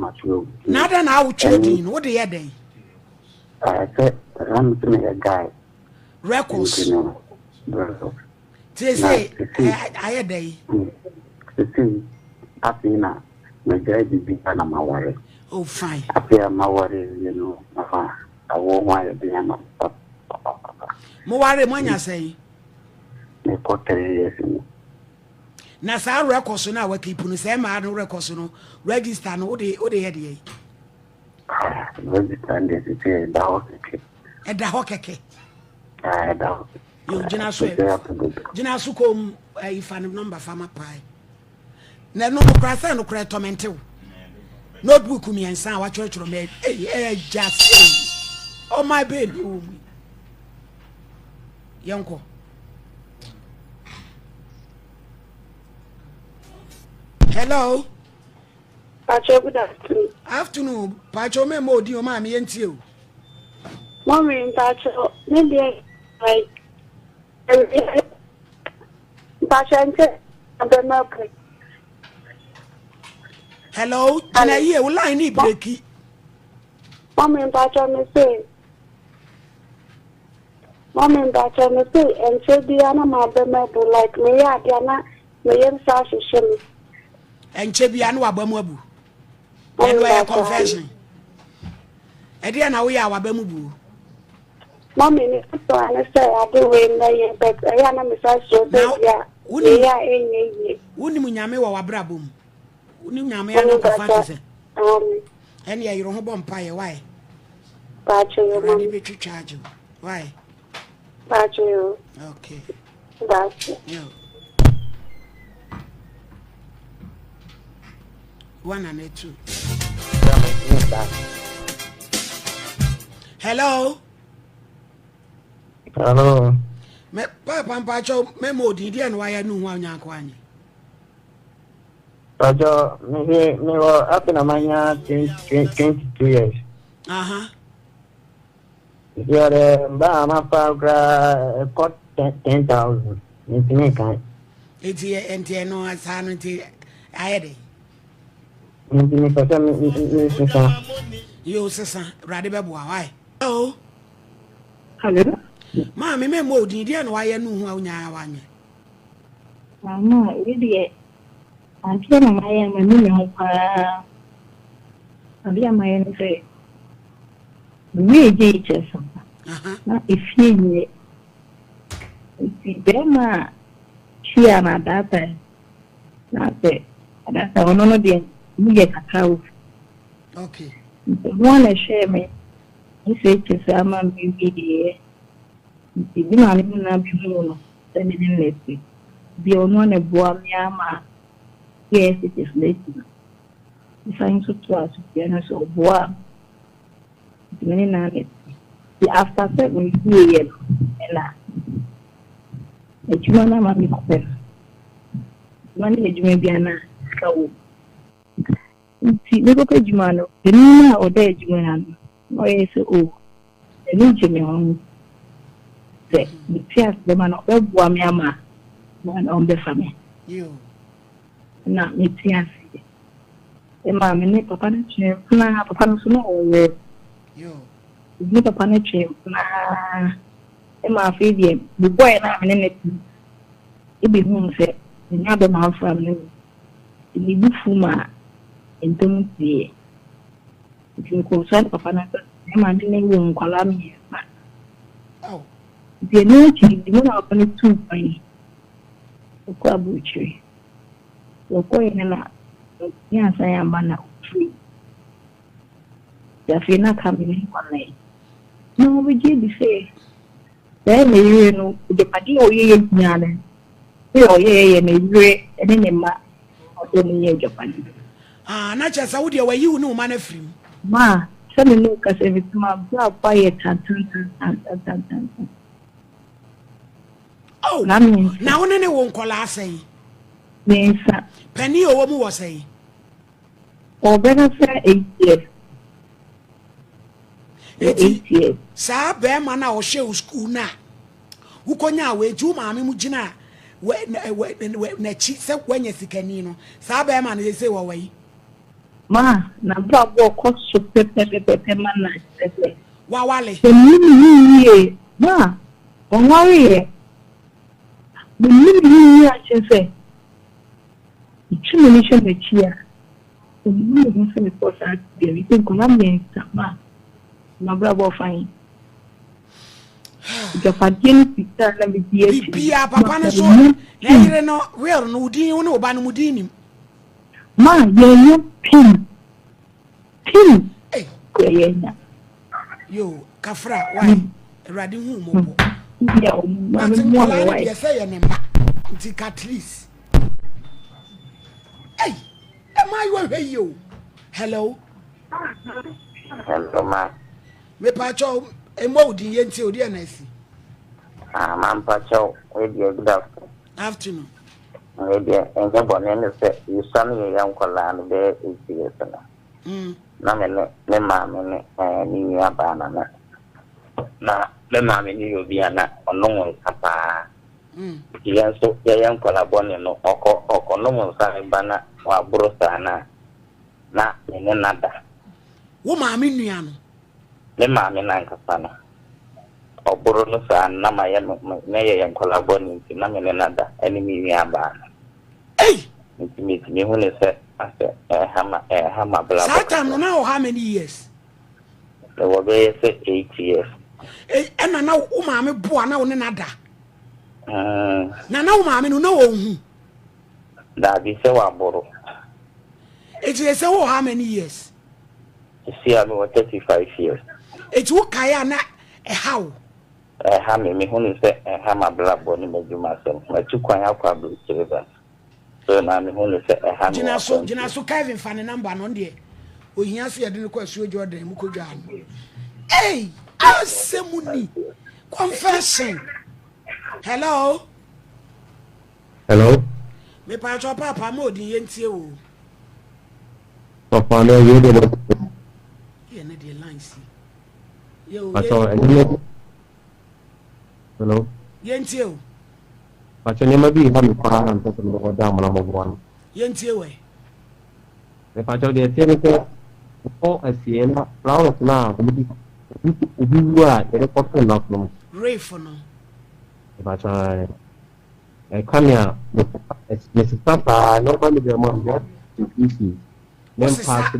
Matwerɛ wo Na din. adɛn na wotwerɛ Ɛno din no? Wode yɛ dɛn? Ɛɛ sɛ na me sɛ meyɛ guy nti Records. no records. Na Seesei sesei ayɛ dɛn? sesei afei na magyae biribiara na maware. Oh fine. Afei a maware awie no ama awoɔ ho ayɛ den ama me papapapa. Moware moanya sɛn? Mekɔ 3 years ni. Na saa records no a wakeep no, sɛ mmaa no records no, register no, wode yɛ deɛ? Ah, register no deɛ sesei ɛda hɔ kɛkɛ. Ɛda hɔ kɛkɛ. Ah, ɛda hɔ. Yo, gyina so ɛ. Megyae ato dodo. Gyina so kom ayi fa ne number fa ma pae. Na ɛno no koraa sɛ no koraa ɛtɔmɛnte wo. Notebook mmiɛnsa a watwerɛtwerɛ ma ɛyi ɛgya sɛ ɔman bɛɛ ni wɔ mu. Yɛnkɔ. Hello. Pacho, good afternoon. Afternoon. Pacho me mo di o ma me yentie o. Mommy, Pacho, me deɛ like Pacho nkyɛ abɛma bu. Hello. Gyina yie wo line ni breaki. Mommy, Pacho me se. Mommy, Pacho me se nkyɛ bia na ma abɛma bu like me yɛ adeɛ na me yam sa ahyehyɛ me. Ɛnkyɛ bia na waba mu abu. Mommy, Ɛno ɛyɛ Pacho. confession. Ɛdeɛ na woyɛ a waba mu buo. Mommy, me so ane sɛ ade wei mɛyɛ but ɛyɛ a na me sa suro Na sɛ bia wonim meyɛ a ɛnyɛ yie. wonim Nyame wɔ w'abrabɔ mu. Wonim Nyame Mommy, anɔnkɔfa te Pacho. sɛ. Ɛne ɛyere ho bɔ mpaeɛ wae. Pacho yo Awurade mommy. bɛtwitwa agye wo. Wae. Pacho yo. Okay. Pacho. Yo. One and a two. Hello. Hello. Me papa mpacho me mo din deɛ na wayɛ no ho anyanko anyi. Pacho, me wɔ afei na manya 22 years. Nti ɔde mba a mafa koraa ɛkɔ 10,000. Ntumi nkan. Enti enti ɛno saa no nti ayɛ dɛ. Nti mepɛ sɛ me sesa. Yo sesa, Awurade bɛboa wae. Hello. Hello. Maame me mo din deɛ na wayɛ no ho anya wanyɛ. Mama, wei deɛ, adeɛ na mayɛ a m'ani me ho paa. Adeɛ a mayɛ ne sɛ, mewie JHS no, na efie nyɛ. Nti bɛrima a hyia no at that time, na sɛ at that time ɔno no deɛ mu yɛ kakra wɔ fie. Nti ɔno ara na ɛhwɛɛ me SHS ama me wieeɛ. Nti me maame no na bɛhuu no sɛ me ne no na ɛte. Deɛ ɔno ara na ɛboa me ama yɛ SHS no akyi no. Mesan nso toa so bia no so ɔboa me. Nti me ne no ara na ɛte. Nti after sɛ mewieeɛ no ɛna adwuma no ama mekɔpɛ no. Adwuma no yɛ adwuma bi a na sika wɔ mu. Nti mekɔpɛ adwuma no, panin no a ɔda adwuma no ano na ɔyɛ sɛ o n'ani gye me ho sɛ mete ase bɛma no ɔbɛboa me ama na ɔmbɛfa me. Yo. Na mete ase. Ɛma me ne papa no twe mpena, papa no nso na ɔyɛ. Yo. Me ne papa no twe mpena ɛma afei deɛ me boy no a me ne no te ebehuu sɛ menya bɛma amfra me ne no. Nti me bo fu ma ntam sieɛ. Nti mekɔɔ so ne papa no nsa ɛma me ne wɔ nkwadaa mmiɛnsa. Oh. Nti ɛno akyi no, na papa no tuu kwan ɔkɔ aburokyire. Wɔkɔeɛ no na ɔntumi ansan amma na ɔfiri. Nti afei na aka me ne nkwadaa yi. Na wɔbɛgye adi sɛ sɛ ne yere no agyapadeɛ a ɔyɛyɛ nyinaa no sɛ ɔyɛyɛ yɛ ne yere ne ne mma ɔsɛ ɔmo nyɛ agyapadeɛ. Ah, na kyerɛ sɛ wo deɛ wayi wo ne wo ma no afiri mu. Ma sɛ me ne wo kasa bi ma abrabɔ ayɛ tantantantantantantan. Oh. Na mmiɛnsa. Na wo ne ne wo nkɔlaa sɛn? Mmiɛnsa. Panin a ɔwɔ mu wɔ sɛn? Ɔbɛka sɛ 8 years. Eti 8 years. Saa bɛrima no a ɔhyɛ wo sukuu no a wokɔnya a wɔagyi wo maame mu gyina a n'akyi sɛ woanya sikani no, saa bɛrima no sɛ wɔ wɔ yi? Ma n'abrabɔ kɔ so pɛpɛpɛpɛ ma no a kyerɛ sɛ. Wawale. Sɛ menni ne yie ma ɔnwareeɛ. Menni ne yie a kyerɛ sɛ metwe m'ani hwɛ m'akyi a, menni me ho sɛ mekɔɔ saa tebea no. Nti nkwadaa mmiɛnsa ma m'abrabɔ fa he? Agyapadeɛ ne sika a na medi akyi no, Biribiara papa no so ma na ɛyere no will no wo din wo ne wo ba no mo din nim. Ma yɛnyɛ pim pim kura yɛnya. Yo kafra why awurade hu mɔbɔ. But nkɔla no deɛ sɛ yɛ ne mma nti ka at least. Hey, ɛma ayi wahwɛ yie o. Hello. Hello ma. Mepakyɛw mmɔ wo din yɛntie o deɛ na asi. Ah, mampakyɛw, wei deɛ good afternoon. Afternoon. Wei deɛ ɛnyɛ bɔne ne sɛ yɛsua no yɛyɛ nkwadaa no bɛyɛ 8 years no. Na me ne me maame ne eh, me nua baa na na na me maame no yɛ obi a na ɔnom nsa paa. Nti yɛn nso yɛyɛ nkwadaa bɔne no ɔkɔ ɔkɔnom nsa no ba na waboro saa no a na me ne no ada. Wo maame nua no? Me maame no ankasa no, ɔboro no saa no, na mayɛ no, na yɛyɛ nkwadaa bɔne nti, na me ne no ada, ɛne me nuabaa no. Ei! Nti metumi hu no sɛ asɛ ɛreha ma, ɛreha m'abrabɔ Saa time no, kakra. na wɔ how many years? Mewɔ bɛyɛ sɛ 8 years. Ei, ɛna na wo maame boa na wo ne no ada? Mm. Na na wo maame no, na ɔnhu? Daabi, sɛ waboro. Enti sɛ wowɔ how many years? Seesei a mewɔ 35 years. Enti wokae a na ɛha wo? Ɛha me, mehu no sɛ ɛha m'abrabɔ ne m'adwumasɛm. Matu kwan akɔ aburokyire but so na mehu no sɛ ɛha me wɔ Gyina so, akwantuo. gyina so, Kevin fa ne number no, ɔno deɛ ohia sɛ yɛde no kɔ asuo Jordan mu kɔdwaa no. Ei, asɛm ni, confession. Hello? Hello. Mepatwɔ paapa ma odin yɛntie wo. Papa na yɛ de bɔ. Yɛ ne deɛ line si. Yɛ o. Patro ɛnneɛma bi. Hello. Yɛntie o. Patro nneɛma bi ha mi paa na mpɛ sɛ mede kɔda amana mɔboa no. Yɛntie wɛ. Mepatro deɛ ɛteɛ ne sɛ wokɔ asie na flowers no a wɔde obi wu a yɛde kɔto nna so no. Reef no. Mepatro ɛka me a mesesa saa na ɔba me dɛm a mɛ pieces. Wosesa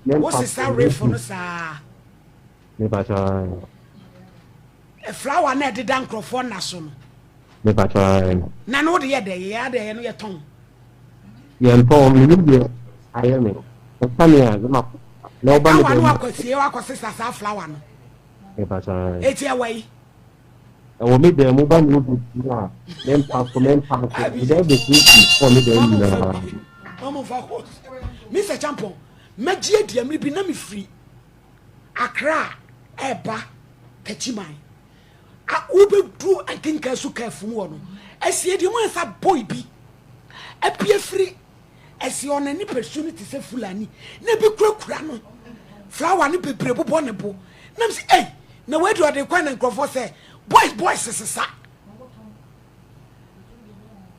wosesa reef no saa. Mepatro. Flower na ɛdeda nkurɔfoɔ nna so no. Mepatro. Na no wode yɛ dɛ yɛ adɛ yɛ no yɛ tɔn. Yɛn tɔn menim deɛ ayɛ me ɛka me a na na ɔba me dɛm. Ɛka wa no akɔ fie wakɔ sesa saa flower no. Mepatro. Eti ɛwɔ yi. Ɛwɔ me dan mu ba me obi fie a me mpa so me mpa so me dan bɛsiesie wɔ me dan nyinaa. Mamu fa kɔ Mr. Champon mɛgye adi amiri bi na mefiri Accra ɛba Techiman a wobɛduru Nkenka su kaa fum wɔ no asie deɛ mu ansa boy bi apue firi Ɛsi ɔna nipasu no te sɛ Fulani na ebi kurakura no flower no bebree bobɔ ne bo nam sɛ ei na wei deɛ ɔde kwan na nkurɔfoɔ sɛ boys boys sesa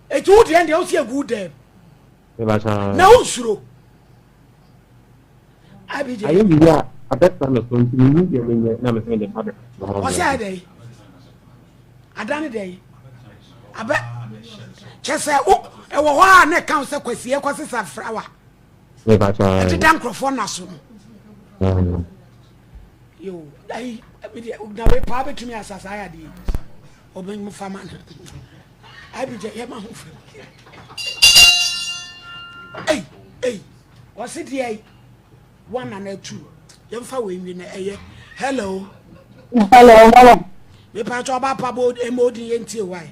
eti wo deɛ deɛ wosi egu dɛm na wonsuro abigye ayɛ biribi a abɛtra me so nti menni deɛ menyɛ na mesɛ mede ba bɛ ɔsɛ ayɛ dɛ ada ne dɛ abɛ kyɛ sɛ wo ɛwɔ hɔ a na ɛka wo sɛ kwasi ɛkɔ sesa frawa ɛdeda nkurɔfoɔ na so no yo ayi na wei paa bɛtumi asa saa yɛ adeɛ ɔbɛn fa ma no abigya yɛ ma ho fam ei ei ɔse deɛ one and two yɛmfa wei nwi na ɛyɛ hello. Hello, hello. Mepatwa ɔba pa bo ema odin yɛ ntie wae.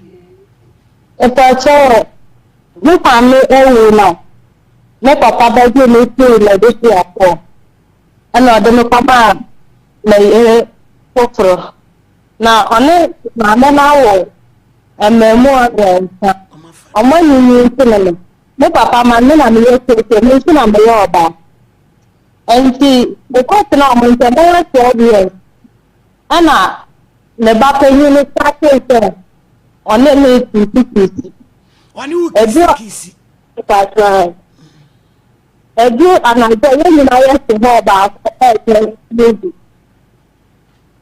Mepatwa me maame ewu na me papa bɛgye me firi m'abusuafoɔ ɛna ɔde me kɔmaa me yere foforɔ na ɔne maame no awo mmaamua 3 ɔmo anyinyi nti ne me me papa ma me na meyɛ tete me nso na meyɛ ɔbaa. Nti mekɔtena ɔmo nkyɛn bɛyɛ 12 years ɛna me ba panyin no startee sɛ ɔne me kisikisi. Ɔne wo kisikisi. Ebi Ɛduru anadwo a, yɛn nyinaa yɛte hɔ baako ɛrehwɛ movie.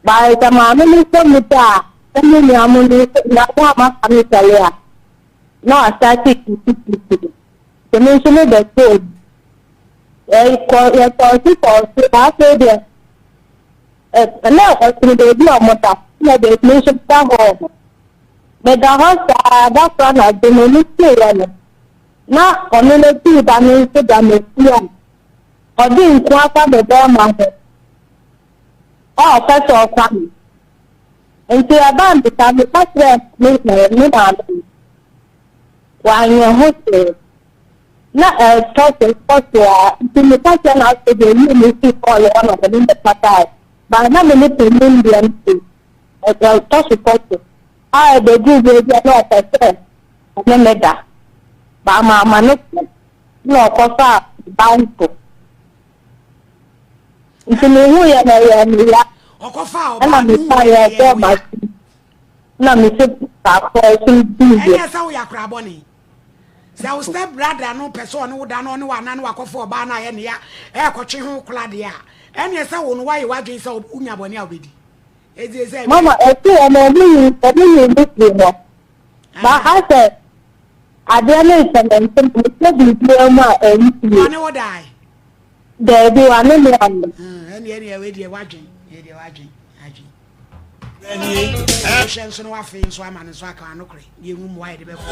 But sɛ maame no sɔ mu pɛ a, na me nua mo no na mo a maka no sɔre a, na wasate kitikiti. Nti me nso mebɛtɔɔ mu. Yɛkɔ yɛkɔɔ so kɔɔ so, na afei deɛ ɛ na ɛsono baabi a wɔda, na baabi me nso meda hɔ no. Meda hɔ saa da koro anadwo m'ani teeɛ no, na ɔno n'akyiri ba no nso da m'akyi a ɔde nku afa me bɛrima ho a ɔpɛ sɛ ɔfa me. Nti ɛbaa me saa meka kyerɛɛ me me maame no, wanyɛ ho hwee. Na ɛtɔ so ɛtɔ so a nti meka kyerɛ no afei deɛ yii me fii kɔɔle hɔ na ɔne me kasae. Baa na me ne panin deɛ no de ɛtɔ so tɔ so a ɛbɛduru baabi a na ɔpɛ sɛ ɔne me da. Baa mamma no kwan na ɔkɔfaa banto. Nti mehu yɛ na ɛyɛ me ya. Ɛna mefa yɛ bɛɛ ma na mese baako ɛso di yɛ. Ɛnyɛ sɛ woyɛ akora bɔne. Sɛ wo step brother no pɛ sɛ ɔne wo da na ɔne wo ana na wakɔfa ɔbaa no ayɛ ne ya ɛrekɔtwe ho kola deɛ a, ɛneɛ sɛ wo no woayɛ w'adwene sɛ wonya bɔne a wobɛdi. Ɛti sɛ Mama ɛsi wɔn ɔmo yi ɔmo yi mi firi hɔ. Ba asɛ adeɛ no nhyɛ me nso mehwɛ biribiara mu a ɛnsie. Ɔne wo dae? Daabi wane me anna. Ɛneɛ ɛneɛ wei deɛ wadwen wei deɛ wadwen adwen. Wohwɛ nso no wafei nso ama no nso aka ano korɛ ne ɛhu mmoa yɛde bɛkɔ.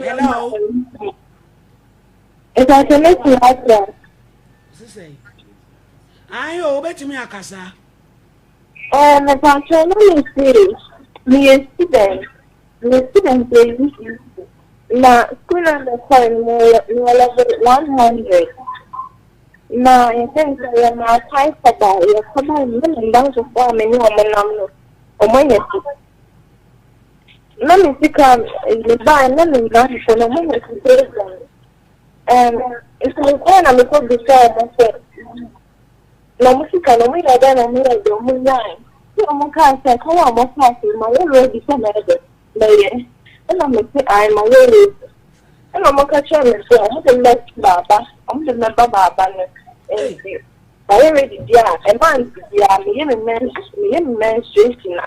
Hello. Ìpàṣẹ méjì asa. Sísè. Ayi o, wobɛtumi akasa. Ɛɛ, mepatwa na me se meyɛ student, meyɛ student wɔ UCC. Na school na mekɔe no mewɔ mewɔ level 100. Na yɛfrɛ no sɛ yɛmaa kwan kɔbae, yɛkɔbae no na me nnamfofoɔ a me ne wɔn nam no, wɔn anya sika. Na me sika mebae na me nnamfofoɔ no wɔn anya sika aduane. Ɛɛm, nti mekɔe na mekɔbisaa wɔn sɛ, Na ɔmo sika no ɔmo yɛɛ dɛn na ɔmo yɛɛ deɛ ɔmo nyae? Nna ɔmo kaa sɛ, Kwan a ɔmo faa so no mayɛ ready sɛ mɛyɛ dɛn? Mɛyɛ. Nna mese ae mayɛ ready. Nna ɔmo ka kyerɛɛ me sɛ ɔmo de me bɛto baaba, ɔmo de me bɛba baaba no nti mayɛ ready deɛ a, a month biara meyɛ me mens meyɛ me menstruation a,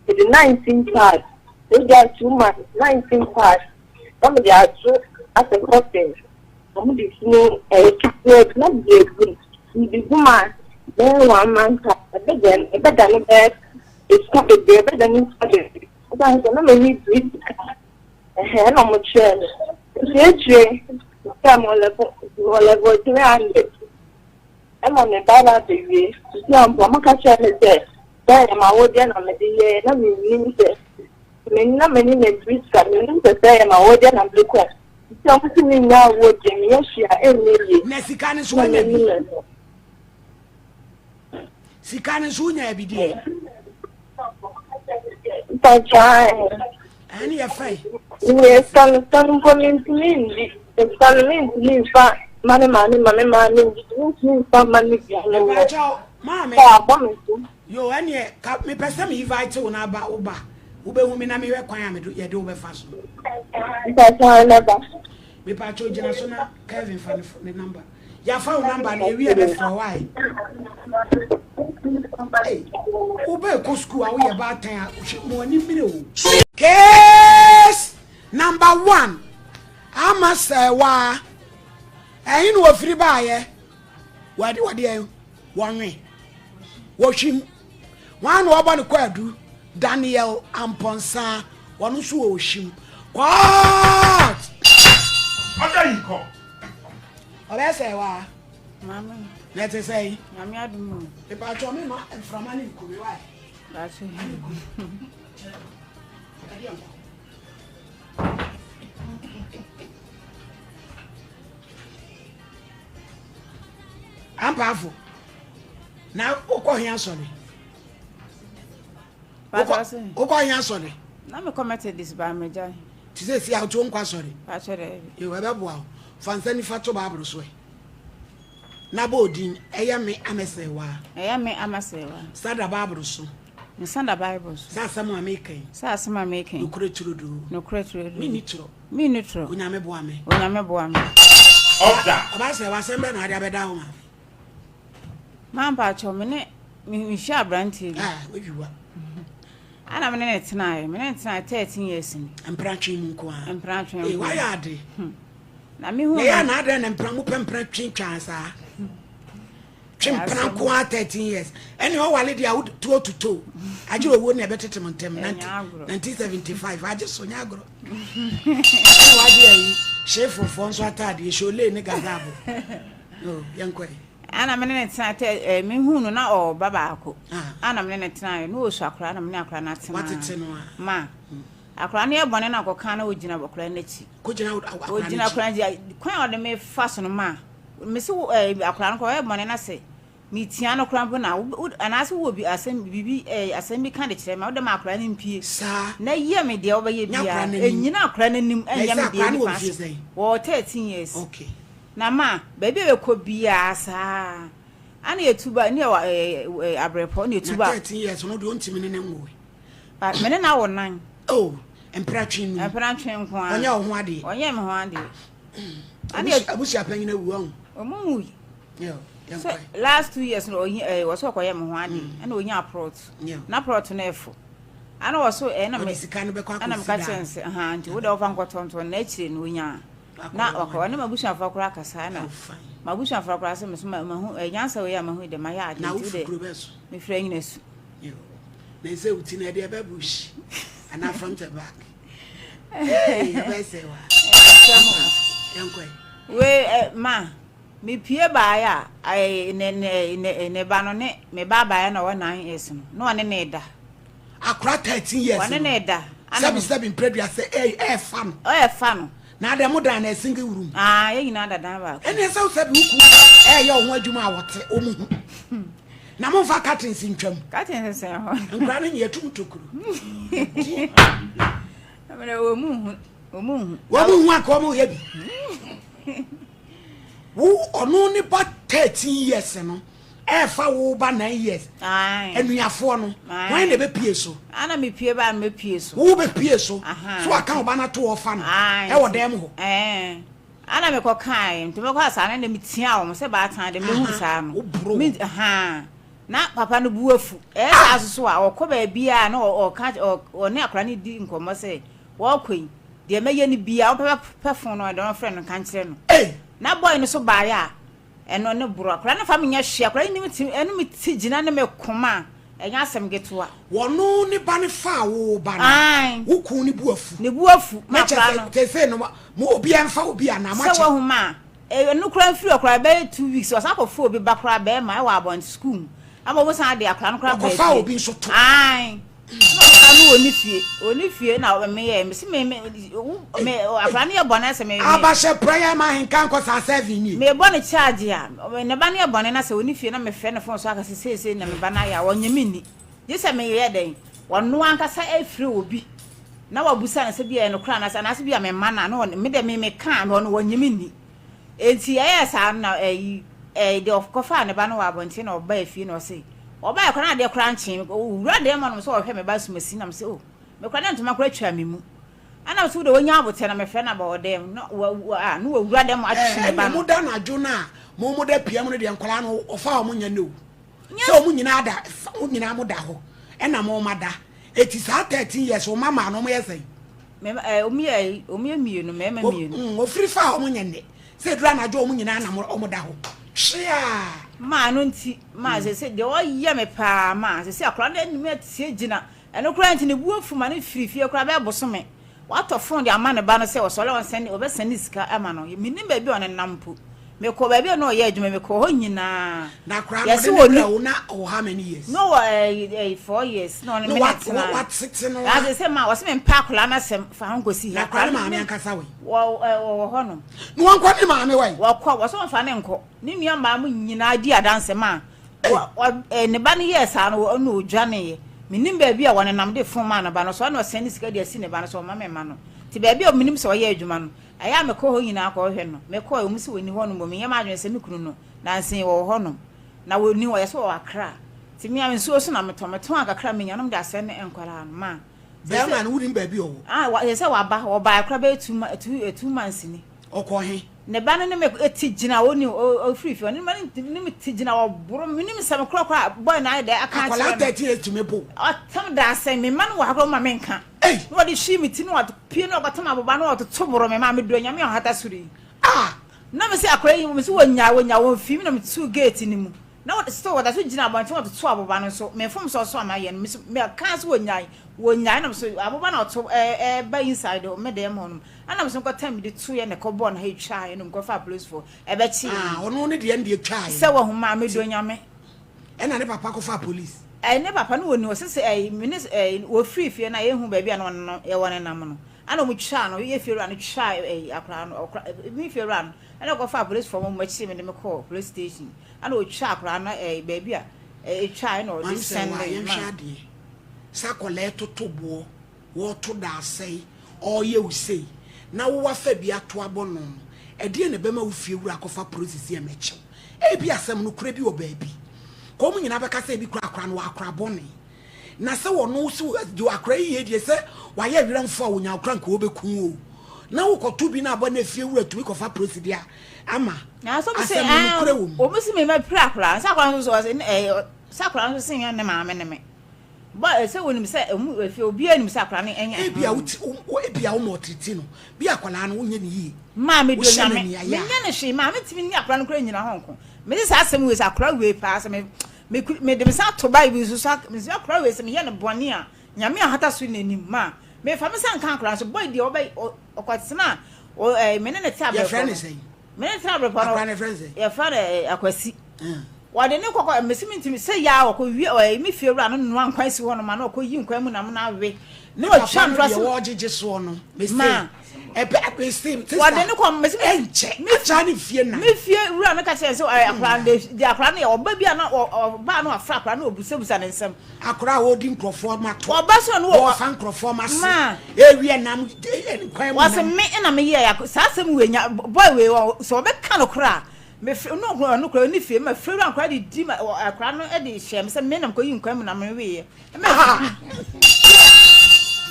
mede 19 pads, ebia 2 months, 19 pads na mede ato asɛ coffin. Wɔde funu ɛyɛ ketewa bi na mede agu mu. Mede gu mu a, bɛyɛ one month a, ɛbɛda ɛbɛdane bɛyɛ sika bebree, ɛbɛdane sika bebree. Ɛsiane sɛ na m'ani bere sika. Ɛhɛn ɛna wɔkyerɛɛ me. Nti akyire sɛ mewɔ level mewɔ level 300 ɛna me ba no abɛwie. Nti a mpo wɔka kyerɛɛ me sɛ sɛ ɛyɛ m'awodeɛ na mede yɛɛ na mennim sɛ me na m'ani na bere sika mennim sɛ sɛ ɛyɛ m'awodeɛ na mede kɔɛ. Nti ɔmo se me nya awoɔ deɛ meyɛ hwee a ɛnyɛ yie. Na sika no nso Na wanya bi? m'ani na ɛhɔ. Sika no nso wonya bi deɛ? Mpakyɛw. Ɛne yɛ fɛn. Nyɛ sika no sika no mpo mentumi ndi. Sika no mentumi nfa ma me maame ma me maame ndi. Mentumi nfa ma me nuanom no. Mpakyɛw maame. Sɛ abɔ me so. Yo ɛneɛ ka mepɛ sɛ me invite wo na aba wo ba wobɛhu me na mehwɛ kwan a mede yɛde wo bɛfa so. Mpakyɛw mɛba. Mepakyɛw gyina so na Kevin fa ne ne number. Yɛafa wo number no yɛwie yɛbɛfrɛ wo ae. Hey, wobɛkɔ sukuu a woyɛ baatan a hwɛ mo ani mmere o. Case number one ama sɛwa ɛhe na wɔfiri baayɛ wɔde wɔde wɔnwe wɔhwim wɔn na wɔbɔ no kwaadu Daniel Amponsah wɔn nso wɔ ohwim court. Ɔda yi kɔ. Ɔbɛyɛ sɛ wa. Maame. Na ɛte sɛ yi. Maame adum o. Ìpàtɔ mi ma nframa ne nkumi wa. Baasi. Ɛdeɛ nkɔ. Ampaafo. Na wokɔ hia sɔre. Wokɔ hia sɔre. Na mekɔ Methodist ba megyae. Te sɛ si a wotu nkɔ asɔre. Pakyɛ dɛ. Yo ɛbɛboa wo. Fa nsa nifa to Bible so ɛ. Na bɔ odin ɛyɛ me amɛsɛwa. Ɛyɛ me amɛsɛwa. Sada Bible so. Nsa da Bible so. Sɛ asɛm a meka yi. Sɛ asɛm a meka yi. Nokorɛ turodoo. Nokorɛ turodoo. Menni torɔ. Menni torɔ. Onyame boa me. Onyame boa me. Ɔda. Ɔbaa sɛ w'asɛm bɛn na wode abɛda wo maame? Maa mpakyɛw me ne mehyia aberanteɛ bi. Ah, wadwiwa. Ana me ne ne tenaeɛ. Me ne ne tenaeɛ 13 years ni. Mpratwe mu nko ara. Mpratwe nko. Ee, wayɛ ade. Hmm. Na me hu. Na yɛ na adɛn na mpra mo pɛ mpra twintwaa saa. Twe mpena nko ara 13 years. Ɛne ɔwale deɛ a tuo tuto. Agye owuo na ɛbɛtete mo ntɛm. 1975 agye so nyɛ agorɔ. Ɛna wagye ayi hyeefofoɔ nso ataadeɛ shole ne gazabo. Oh, yɛnkɔ yi. Ana me ne ne tena tɛ eh, me hu no na ɔba baako. Ah. Ana me ne ne tena no ɔsu akora na me ne akora no atena. Watete no a. Ma. Akora no yɛ bɔne na ɔkɔka na ɔgyina akora no akyi. Kɔgyina akora no akyi. Ɔgyina akora no akyi. Kwan a ɔde me fa so no ma. Mese wo eh, akwadaa no koraa ɔyɛ bɔne na sɛ metia no koraa mpo na wo anaasɛ wowɔ bi asɛm biribi eh, asɛm bi ka de kyerɛ me a wode ma akwadaa no mpie Saa. na yɛ me deɛ wobɛyɛ Nyɛ akwadaa biara no anim. ɛnyina akwadaa no anim Na ɛnyɛ ɛsɛ me deɛ akwadaa no ɛni wɔ kwan mfie so sɛn? wɔwɔ 13 years Okay. na ma baabi a bɛkɔ biara saa ana yɛtu ba ne yɛwɔ eh, eh, abrɛpɔ ne yɛtu Na ba 13 years no deɛ ɔntumi ne ne nwoe. Ba me ne no awo nan Oh, mpratwe num. Mpratwe nko ara Ɔnyɛ wo ho adeɛ. Ɔnyɛ me ho adeɛ. Abusua panyin awu ɔho. Ɔmo nwui. So last 2 years no ɔyi ɛɛ wɔsɔ ɔkɔyɛ me ho ade mm. ɛna onya aprɔt. Na aprɔt no ɛfo. Ɛna wɔso ɛna me sika no bɛkɔ akɔsi ɛna meka kyerɛ nsɛ ha nti wo de ɔfa nkɔtɔntɔn na akyire no onya. Na ɔkɔ ɔne m'abusuafoɔ koraa kasa ɛna m'abusuafoɔ koraa sɛ me so ma mahu ɛnyansa wei a mahu de ma yɛ ade nti wo de mefiri anyina su. Na ɛsɛ wo ti na ɛde ɛbɛ bush anaa front and back. Hey, ɛbɛ sɛ wa. Yɛnkɔ. Wei ɛ ma mepie baeɛ a ɛɛ ne ne ne ne ba no ne me ba baeɛ na ɔwɔ 9 years no na ɔne ne da. Akora 13 years. Ɔne ne da. Sɛbi sɛbi mpredua sɛ ɛɛ ɛɛfa no. Ɔɛfa no. Na adɛ mo dan na single room. Ah, yɛn nyinaa da dan baako. Ɛne ɛsɛ sɛbi wo ku ɛɛyɛ wo ho adwuma a wɔte wɔn ho. Na mo nfa curtains ntwam. Curtains sɛn hɔ. Nkura no nyɛ tum tokuro. Ɛmɛ wɔn mu hu wɔn mu hu. Wɔn mu hu anka wɔn yɛ bi. Wo ɔno ne ba 13 years no ɛɛfa wo ba 9 years. Anuafoɔ no wɔn na ɛbɛpie so. Ana mi pie ba mi pie so. Wo bɛ pie so. So aka wo ba na to ɔfa no. Ɛwɔ dan mu hɔ. Ana mi kɔ kan nti mi kɔ asa na mi tia wɔn sɛ baatan de mi hu saa no. Mi na papa no bu afu ɛyɛ saa soso a ɔkɔ baabi a na ɔka ɔne akora no di nkɔmmɔ sɛ wɔkɔ yi deɛ mɛyɛ no bia wɔpɛ pɛ phone no ɛdɔn frɛ no nka nkyerɛ no na boy no so baeɛ a ɛno ne boro akora no fa menyɛ hwee akora no nim ti ɛno me ti gyina ne me koma a ɛnyɛ asɛm ketewa. Wɔno ne ba ne fa wo ba no wo kun ne bu afu ne bu afu ma akora no tese no mo obi ɛmfa obi anaa mo akyɛ sɛ wɔhu ma ɛno kora mfiri ɔkora bɛyɛ 2 weeks ɔsan akɔfa obi ba kora bɛrima ɛwɔ abɔnten sukuu mu ama wɔn san de akora no kora bɛɛ ɔkɔfa obi nso to ae ɛna no wɔ ne fie wɔ ne fie na meyɛ mesi me me me akora no yɛ bɔne sɛ me abahyɛ prayer ma ahenka nkɔ saa seven nie me bɔ ne charge a ne ba no yɛ bɔne na sɛ wɔ ne fie na mefrɛ ne phone so aka sɛ seesei na me ba no ayɛ a wɔnyɛ me nni gye sɛ meyɛ dɛn wɔno ankasa afiri obi na wabusa no sɛ bi a ɛyɛ nokorɛ anaasɛ anaasɛ bi a mema no a na me dɛ me meka a ɔno wɔnyɛ me nni enti ɛyɛ saa na ɛyi ɛyi deɛ ɔkɔfaa ne ba no wɔ abɔnten na ɔbaa fie na ɔse ɔbaa kora na adeɛ kora nkyen owura dan mu ɔnom sɛ ɔhwɛ me ba sumasi nam sɛ o me kora na ntoma kora twa me mu ɛna sɛ wode wonya abotɛ na mefrɛ no aba ɔdan mu na wa a na wawura dan mu atwe me ba no. Mo da anadwo no a mo mo da pia mu no deɛ nkwadaa no ɔfa wɔn nyɛ no o sɛ wɔn nyinaa da wɔn nyinaa mo da hɔ ɛna mo ma da eti saa 13 years wɔn mama no wɔn yɛ sɛn. Mɛ ɛ wɔn yɛ wɔn yɛ mmienu mmarima mmienu. Ofiri fa a wɔn nyɛ nnɛ sɛ eduru anadwo wɔn nyinaa na wɔn da hɔ hwea. Maa no nti maa sɛ sɛ deɛ ɔyɛ me paa maa sɛ sɛ akwadaa no anim atie gyina ɛno koraa nti ne bu afu ma ne firi fie koraa bɛyɛ bosome watɔ phone de ama ne ba no sɛ ɔsɔre ɔnsɛn ɔbɛsɛn ne sika ama no menim baabi a ɔnenam mpo mekɔ baabi a na ɔyɛ adwuma mekɔ hɔ nyinaa. Na akwadaa no ɔde ne brɛ wo na ɔwɔ how many years. No wɔ ɛɛ ɛɛ 4 years na ɔne me na tena. Watete no. Ase sɛ ma ɔsɛ me mpa akwadaa no asɛm fa ho nkosi ha. Na akwadaa no maame ankasa wɔ. Wɔ ɛɛ wɔ hɔ nom. Na wɔnkɔ ne maame wɔ. Wɔkɔ wɔsɛ wɔnfa ne nkɔ ne nua mmaa mu nyinaa di adanse ma wɔ wɔ ɛɛ ne ba no yɛɛ saa no ɔno odwaneeɛ menim baabi a wɔnenam de phone maa ne ba no so ɔna ɔsɛn ne sika de asi ne ba no so ɔma me ma no te baabi a menim sɛ ɔyɛ adwuma no ɛyɛ a mekɔ hɔ nyinaa kɔhwɛ no mekɔ ɔmu sɛ wɔni hɔ nom menyɛ m'adwene sɛ me kunu no nansen wɔwɔ hɔ nom na wɔni hɔ yɛ sɛ wɔwɔ Akra. Nti me a nsuo so na metɔn. Metɔn a kakra a menya no mede asɛn ne nkwadaa no ma. Bɛrima no wonim baabi ɔwɔ? Ah, wa, sɛ waba, ɔbaeɛ koraa bɛyɛ 2 months ni. Ɔkɔ he? Ne ba no ne me ti gyina, ɔni, ɔfiri fie, ɔne ne me ti gyina, ɔboro me, menim nsɛm korɔ koraa, boy no ayɛ dɛ aka akyerɛ no. Akwadaa 13 years tumi bo. Ɔtam da asɛn, me mma no wɔ ha koraa ɔma menka. Ei! Na ɔde hwii me ti na ɔpie na ɔkɔtam aboba na ɔtoto boro me ma medɔ Nyame a ɔhata soro yi. Ah! Na me se akwadaa yi, me se wɔnyaa, wɔnyaa, wɔmfii me na metuu gate no mu. Na wɔ still wɔda so gyina abɔnten wɔtoto aboba no nso me mfomsoɔ so a mayɛ no me so me kaa so wɔnyae wɔnyae na me so aboba na ɔto ɛɛ ɛɛba inside hɔ me dɛm hɔ nom ɛna me so nkɔtɛn me de to yɛ na ɛkɔ bɔɔ na ha etwaa yɛ no nkɔfa apolisifoɔ ɛbɛkye Ah, ɔno ne deɛ no deɛ twaa yɛ. Sɛ wɔho maa me dɔ nyame. Ɛna ne papa kɔfa police. Ɛɛ ne papa no wɔni hɔ sese ɛɛ me ne ɛɛ wɔfiri fie no a yɛnhu baabi a na ɔno no yɛwɔ ne nam no ɛna wɔn twaa no yɛ fie wura no twaa ɛɛ akwadaa no ɔkora me fie wura no Ɛna ɔkɔfaa apolisifoɔ ma wɔkyeree me de me kɔɔ police station. Ɛna ɔtwaa akwadaa no ɛɛ baabi a ɛtwaeɛ na ɔde Maame sɛ wa sɛndee yɛnhwɛ maa. adeɛ sɛ akwadaa ɛtoto boɔ wɔɔto da asɛe ɔɔyɛ wo sei na wo wafa bi ato abɔ no no ɛdeɛn na ɛbɛma wo fie wura akɔfa prosisi ɛmɛkyew ebi asɛm no korɛ bi wɔ baabi ka wɔn nyinaa bɛka sɛ ebi kora akora no wɔ akora bɔne Na sɛ wɔno so deɛ akora yi yɛ deɛ sɛ wayɛ werɛmfo a wɔnya akora nka wɔbɛku o na wokɔto bi na abɔ na efie wura tumi kɔfa polisi deɛ a ama asɛm no nokorɛ wɔ mu. Wɔn si mi ma pira akora sɛ akora nso so ɔsɛ ɛɛ sɛ akora nso sɛ ne maame ne me bɔ sɛ wɔnim sɛ ɔmu efie obiara nim sɛ akora no ɛnyɛ. Ebi a woti ebi a wɔn ɔtete no bi akwadaa no wonyɛ ne yie. Maa mi do nyame mi nyɛ ne hwee maa mi tumi ne akora no kora nyina hɔ nko mi de saa asɛm wei sɛ akora wei paa sɛ mi Me ku mede me nsa ato Bible so so ak mesɛ akora wei sɛ meyɛ no bɔne a Nyame a ɔhata so n'anim ma mefa me nsa nka akora nso boy deɛ ɔbɛ ɔkɔtena ɔ ɛɛ me ne ne te Yɛfrɛ abrɛpɔ ne no sɛn? me ne te abrɛpɔ no Akora no yɛfrɛ ne sɛn? yɛfrɛ no ɛɛ Akwasi wɔde ne kɔkɔ mesi me ntumi sɛ yaa ɔkɔ wie ɔɛ me fie wura no noa nkwan si hɔ no ma na ɔkɔ yi nkwan mu nam na awe Ne na papa ɔtwa no ntora deɛ so wɔgyegye soɔ no mese ma ɛbɛ mese wɔde sista ne kɔ mesi me ɛnkyɛ me akyaa ne fie nan me fie wura no ka kyerɛ sɛ ɛ akora no de de akora no yɛ ɔba bi a na ɔbaa no afra akora no obusabusa ne nsɛm akora a wɔdi nkurɔfoɔ ma to ɔba so no wɔ wɔfa nkurɔfoɔ ma se ma ewie nam nkwan mu wɔsi nam me na me yɛ saa asɛm wei nya boy wei wɔ sɛ ɔbɛka no koraa me firi no kora no kora ne fie ma firi wura nkora de di ma akora no de hyɛ me sɛ me na mekɔ yi nkwan mu na me weeɛ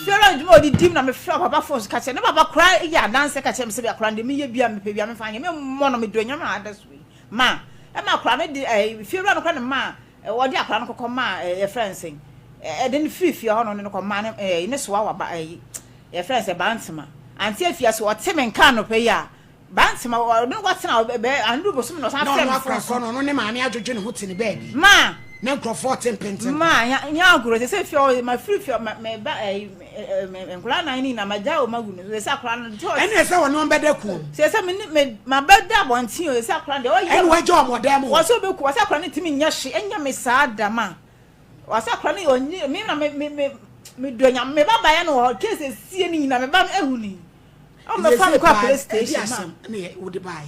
Fiara adwuma a ɔde dim na mefrɛ papa fon so ka kyerɛ ne papa koraa yɛ adanse ka kyerɛ me sɛ akora no deɛ meyɛ bia mepɛ bia memfa nyɛ memmɔ no medɔ nyame a ada so yi ma ɛma akora no de ɛɛ fiewura no koraa ne ma wɔde akora no kɔkɔ ma yɛfrɛ no sɛn ɛde no firi fie hɔ no ne no kɔ ma ne ɛɛ ne soa waba ɛyi yɛfrɛ no sɛ bantema ante afia so ɔte me nka anɔpa yi a Banks ma ɔne no kɔtena bɛyɛ anuru bosom na ɔsan Na frɛ ɔno me akora fon so. korɔ no, ɔno ne maame adwodwo ne ho te ne baabi. Ma. Na nkurɔfoɔ te mpenten Ma, nya, nya agorɔ, sɛ sɛ fie hɔ, ma firi fie hɔ, ma, me ba, ɛyi, me, me, nkwadaa nan ne nyinaa, ma gya wɔn agu no, sɛ sɛ akora no, deɛ ɔte. Ɛne sɛ wɔne wɔn bɛda kuo mu. Sɛ sɛ me ne, me, ma bɛda abɔnten o, sɛ sɛ akora no deɛ ɔyɛ. Ɛne wɔagya wɔn wɔ dan mu hɔ. Wɔsɛ ɔbɛku, wɔsɛ akora no ntumi nyɛ hwe, ɛnyɛ me saa da ma. Wɔsɛ akora no ɔnyi, me na me, me, me, me dɔ nyame, me ba baeɛ no wɔ hɔ, case esie ne nyinaa, me ba no ehu ni. Ɔmo bɛfa me kɔ police station ma. Asɛm ne wode baeɛ.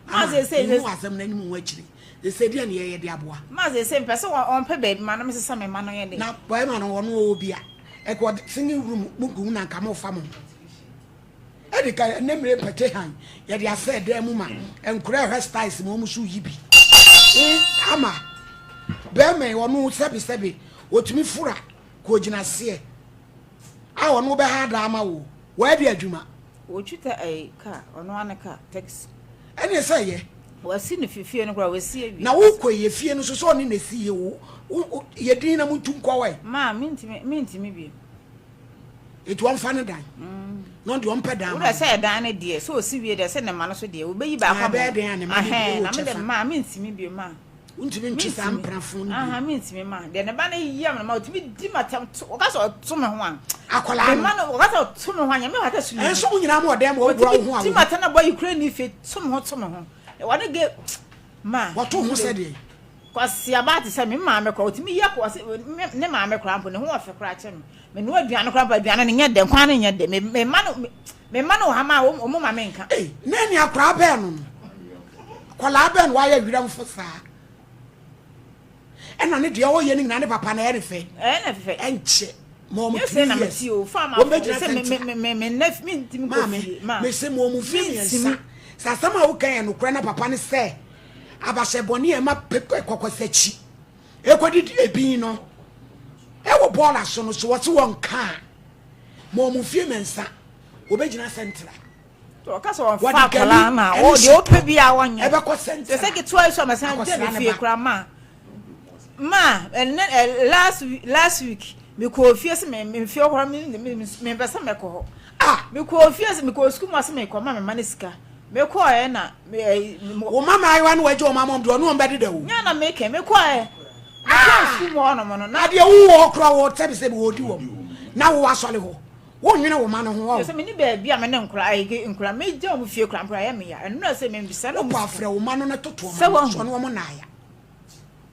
Ma sɛ sɛ mehu asɛm no anim ho akyiri. Sɛ deɛ ne yɛyɛ de aboa. Ma sɛ sɛ mpɛ sɛ wɔmpɛ baabi ma no mesesa me ma no yɛ de. Na bɛrima no ɔno ɔwɔ bi a ɛkɔ singing room mu gu na nka mo fa mo. Ɛde ka ɛnɛ mmire mpɛte han yɛde asɛ dan mu ma nkora ɛhwɛ styles mu wɔn so yi bi. Ama bɛrima yi ɔno sɛbi sɛbi otumi fura kɔ gyina seɛ. A ɔno bɛha adaa ama wo. Wadi adwuma. Wɔtwi ta ɛyi car, ɔno ara ne car, taxi. Ɛneɛ sɛ yɛ. Wasi no fi fie no koraa, wasi awie. Na wokɔ yɛ fie no so sɛ ɔne na esi yɛ o, wo yɛ din na montu nkɔ wɛ. Maa mentumi, mentumi bio. Enti ɔmfa ne dan. Na ɔno deɛ ɔmpɛ dan ma no. Wura sɛ ɛdan no deɛ, sɛ ɔsi wie deɛ, sɛ ne mma no so deɛ, wɔbɛyi baako ama wɔn. Ɛbɛyɛ den a ne mma no deɛ wɔ kyɛfa. Ahɛn, na me deɛ maa mentumi bio maa. Wontumi ntwe saa mprafo no bio. Aha, mentumi ma. Deɛ ne ba no yam no ma ɔtumi di m'atɛm to. Ɔka sɛ ɔto me ho a. Akwadaa no. Me ma no, ɔka sɛ ɔto me ho a, nyame hata su ne. Ɛnso mo nyinaa mo ɔdɛm wɔ wobura wo ho a. Ɔtumi di m'atɛm na bɔ Ukraine ni fie to me ho to me ho. Wɔne ge ma. Wɔto ho sɛ deɛ. Kwasi abaa te sɛ me maame koraa ɔtumi yɛ kɔ ɔse ne maame koraa mpo ne ho ɔfɛ koraa kyɛ me. Me noa aduane koraa mpo aduane no nyɛ dɛ nkwan no nyɛ dɛ me me ma no me ma no wɔ ha ma wɔn ma me nka. Ei na ɛne akwaraa bɛn no no akwaraa bɛn no wayɛ werɛmfo saa ɛna ne deɛ ɔyɛ no nyinaa ne papa na ɛyɛ ne fɛ ɛyɛ ne fɛ ɛnkyɛ ma wɔn 3 years wɔn bɛgyina sɛ maame mese ma wɔn fie mmiɛnsa sɛ asɛm a woka yɛ nokorɛ na papa ne sɛ abahyɛ bɔne a ɛma kɔkɔsakyi. ɛkɔdidi ebi no ɛwɔ bɔɔla so no so wɔse wɔn kaa ma wɔn fie mɛnsa wɔbɛgyina sɛntra. Ɔka sɛ wɔmfa akwadaa no a deɛ ɔpɛ bi a wɔnyɛ. Ɛbɛkɔ sɛntra. Sɛ sɛ ketewa yi so a mɛsan gye ne fie koraa ma ma ɛnɛ last week last week mekɔɔ fie sɛ me me fie hɔ me me mepɛ sɛ mɛkɔ hɔ. Ah. Mekɔɔ fie sɛ mekɔɔ sukuu mu ase mekɔ ma me ma ne sika. Mekɔɛ na Wo mma mmaayewa no wɔagye wɔn ama wɔn deɛ ɔne wɔn bɛdeda o. Nyɛ na mekɛ mekɔɛ mekɔɔ sukuu mu hɔ nom no na. Na deɛ wowɔ hɔ koraa wɔ sɛbi sɛbi wɔdi wɔn na wowɔ asɔre hɔ wonnwene wo mma no ho ɔ. Sɛ mene baabi a me ne nkora ayɛ nkora megya wɔn fie koraa mpo ayɛ me ya ɛno na sɛ membisa na wɔn Wopɔ afrɛ wo mma no na toto wɔn ano so ɔne wɔn nnaaya.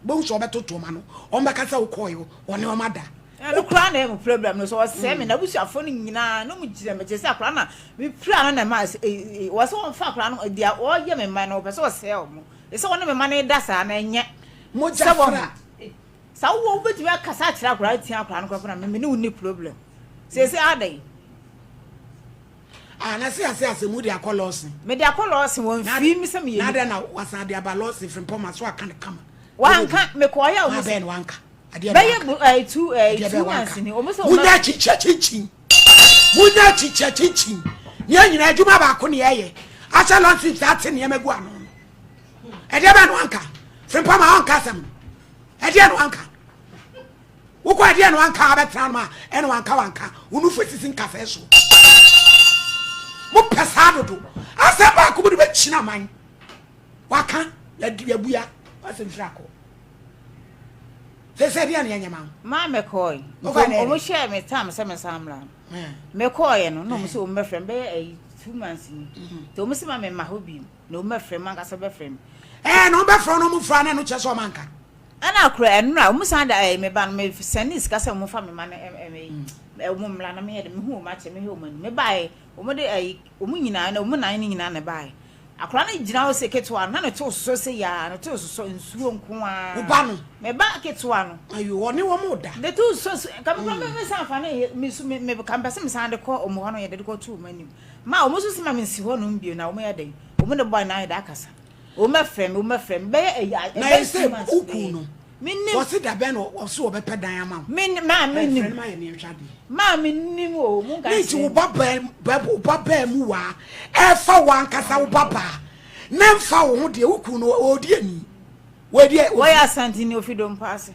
Wobɛhu sɛ wɔbɛtoto wɔn ano, wɔbɛka sɛ wokɔeɛ, wɔne wɔn ada. Ɛno koraa na ɛyɛ mo problem no, sɛ wɔsɛe me, n'abusuafoɔ no nyinaa na wɔn gyina m'akyi sɛ akwadaa no a mepira no na ɛma wɔ sɛ wɔmfa akwadaa no deɛ wɔyɛ me mma no wɔpɛ sɛ wɔsɛe wɔn sɛ wɔne me mma no da saa na ɛnyɛ Mogya sɛ wɔn fra. Sɛ wowɔ wobɛtumi akasa akyerɛ akwadaa atia akwadaa no koraa na me ne wo nni problem seesei adɛn. Ah, na se ase ase mu de akɔ lɔɔsen. Mede akɔ lɔɔsen, wɔn fii mi sɛ meyɛ nipa. Na adɛn na wasan de aba lɔɔsen Frimpong so aka no kama. Wanka, mekɔɔ yɛ a wɔn sɛ. Abɛn wanka. Adeɛ bɛyɛ bu ɛɛ tu ɛɛ tu months ni wɔn sɛ wɔn. Munya kyikyɛ kyinkyin. Munya kyikyɛ kyinkyin. Nea nyina adwuma baako ne ɛyɛ. Ahyɛ lɔɔsen saa te nneɛma gu ano no. Ɛdeɛ bɛn na wanka. Frimpong ma ɔnka asɛm no. Ɛdeɛ na wanka. Wokɔ ɛdeɛ na wanka abɛtena no ma ɛna wanka wanka wo nufu asisi nkasɛɛ so. Mopɛ saa dodo. Asɛm baako mu de bɛkyina aman. Waka yɛabua wasɛm firi akɔ. Sɛ sɛ ɛdeɛ na yɛnyɛ ma wo. Maa mekɔe. Nti ɔmo hyɛɛ me tam sɛ mensan mmra no. Mekɔeɛ no na ɔmo sɛ ɔmo bɛfrɛ me bɛyɛ ɛyi 2 months ni. Nti ɔmo sɛ ma memma hɔ bio na ɔmo bɛfrɛ me ankasa bɛfrɛ me. Ɛɛ na ɔmo bɛfrɛ wo na ɔmo mfrɛ na ɛno kyerɛ sɛ ɔmo anka. Ɛna kora ɛnora ɔmo san da ɛɛ me ba no me sɛnde sika sɛ ɔmo fa me ma no ɛɛ ɛɛ ɔmo mmra na meyɛ de me hu ɔmo akyɛ mehwɛ ɔmo anim me baeɛ ɔmo de ɛyi ɔmo nyinaa na ɔmo nan no nyinaa na ɛbaeɛ akora no gyina hɔ sɛ ketewa no na ne to sosɔ sɛ yaa ne to sosɔ nsuo nko ara wo ba no me ba ketewa no ayo ɔne wɔn da ne to sosɔ nka me kora me me san fa ne me so me me ka mpɛ sɛ me san de kɔ ɔmo hɔ no yɛ de kɔ to ɔmo anim ma ɔmo nso sɛ ma me nsi hɔ nom bio na ɔmo yɛ dɛn ɔmo ne bɔɔ na ayɛ da akasa. Wɔbɛfrɛ me, wɔbɛfrɛ me. Bɛyɛ ɛyi a, Na ɛbɛyɛ ɛsɛ two months wo kun nie. no, Mennim. ɔse da bɛn na ɔse ɔbɛpɛ dan ama wo? Mennim, maa Ɛ, frɛ mennim. no ma yɛ ne nhwɛ adeɛ. Maa mennim o, monka Ne nti nkyerɛ wo me. ba baa bɛ wo ba baa mu waa ɛfa wo ankasa wo ba baa na ɛmfa wo ho deɛ wo kun no ɔɔdi ani. Wɔadi ɛ, Wɔyɛ ofi. Asanteni, ofi Dompo ase.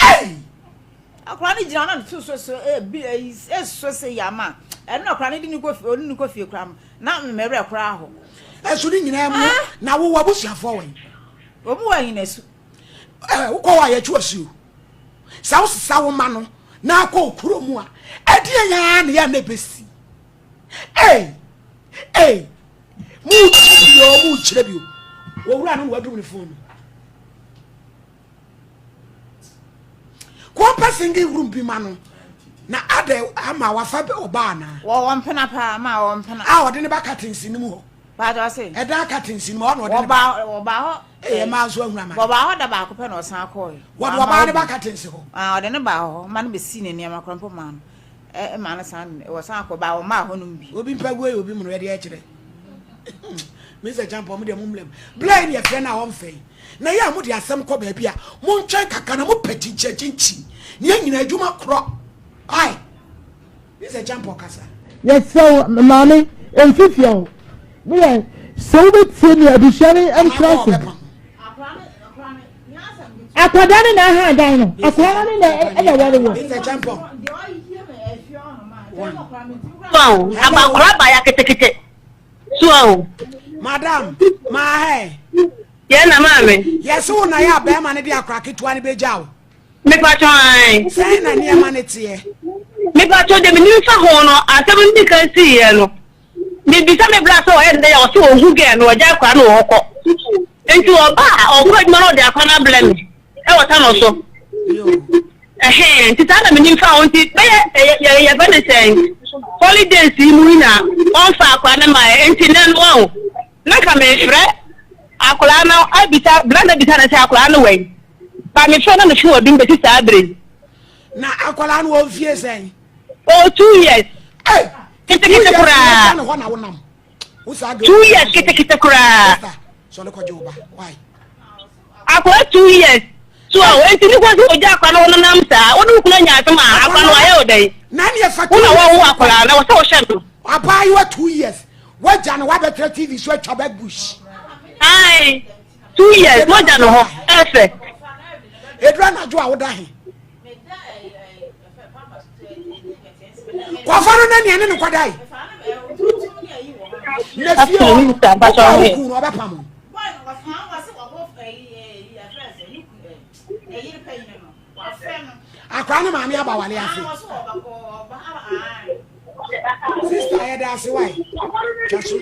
Ei! Akwadaa no gyina hɔ na ne to so so ebi eyi esoso sɛ yi ama ɛno na akwadaa no de ne kɔ fie ɔne ne kɔ fie koraa na mmerɛ koraa hɔ. Ɛso ne nyinaa mu na wowɔ abusuafoɔ wɔ yi. Wɔn wɔ anyinasu. Ɛɛ wokɔ hɔ a yɛtwe asuo sɛ wosesa wo ma no na akɔ okuro mu a ɛdeɛ yɛn na yɛn na ɛbɛsi. Ei ei mu kyerɛ bio mu kyerɛ bio wɔwura no na wadum ne fon no. Kɔmpɛ singing room bi ma no na adɛ ama wafa ɔbaa anaa. Wɔwɔ mpena paa ma wɔwɔ mpena. A ɔde ne ba curtains no mu hɔ. Paatɔ ɔse. Ɛdan curtains no mu hɔ na ɔde ne ba. Wɔba wɔba hɔ. Ɛyɛ maa nso ahunu ama. Wɔba hɔ da baako pɛ na ɔsan kɔɔɛ. Wɔde ɔbaa ne ba curtains hɔ. Ah ɔde ne ba hɔ ma no bɛsii ne nneɛma koraa mpo maa no ɛ maa no san wɔsan kɔ ba wɔmaa hɔ nom bi. Obi mpa guo yɛ obi mono ɛde ɛkyerɛ. Mr. Champon mo deɛ mo mlɛm. Bla yi ne yɛfrɛ no a ɔmfɛ yi. Na yɛ a mode asɛm kɔ baabi a, montwɛn kakra na mopɛ kyinkyiakyinkyin. Ne yɛn nyinaa adwuma korɔ. Ae. Mr. Champon kasa. Yɛsrɛ wo maame mfi fie hɔ. Me yɛ sɛ wobɛtie me abusua no ntra ase. Akwadaa no na aha dan no. Akwadaa no na ɛna wɔre wɔ. Mr. Champon. Wow, abankora ba ya ketekete. So ahu. Madam, maa hɛ. Yɛn na maame. Yɛse wo na yɛ a bɛrima no de akora ketewa no bɛgya wo. Mepatɔ ae. Sɛn na nneɛma no teɛ? Mepatɔ deɛ menim fa ho no, asɛm no di kan siiɛ no, mebisa me bra sɛ ɔyɛ ne dɛn a ɔse ɔhu gɛɛ no, ɔgya akora no wɔ hɔ kɔ. Nti ɔba a ɔkɔ adwuma no ɔde akora no abrɛ me ɛwɔ ta no so. Ɛhɛn, nti saa na menim fa ho nti bɛyɛ yɛ yɛfɛ ne sɛn holidays yi mu yi na ɔmfa akora no ma nti nɛ no ɔho. Na nka mefrɛ akwadaa no abisa, bra no abisa no sɛ akwadaa no wɛn. Ba mefrɛ na mefrɛ wɔ dum bɛsi saa bere yi. Na akwadaa no wɔ mfie sɛn? Oh, 2 years. Hey, ketekete koraa. 2 years na wonam. 2 years ketekete koraa. Sɔle kɔgye wo ba. Why? Akwadaa 2 years. So awo enti ne kwan sɛ ogya akwadaa no wɔnenam saa? Wo ne wo kunu anya asɛm a, akwadaa no wayɛ wo dɛn? Wo na woawo akwadaa no, ɛwɔ sɛ wohwɛ no. Abaayewa 2 years wagya no wabɛtena TV so atwa back bush. Ae, 2 years wagya no hɔ, ɛfɛ. Eduru anadwo a woda he? Kɔfa no na nea ne no kɔdae. Na fie hɔ no, wokɔ a wo kunu no ɔbɛpam wo. Akwadaa no maame aba wale ase. Sister yɛda ase wae. Twa so.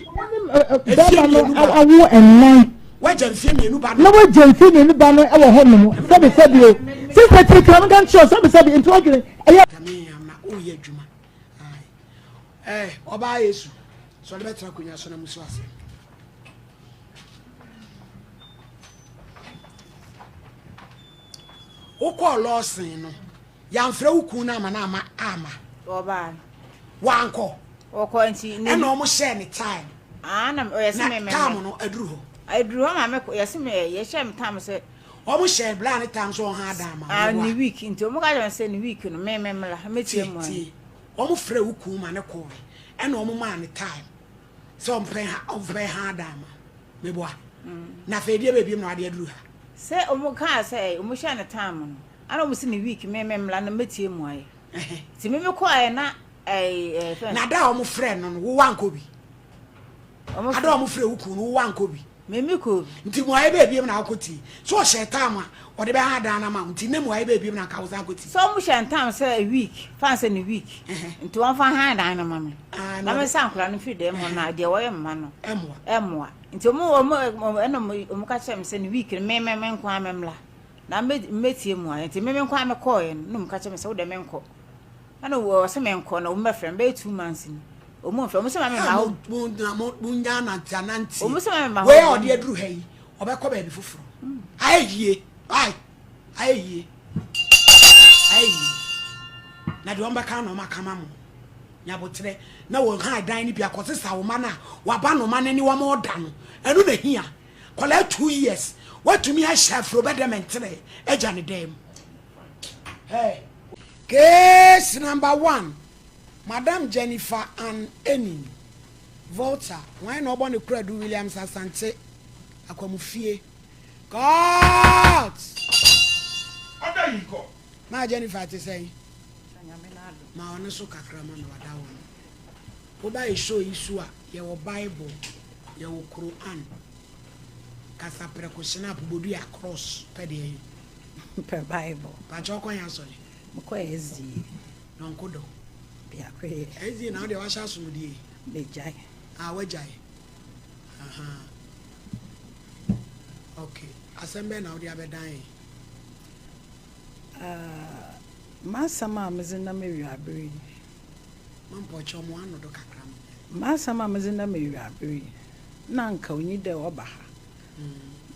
Bɛrima no awo nnan. Wagya mfie mmienu ba no. Na wagya mfie mmienu ba no wɔ hɔ nom. Sɛbi sɛbi o. Sister tiri kura nka nkyerɛ sɛbi sɛbi nti wadwene ɛyɛ. Kame am na woyɛ adwuma. Ɛɛ ɔbaa Yesu. Sɔre bɛtena akonnwa so na musu asɛm. Wokɔɔ lɔɔsen no, yɛamfrɛ wo kun no ama no ama ama. Ɔbaa. Wankɔ. Ɔkɔ nti. Ɛna ɔmo hyɛɛ ne time. Ah, na ɔyɛ sɛ me me. Na time no aduru hɔ. Aduru hɔ ma me kɔ, yɛsɛ me yɛhyɛ me time sɛ. Ɔmo hyɛɛ bla ne time sɛ ɔha adan ma. Ah, ne week nti ɔmo ka kyerɛ sɛ ne week no me me mmra metie mu. Tie, ɔmo frɛ wo kun ma ne kɔɔ ɛna ɔmo maa ne time sɛ ɔmpɛ ha ɔmpɛ ha adan ma. Meboa. Na afei deɛ bɛbiem na wade aduru ha. Sɛ ɔmo kaa sɛ ɔmo hyɛɛ no time no, ɛna ɔmo se ne week me me mmra na mɛtie mu ayɛ. Nti me me kɔɛ na ɛɛ ɛɛ. Na da a ɔmo frɛ no no, wo wankɔ bi? Ada a ɔmo frɛ wo kun no, wo wankɔ bi? Me me kɔɔ bi. Nti muayɛ bɛɛ biem na wokɔ tie? So ɔhyɛɛ time a ɔde bɛha dan no ama wo nti na muayɛ bɛɛ biem na anka wo san kɔ tie? Sɛ ɔmo hyɛɛ time sɛ week, fa no sɛ ne week, nti wɔmfa han dan no ma me. Na me nsa nkwadaa no mfiri dɛm hɔ na deɛ wɔyɛ mma no ɛmmoa. Nti ɔmo ɔmo ɛna ɔmo ɔmo ka kyerɛ me sɛ ne week no me me me nko ara me mmra na me mɛtie mu ayɛ. Nti me me nko ara me kɔɔɛ no na ɔmo ka kyerɛ me sɛ wo deɛ menkɔ. Ɛna wɔ sɛ menkɔ na ɔmo bɛfrɛ me bɛyɛ 2 months ni. Ɔmo mfrɛ, ɔmo sɛ ma me ma hɔ. Mo na mo mo nya nante anante. Ɔmo sɛ ma me ma hɔ. Wei a ɔde aduru ha yi ɔbɛkɔ baabi foforɔ. Ayɛ yie ayi ayɛ yie ayɛ yie na deɛ ɔmo bɛka na ɔmo aka ma mo. Nyaboterɛ na wɔn ha dan no bi akɔsesa wo ma no a waba no ma no ne wɔn ɔda no ɛno na hia kɔlaa 2 years watumi ahyɛ afuro bɛdɛ mɛntere agya ne dan mu. Hey. Case number one, Madam Jennifer Ann Enin, Volta, wɔn na ɔbɔ ne kuradu Williams Asante, Akwamufie. Court! Order in court. Maa Jennifer te sɛn? Ma ɔno so kakra ma me wada hɔ no. Woba yɛ show yi so a, yɛwɔ Bible, yɛwɔ Quran, kasaprɛko, snap, bodua, cross, pɛ deɛ yi. Pɛ Bible. Pakyɛ ɔkɔ yɛn asɔre. Mekɔ SDA. Nɔnko dɔ. Biako yɛ. SDA na wodeɛ wahyɛ asomdie. Megyae. Ah, wagyae. Aha. Okay. Asɛm bɛn na wode abɛdan yɛn? Ah, m'asɛm a medze nam ewiaber yi. Mampɔkyɛ ɔmo ano do kakra ma. M'asɛm a medze nam ewiaber yi, na anka onnyi dɛ ɔba ha.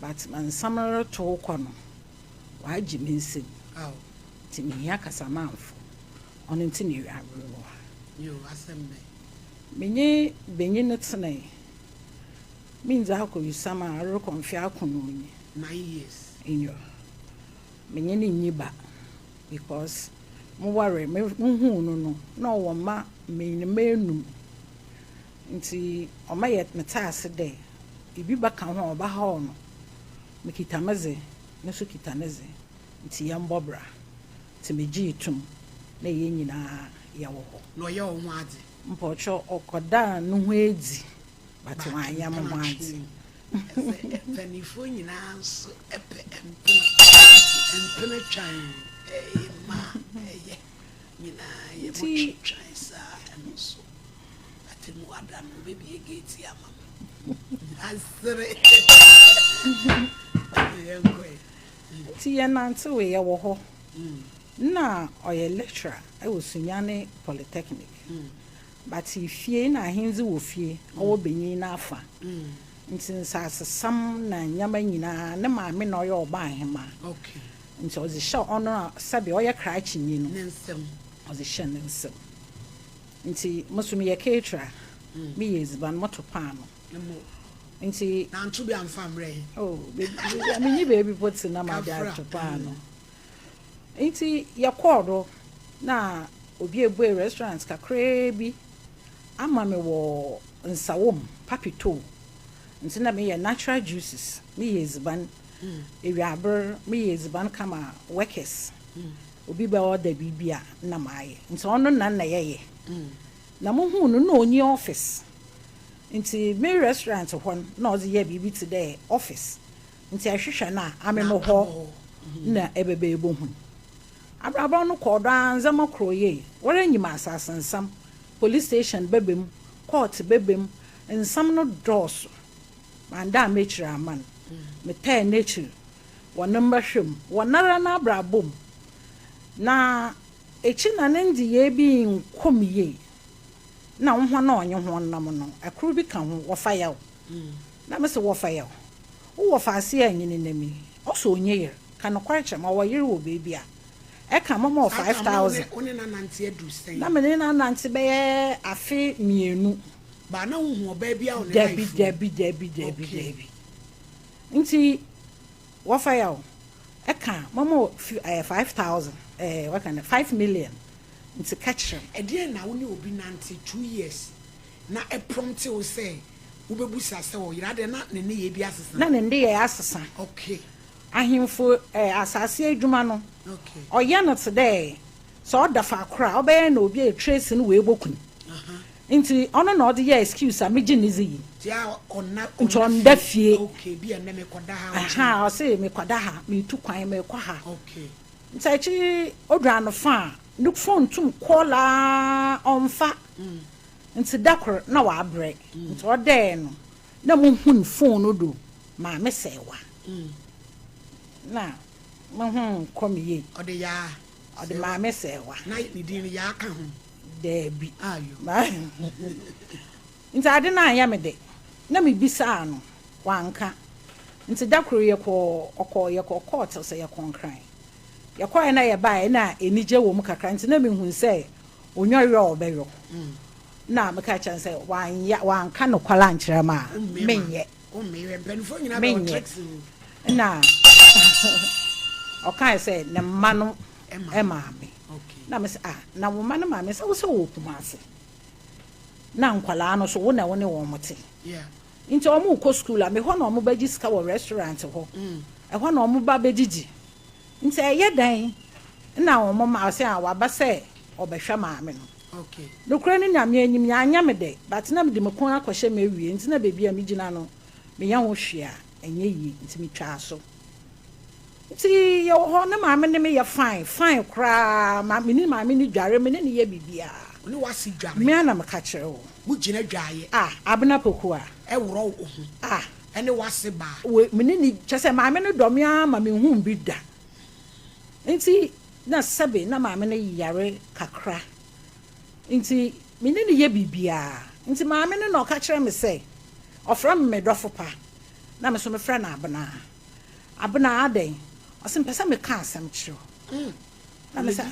But nsɛm rotow kɔ no, ɔagye me nsamu. Ntsi mihia kasamamfo. Ɔno ntsi na ewiaber wɔ ha. Yo, asɛm bɛn? Menye banyin no tsenae. Minndzi akɔwisɛm a ɔrokɔ mfe akron nye. 9 years. Nyew. Menye no nnyi ba because mowaree, muhuu no no, na ɔwɔ mba mbenyinmba enum. Ntsi ɔma yɛ metse ase dɛ ibi bɛka ho a ɔbɛhaw no. Mikita me dze, no so kita ne dze, ntsi yɛmbɔ bra. Ntsi megyee to mu na hɛn nyina yɛwɔ hɔ. Na ɔyɛ wo ho adze? Mpɔkyɛw, ɔkɔdaa no ho edzi but ɔannyɛ mo ho adze. Sɛ mpanimfoɔ nyinaa nso pɛ mpena mpena twan ɛyɛ mmaa ɛyɛ nyinaa yɛ mo twetwan saa ɛno nso atemu ada no bɛbie gate ama mo asere yɛnkɔe. Nti yɛnantewee, yɛwɔ hɔ. Nna ɔyɛ lecturer wɔ Sunyani Polytechnic. But fie na ahendzi wɔ fie, ɔwɔ banyin n'afa. Ntsi nsaasesɛm na ndzɛmba nyina ne maame na ɔyɛ ɔbaahemaa. Ntsi ɔdze hyɛɛ ɔno a sɛbe ɔyɛ krakyenyi no, ɔdze hyɛɛ ne nsamu. Ntsi mo so meyɛ caterer, meyɛ edziban, moto paanoo. Nti. Na anto bi amfa ammrɛ he? Oh, beebi a menyi beebi po tse na madze Kafra. ato paano. Nti yɛkɔɔ do na obi ebuei restaurant kakraa bi ama me wɔ Nsawam, Papito. Ntsi na meyɛ natural juices, meyɛ edziban. Ewiaber meyɛ edziban kama workers. Obi bɛ order biribi a nna mayɛ. Ntsi ɔno na nna yɛyɛ. Na muhun no nna onnyi office. Ntsi me restaurant hɔ no nna ɔdze yɛ biribi tse dɛ office. Ntsi ehwehwɛ no a, ame Na mo abɔ hɔ hɔ. na ebɛba ebohu no. Abrabɔ no kɔɔ do ara, ndzɛmba krɔɔ yie. Woara nyim asaase nsɛm, police station bɛba mu, court bɛba mu, nsɛm no dɔɔ so. Manndan m'ekyir amma no. Metaa n'ekyir wɔ ne mbɔhwɛ mu, wɔ noara n'abrabɔ mu. Na ekyir na ne ndzeyɛɛ bi nnkɔ me yie. Nna hɔn a ɔnye hɔn nam no, kor bi ka ho, wɔfa yaw. Na mese, Wɔfa yaw? Wo wɔfa ase a nye no nam yi, ɔse onnyi yer. Ka nokwar kyerɛ me, ɔwɔ yer wɔ beebi a? Ɛka mama wo Saa five tam no wo ne thousand. wo ne no anante aduru sɛn? Na me ne no anante bɛyɛ afe mmienu. But na wonhu ɔbaa biara wɔ ne Dabi, life mu? dabi, dabi, dabi, Okay. dabi. Nti wɔfa yaw, ɛka mama wo fi ɛɛ 5,000, ɛɛ wɔka no 5 million, nti ka kyerɛ me. Ɛdeɛn na wo ne obi nante 2 years na ɛprompte wo sɛ wobɛbusa sɛ ɔyere adɛn na ne nneyɛɛ bi asesa? Na ne nneyɛɛ asesa. Ahemfo ɛɛ asase adwuma no, ɔyɛ no te dɛ sɛ ɔda faakor a, ɔbɛyɛ na obi a trace no wɔ ebɔku no. Nti ɔno na ɔde yɛ excuse a megye ne dzi yi. Nti a ɔnna Nti ɔnda fie. Okay, bi ɛnnɛ mekɔda ha ɔkyena. Aha, ɔse mekɔda ha, metu kwan mekɔ ha. Nti akyi odu anofa a, ne phone tum call aa ɔmfa. Nti da kor na wabrɛ. Nti ɔdɛɛ no, na muhun phone no do maame sɛɛwa. Na mehu nkɔ me yie. Ɔde yaa. Ɔde maame sɛɛwa. Na ne din no yaa ka ho. Daabi. Ayo. Nti ade no anyɛ me de. Na mebisaa no, wanka. Nti da kor yɛkɔ ɔkɔ yɛkɔ court sɛ yɛkɔ Nkran. Yɛkɔɛ na yɛbaeɛ na anigye wɔ mu kakra nti na mehu sɛ onwa werɛ a ɔbɛyɔ. Na meka kyerɛ no sɛ wanyɛ wanka nokware ankyerɛ me a menyɛ. Wommeyɛ mpanimfoɔ nyinaa bɛwɔ Menyɛ. tricks o. Na ɔkae sɛ ne mma no maame. Na me sɛ ah na wo mma no maame sɛ wo sɛ wɔ Kumase. Na nkwalaa no so wo na wo ne wɔn te. Nti wɔn kɔ school a me hɔ na wɔn bɛgye sika wɔ restaurant hɔ. Ɛhɔ na wɔn ba bɛgyigyi. Nti ɛyɛ dan na wɔn ma ɔsɛ a waba sɛ ɔbɛhwɛ maame no. Nokorɛ ne Nyame anim yɛanyɛ me dɛ but na mede me kɔn akɔhyɛ me awie nti na baabi a megyina no meyɛ ho hwee a ɛnyɛ yie nti metwaa so. Nti yɛwɔ hɔ ne maame ne me yɛ fine fine koraa ma me ne maame ne dware me ne ne yɛ biribiara. Wo ne w'ase dware. Me ara na meka kyerɛ wo. Mo gyina dwaeɛ. Ah Abena Poku a. Ɛworɔ wo ho. Ah. Ɛne w'ase baa. We me ne ne kyerɛ sɛ maame no dɔ me ara ma menhuu bi da. Nti na sɛbe na maame no yare kakra nti me ne no yɛ biribiara. Nti maame no na ɔka kyerɛ me sɛ ɔfrɛ me me dɔfo pa na me nso mefrɛ no Abena. Abena adɛn? Ɔse mepɛ sɛ meka asɛm kyerɛ wo. Na me sɛ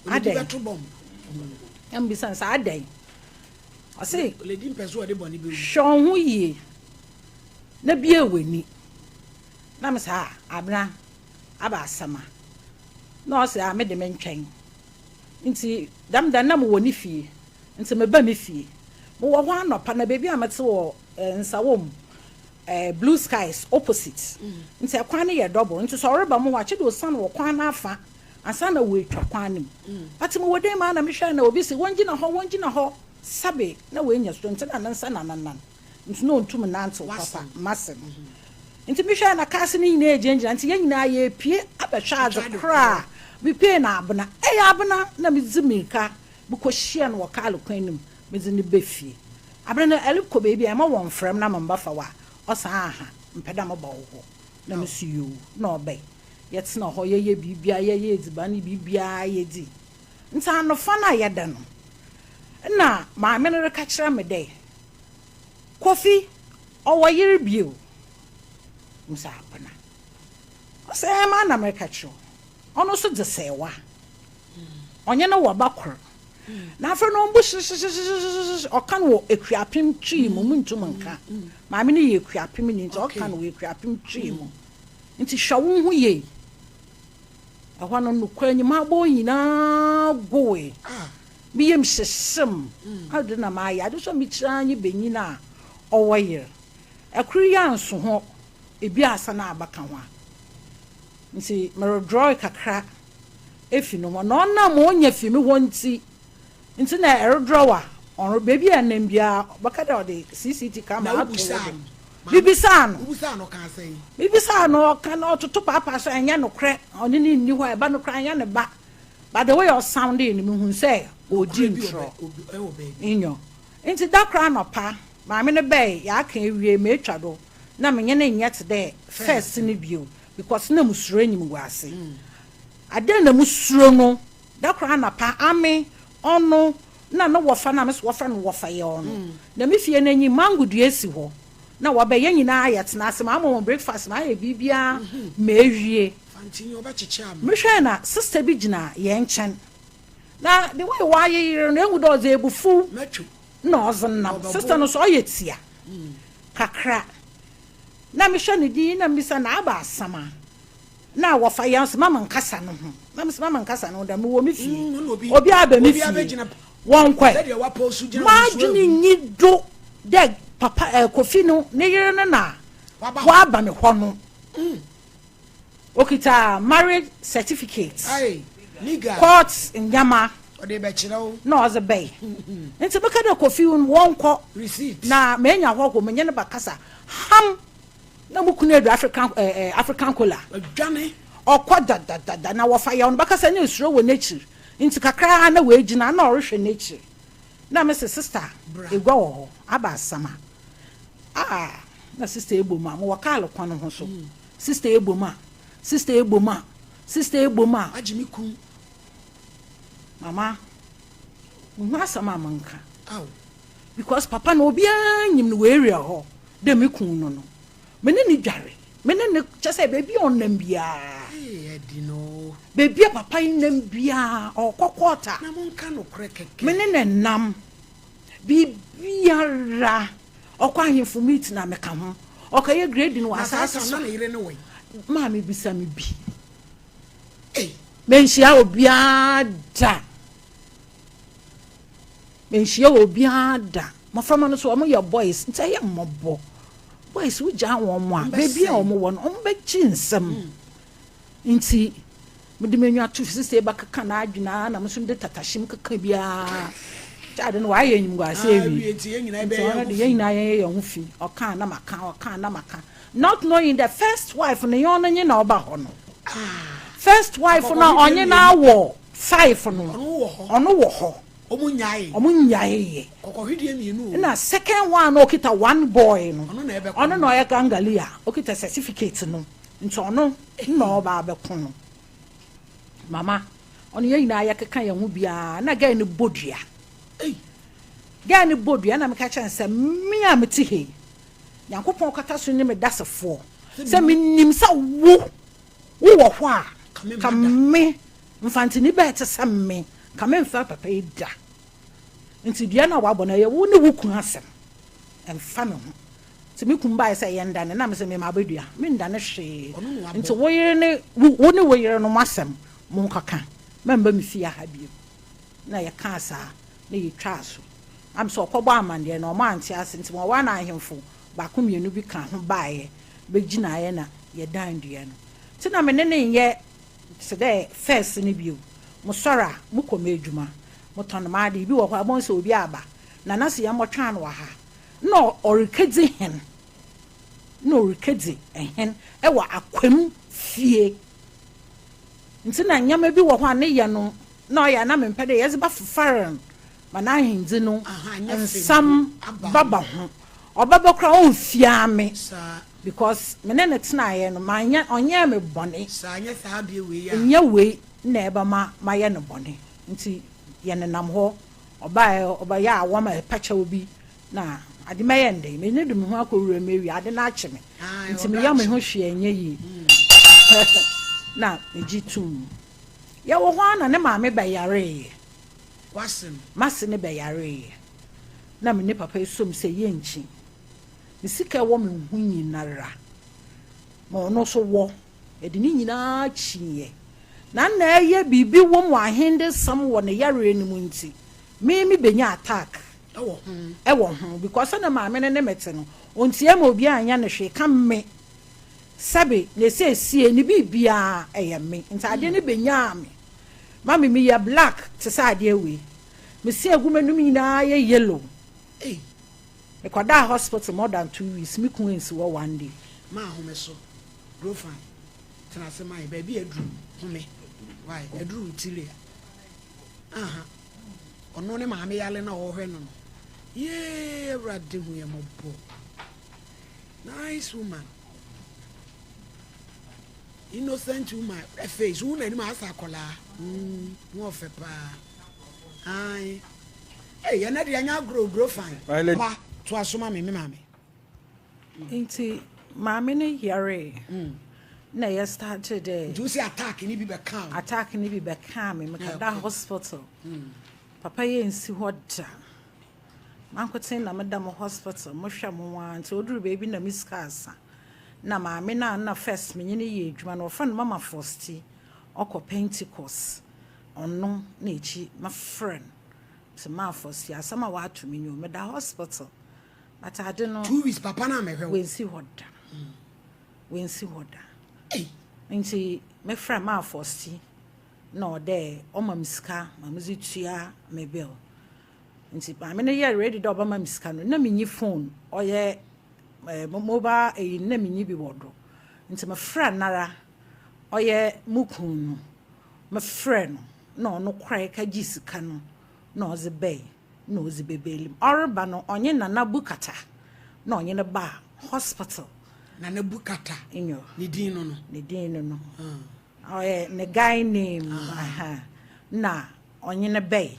Oledi adɛn? bɛto bɔmb. Na mebisa no sɛ adɛn? Ɔse Oledi mpɛ sɛ ɔde bɔne bɛwu. hwɛ wo ho yie na bue w'ani. Na me sɛ ah Abena aba asɛm a. Na ɔse ah me de mentwɛn. Nti dɛm da no na mewɔ ne fie. Nti meba me fie. Mewɔ hɔ anɔpa na baabi a mete wɔ eh, Nsawam eh, Blue Skies opposite. Nti ɛkwan no yɛ double. Nti sɛ ɔreba mo hɔ a kyɛ de osiane wɔ kwan no afa ansa na wɔatwa kwan no mu. But mewɔ dan mu a na mehwɛ na obi se wɔngyina hɔ wɔngyina hɔ sɛbe na wɔanya so nti na ne nsa na nenan. Nti na ɔntum nantew papa masɛm. Nti mehwɛ na cars no nyinaa gyinagyina nti yɛn nyinaa yɛpie abɛhwɛ adze koraa. Mepie na Abena. Ɛyɛ Abena na medzi mirika mekɔhyia no wɔ kaal kwan no mu medze no ba fie. Abena no ɛrekɔ baabi a ɛma wɔmfrɛ me na memba fa wo a ɔsan aha mpɛ dɛ meba wo hɔ na mese yoo na ɔbae. Yɛtsena hɔ yɛyɛ biribiara yɛyɛ edziban ne biribiara yɛdzi. Ntsi anofa no a yɛda no nna maame no reka kyerɛ me dɛ Kofi ɔwɔ yer bio. Mese Abena. Ɔse ɛɛ maa na mereka kyerɛ wo. Ɔno so dze sɛɛwa. Ɔnye no wɔ ba kor. Na afei no ɔmbu hyehyehyehyehyehye ɔka no wɔ Ekuapem Twi mu munntum nnka. Maame no yɛ Ekuapemni ntsi ɔka no wɔ Ekuapem Twi mu. Ntsi hwɛ wo ho yie. Ɛhɔ no nokwar enyimabɔw nyina gowee. Me yamu hyehye me. Adɛn na mayɛ? Ade so a mikyir ara nye banyin a ɔwɔ yer. Kor yi annso hɔ, ebiasa na abɛka ho a. Ntsi merodrɔe kakra efi no hɔ, na ɔnam ma onya fi mo hɔ ntsi, ntsi na erodrɔw a, ɔno beebi a enam biara ɔbɛka dɛ ɔdze CCT camera ato wo do. Mibisaa no. Mibisaa no, ɔka no ɔtoto paapaa so, ɛnnyɛ nokorɛ, ɔne no nni hɔ, ɛba no koraa ɛnnyɛ ne ba. But the way ɔsoundee no, mehun sɛ ɔredi ntorɔ. Nyew. Ntsi da kor anɔpa, maame no bae, yɛaka ewie, metwa do, na menye no nnyɛ tse dɛ first no bio because nna musuro enyimguase. Adɛn na musuro no? Da kor anapa, ame, ɔno, na no wɔfa no a mese wɔfrɛ no wɔfa yɛ ɔno, na me fie no enyim mango dua si hɔ, na wɔba, hɛn nyina yɛtsena ase, maama hɔn breakfast, mayɛ biribiara mewie. Mehwɛe na sister bi gyina hɛn nkyɛn, na the way ɔayeyer no, ehu dɛ ɔdze ebufuw na ɔdze nam. Sister no so ɔyɛ tsia kakra. Na mehwɛ no dinn na mibisa no, aba asɛm a? Na wɔfa yɛn so ma menkasa no ho. Na mese ma menkasa no ho da, mewɔ me fie. Obi aba me fie, wɔnkɔe. M'adwene nyi do dɛ papa eh, Kofi no ne yere no na waba me hɔ no. Okita marriage certificate, court nneɛma na ɔdze bae. Ntsi meka dɛ Kofi wɔnkɔ na menya hɔho menye no bɛkasa. Ham! Na mo kunu adu African eh, eh, African cola. Ɔkɔ dadadada na wɔfa yaw no bɛkasa na esuro wɔ n'ekyir. Ntsi kakra ara na oegyina na ɔrohwɛ n'ekyir. Na mese sister, egua wɔ hɔ, aba asɛm a. Ah, na sister ebɔ mu a, mowɔ kaar kwan ho so. Sister ebɔ mu a, sister ebɔ mu a, sister ebɔ mu a. Agye me kun. Mama, munnhu asɛm a menka. Because papa no obiara nyim no wɔ area hɔ dɛ me kun no no. Me ne no dware, me ne no kyerɛ sɛ beebi a ɔnam biara, beebi a papa yi nam biara, ɔkɔ court a, me ne no nam. Biribiara, ɔkɔ ahemfo meeting a meka ho, ɔkɔyɛ grading wɔ asaase so a, maame bisa me bi. Menhyia obiara da. Menhyia obiara da. Mmɔframma no so wɔyɛ boys nti ɛyɛ mmɔbɔ. Boys wogyaa wɔn a, baabi a wɔwɔ no wɔbɛgye nsam. Nti mede m'enyiwa to sisi bɛkeka n'adwene ara na me nso mede tatahyem keka biara. Kyɛ ade no wayɛ enyimguase awie. Nti ɔno de yɛn nyinaa yɛnyɛ yɛn ho fi. Ɔka a na maka, ɔka a na maka. Not knowing the first wife no nyɛ ɔno nye na ɔba hɔ no. First wife no a ɔnye no awɔ five no, ɔno wɔ hɔ. Ɔmo nnyaee. Ɔmo nnyaee yɛ. Kɔkɔhwedeɛ mmienu o. Ɛna second one no ɔkita one boy no. Ɔno na ɛbɛko no. Ɔno na ɔyɛ gangali a ɔkita certificate no. Nti ɔno na ɔba abɛko no. Mama, ɔno yɛn nyinaa yɛkeka yɛn ho biara na girl no bɔ dua. Ei! Girl no bɔ dua na meka kyerɛ no sɛ me a mete ha yi, Nyankopɔn kata so ne me dasefoɔ sɛ menim sɛ wo, wowɔ hɔ a, ka me Mfantini bɛɛ te sɛ me, nka memfɛr papa yi da. Nti dua no a wabɔ no, ɛyɛ wo ne wo kunu asɛm, ɛmfa me ho. Nti me kunu baeɛ sɛ yɛndane, na mese me mabɛdua, mendane hwee. Nti wo yere ne, wo ne wo yere no mo asɛm monkɔka, mɛmba me fie ha bio. Na yɛkaa saa, na yɛtwaa so. Na mesɛ ɔkɔbɔ amanneɛ no, wɔn ante ase, nti wɔn na ahemfo baako mmienu bi ka ho baeɛ bɛgyinaeɛ na yɛdan dua no. Nti na me ne no nyɛ Tse dɛ first no bio, mosoɛr a, mokɔ m'edwuma, motɔn m'ade, bi wɔ hɔ a bohu sɛ obi aba na na se yɛmbɔtweɔn no wɔ ha, nna orikedzi hen, nna orikedzi hen wɔ Akwam fie. Ntsi na ndzɛmba bi wɔ hɔ a ne yɛ no nna ɔyɛ a na memmpɛ dɛ yɛdze bɛfefar no ma n'ahendzi no nsɛm bɛba ho. Ɔbɛba koraa a ɔmmfia me. Because me ne no tenaeɛ no, manyɛ, ɔnyɛɛ me bɔne. Nyɛ wei na ɛbɛma mayɛ no bɔne. Nti yɛnenam hɔ, ɔbaeɛ, ɔbɛyɛ a wɔma ɛpa kyɛw bi, na ade mɛyɛ no dɛn? Me ne de me ho akɔ wuram awie, ade no akye me. Nti meyɛ me ho hwee ɛnyɛ yie. Na megye toom. Yɛwɔ hɔ ara na ne maame bɛyareeɛ. W'ase no. M'ase no bɛyareeɛ na me ne papa yi som sɛ yɛnkyi. Me sika a ɛwɔ me ho nyinara ma ɔno nso wɔ. Yɛde ne nyinaa kyiiɛ. Na na ɛyɛ biribi wom wɔ ahendesɛm wɔ ne yareɛ no mu nti, me me bɛnya attack ɛwɔ ho because sɛdeɛ maame no ne me te no, ɔntia ma obiara nyɛ no hwee ka me. Sɛbe na ɛsiesie ne biribiara ɛyɛ me nti adeɛ no bɛnyaa me. Mame meyɛ black te sɛ adeɛ wei. Me se agu m'anum nyinaa yɛ yellow. Ei. Mekɔdaa hospital more than 2 weeks, me kun ansi hɔ one day. Maa home so. Grow fine. Tena ase ma yɛ. Baabi a aduru no, home. Why? Aduru wo tiri a. Aha. Ɔno ne maame yale na ɔhwɛ no no. Yee, Awurade hu yɛ mmɔbɔ. Nice woman. Innocent woman. Face, wo n'anim asa akɔlaa. Ho ɔfɛ paa. Ae. Hey, ɛnɛ deɛ ɛnyɛ agorɔ, grow fine. Pa, to aso ma me, me maame. Nti maame no yaree na yɛ started dɛ. Nti wo sɛ attack ni bi bɛka wo. Attack ni bi bɛka me, mekɔda hospital. Papa yɛ nsi hɔ da. Mankoten na meda mo hospital, mohwɛ mo a nti oduru baabi na me sika asa. Na maame no a na first menye no yɛ adwuma no, wɔfrɛ no Mama Fosti, ɔkɔ Pentecost. Ɔno na ekyi mafrɛ no. Sɛ Mama Fosti, asɛm a wato me nyo, meda hospital. But ade no 2 weeks papa na mehwɛ wo. Wensi hɔ da. Wensi hɔ da. Nti mefrɛ Mama Fosti na ɔdɛ ɔma me sika ma medze tua me bill. Nti maame no yɛ ready dɛ ɔbɛma me sika no, na menyi phone ɔyɛ mobile eyi na menyi bi wɔ do. Nti mefrɛ nara ɔyɛ mu kun no, mefrɛ no na ɔno koraa ka gye sika no na ɔdze bɛɛ na ɔdze bɛbɛɛli mu. Ɔreba no ɔnye Nana Bukata na ɔnye no baa hospital. Nana Bukata. Nyo. Ne din no no. Ne din no no. Ɔyɛ ne guy name. Aha. Na ɔnye no bɛɛ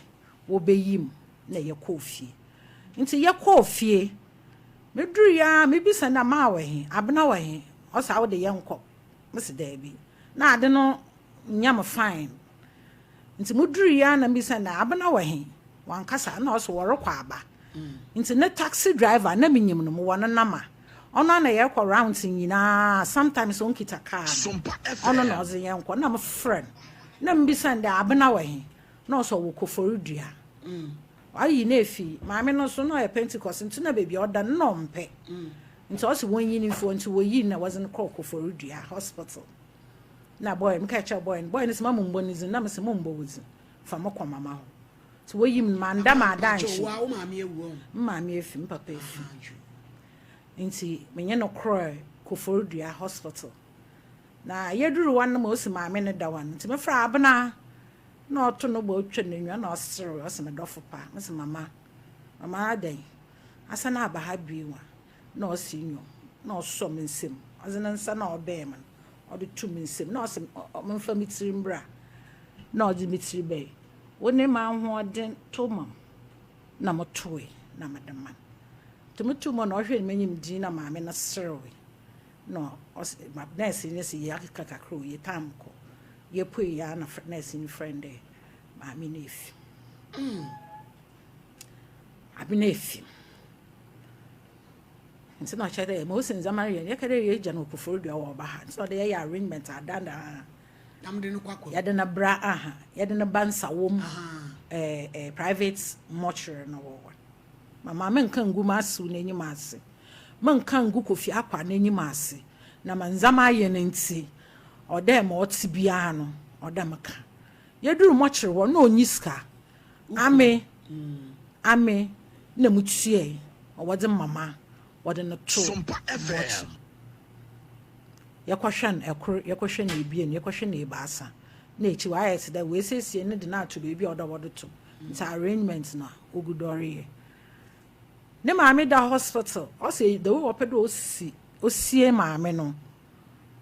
wɔbɛyi mu na yɛkɔɔ fie. Nti yɛkɔɔ fie, meduru ya mebisa na maa wɔ he, Abena wɔ he, ɔsɛ awo de yɛnkɔ. Mesi daabi. Na ade no nyɛ me fine. Nti muduru ya na mebisa na Abena wɔ he, wankasa na ɔsɛ wɔrekɔ aba. Nti ne taxi driver na menyim no, mewɔ ne nama. Ɔno ana yɛrekɔ rounds nyinaa, sometimes ɔnkita car no. Ɔno na ɔdze yɛn kɔ na mefrɛ no. Na mebisa no dɛ Abena wɔ he, na ɔsɛ ɔwɔ Koforidua. Wayi na efi maame no so na ɔyɛ Pentecost nti na baabi a ɔda no na ɔmpɛ. Nti ɔsɛ wɔnyi no mfi hɔ nti wɔyi no na wɔdze no kɔɔ Koforidua hospital. Na boy meka kyerɛ boy no, boy no sɛ ma mombɔ ne dzin na mesɛ mombɔ wo dzin fa mo kɔ mama hɔ. Nti wɔyi me manda maada Mpakyɛ nhye. wo maame awu ɔn. Me maame efi, me papa efi. Nti menye no kɔɔ Koforidua hospital. Na yɛduru hɔ no ma osi maame no da hɔ no nti mefrɛ Abena na ɔto no bɔ otwa n'enyiwa na ɔserew ɔsɛ me dɔfo pa. Mese mama, mama adɛn? Asa na aba ha bio a na ɔsi nyo na ɔsɔ me nsam. Ɔdze ne nsa na ɔbɛn me no ɔde to me nsam na ɔsɛ memfa me tiri mbra na ɔdze me tiri bɛn. Wo ne m'ahoɔden to ma m na motoe na mede ma no. Nti moto mu na ɔhwɛ m'enyim din na maame no serewee. Na ɔsɛ ma nurse no sɛ yɛakeka kakra o yɛ time kɔ. Yɛpue ya na nurse no frɛ no dɛ maame no efi. Abena efi. Nti na ɔkyerɛ dɛ ma osi ndzɛmba reyɛ no yɛka dɛ yɛgya no wɔ Koforidua wɔ ɔba ha. Nti na ɔde yɛyɛ arrangement adandaa. Na mede no kɔ akɔ. Yɛde no bra aha, yɛde no ba Nsawam private mortuary no wɔ hɔ. Ma maame nka ngu m'asew n'enyim ase. Menka ngu Kofi Akwa n'enyim ase. Na ma ndzɛmba ayɛ no nti, ɔdɛ ma ɔtse biara no, ɔdɛ meka. Yɛduru mortuary hɔ na onnyi sika. Ame na mutuae ma wɔdze mama wɔde no too mortuary. Yɛkɔhwɛ no ɛkor, yɛkɔhwɛ no ebien, yɛkɔhwɛ no ebiasa. Na ekyi wɔayɛ tse dɛ woesiesie no de no ato beebi a ɔdɛ wɔde to. Nti arrangement no a ogu do ɔreyɛ. Ne maame da hospital, ɔsɛ the way wɔpɛ dɛ osi osie maame no.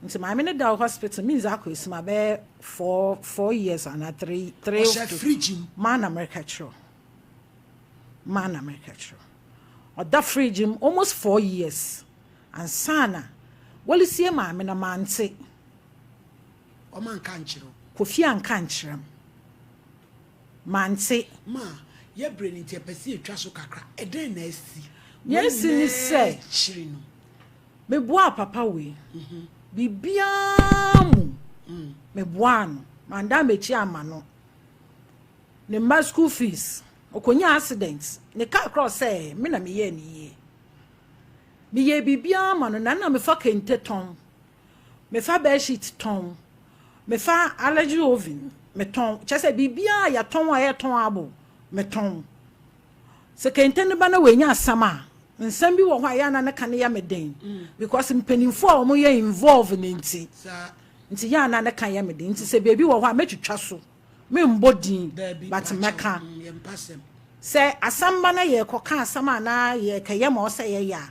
Nti maame no da hospital, means akɔ esima bɛyɛ 4 years anaa three. Ɔhyɛ fridge mu. Maa na mɛka kyerɛ. Maa na mɛka kyerɛ. Ɔda fridge mu almost 4 years. Ansa na wɔresie maame no mante. Ɔma nka nkyerɛ wo. Kofi anka nkyerɛ m. Mante. Ma, yɛbrɛ no nti yɛpɛ sɛ yɛtwa so kakra. Ɛdɛn na asi? Nea Wei asi ne nyinaa sɛ, akyiri no. meboaa papa wei. Biribiara mu, meboaa no. Mandan m'akyi amma no. Ne mma school fees, ɔkɔnyaa accident, ne car koraa ɔsɛeɛ, me na meyɛɛ no yie. Meyɛɛ biribiara ma no, na na mefa kente tɔn, mefa bedsheet tɔn, mefa allergy oven metɔn, kyerɛ sɛ biribiara a yɛtɔn a ɛyɛ abo metɔn. Sɛ kente no ba na wɔanya asɛm a, nsɛm bi wɔ hɔ a ɛyɛ a na ne ka no yɛ me den because mpanimfoɔ a wɔyɛ involve no nti, nti yɛ a na ne ka yɛ me den. Nti sɛ baabi wɔ hɔ a mɛtwitwa so, membɔ din, but mɛka. Sɛ asɛm ba na yɛrekɔka asɛm anaa yɛrekɛyɛ ma ɔsɛ yɛyɛ a,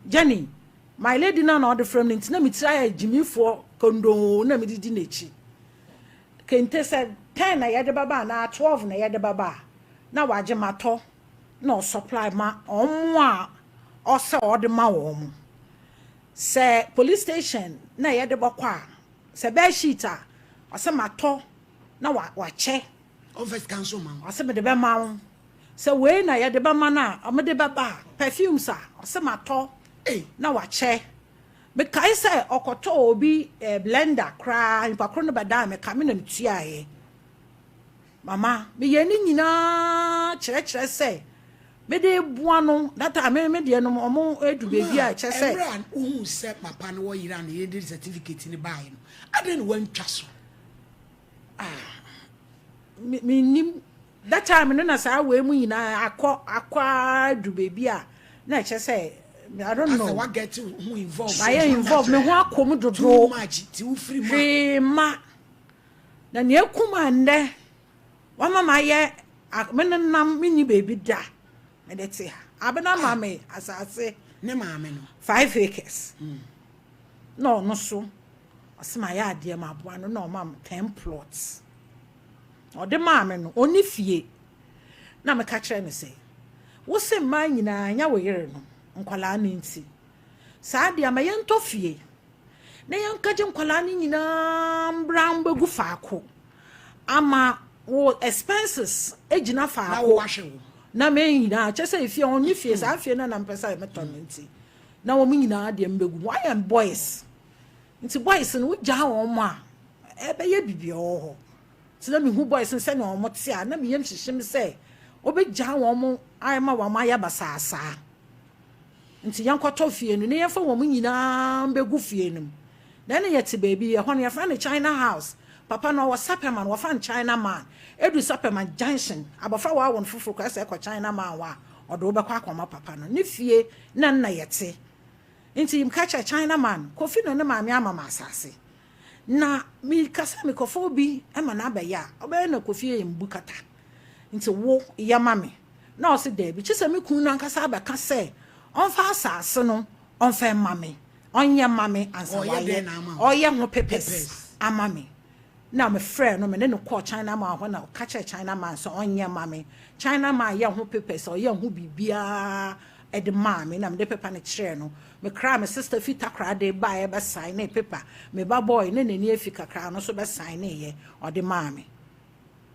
Jenny, my lady no a na ɔde frɛ me no nti na me tiri ayɛ gyimifoɔ kondoo na mede di n'akyi. Kente sɛ 10 na yɛde bɛba anaa 12 na yɛde bɛba a, na wagye matɔ na ɔsupply ma wɔn a ɔsɛ ɔde ma wɔn. Sɛ police station na yɛde bɛkɔ a, sɛ bed sheet a, ɔsɛ matɔ na wakyɛ. Ɔmfa sika nso ma wo. Ɔsɛ mede bɛma wo. Sɛ wei na yɛde bɛma no a, ɔmode bɛba a, perfumes a, ɔsɛ matɔ na wakyɛ. Mekae sɛ ɔkɔtɔɔ obi blender koraa, nipa koro no bɛdan me ka, me na metuaeɛ. Mama, meyɛ ne nyinaa kyerɛkyerɛ sɛ mede boa no, that time me me deɛ no ɔmo edu baabi a ɛkyɛ sɛ. Mmerɛ a wohuu sɛ papa no wɔ yere a ne yere de certificate no baeɛ no, adɛn na woantwa so? Ah, me mennim. That time no na saa wei mu nyinaa akɔ akɔ ara du baabi a na ɛkyɛ sɛ I don't know. Asɛ wa get ho involved. Mayɛ involved, me ho akɔ mu dodo. Too much, ti wo firi mu a. Hwee ma. Na nea ekum a nnɛ wama mayɛ me nenam menni baabi da mede te ha. Abena ma me asase. Ne maame no. 5 acres. Na ɔno so ɔsɛ mayɛ adeɛ maboa no na ɔma me 10 plots. Ɔde maa me no, ɔnni fie. Na meka kyerɛ no sɛ, wo se mmaa nyinaa nya wo yere no, nkwadaa no nti. Saa deɛ ma yɛntɔ fie na yɛnkagye nkwadaa no nyinaa mbra mbɛgu faako ama wo expenses gyina faako. Na me nyinaa kyɛ sɛ efie ɔnni fie saa fie no na mpɛ sɛ metɔ no nti na wɔn nyinaa deɛ mbɛgu mu. Wɔayɛ boys nti boys no wogyaa wɔn a ɛbɛyɛ biribi wɔ hɔ. Nti na mehu boys no sɛnea wɔn te a na me yam hyehye me sɛ wɔbɛgyaa wɔn ama wɔn ayɛ basaasaa. Nti yɛnkɔtɔ fie no na yɛmfa wɔn nyinaa mbɛgu fie no mu. Na ɛne yɛte baabi, ɛhɔ no yɛfrɛ no China House. Papa no ɔwɔ Sapɛman, wɔfa no China Man. Ɛdu Sapɛman junction, abɔfra wɔawo no foforɔ koraa sɛ ɛkɔ China Man hɔ a, ɔde wo bɛkɔ akɔma papa no. Ne fie na nna yɛte. Nti meka kyerɛ China Man, Kofi na ne maame ama me asase. Na meka sɛ mekɔfa obi ma no abɛyɛ a, ɔbɛyɛ na Kofi yɛ mbu kata. Nti wo, yɛ ma me. Na ɔse daabi, kye sɛ me kunu no ankasa abɛka sɛ ɔmfa asase no ɔmfa mma me, ɔnyɛ mma me ansa wayɛ, ɔyɛ ho papers ama me. Na mefrɛɛ no, me ne no kɔɔ China man hɔ na ɔka kyerɛɛ China man sɛ ɔnyɛ mma me. China man yɛɛ ho papers, ɔyɛɛ ho biribiara de maa me na mede paper no kyerɛɛ no. Mekraa me sister fi Takoradi baeɛ bɛsaenee paper. Me ba boy ne n'ani afi kakra, ɔno nso bɛsaeneeɛ, ɔde maa me.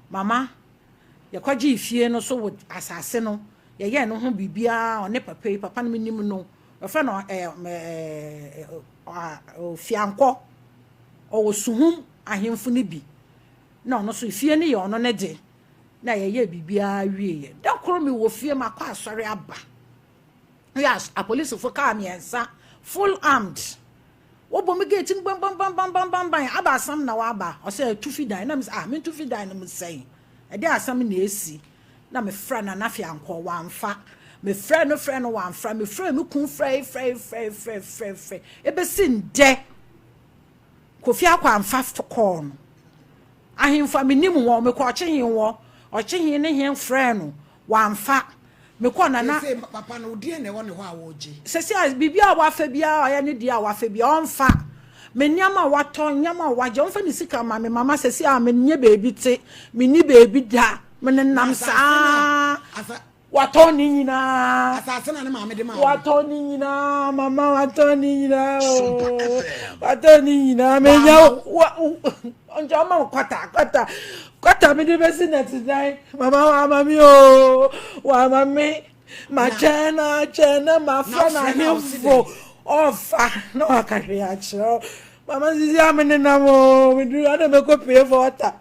Mama, yɛkɔgyee fie no so wɔ asase no, yɛyɛɛ no ho biribiara, ɔne papa yi, papa no menim no, wɔfrɛ no ɛɛ ɛɛ Ofiankɔ, ɔwɔ Suhum ahemfo no bi, na ɔno nso fie no yɛ ɔno ne de, na yɛyɛɛ biribiara wieeɛ. Da koro mewɔ fie, makɔ asɔre aba, yɛ apolisifo kaa mmiɛnsa, full armed, Wɔbɔ me gate no bambambambambamban, aba asɛm na waba, ɔsɛ tu fi dan, na me sɛ ah mentu fi dan no mu sɛn, ɛde asɛm na esi, na mefrɛ Nana Fiankɔ, wamfa, mefrɛ no frɛ no wamfra, mefrɛ me kun frɛ frɛ frɛ frɛ frɛ frɛ, ebesi ndɛ, Kofi Akɔ amfa kɔɔ no, ahemfo a menim wɔn, mekɔ ɔkyehe wɔ, ɔkyehe ne he frɛ no, Wamfa. Mekɔɔ Nana. Seesei papa no, deɛn na ɛwɔ ne hɔ a ɔregye? Seesei a biribiara a wafa biara a ɔyɛ ne deɛ a wafa biara, ɔmfa. Me nneɛma a watɔ, nneɛma a wagye, ɔmfa ne sika mma me. Mama seesei a menyɛ baabi te, menni baabi da, menenam saa. Watɔn ne nyinaa. Asase na ne maame de maa no. Watɔn ne nyinaa, mama watɔn ne nyinaa ooo. Watɔn ne nyinaa, menya wa nti ɔma me kwata kwata. Kwata mede bɛsi nɛte dan. Mama wama me oo, wama me. Makyɛn na akyɛn na mafrɛ no ahemfo. Ɔfa na waka hwee akyerɛ wo. Mama sisi a me nenam oo, meduru ana mɛkɔ pie fɔta.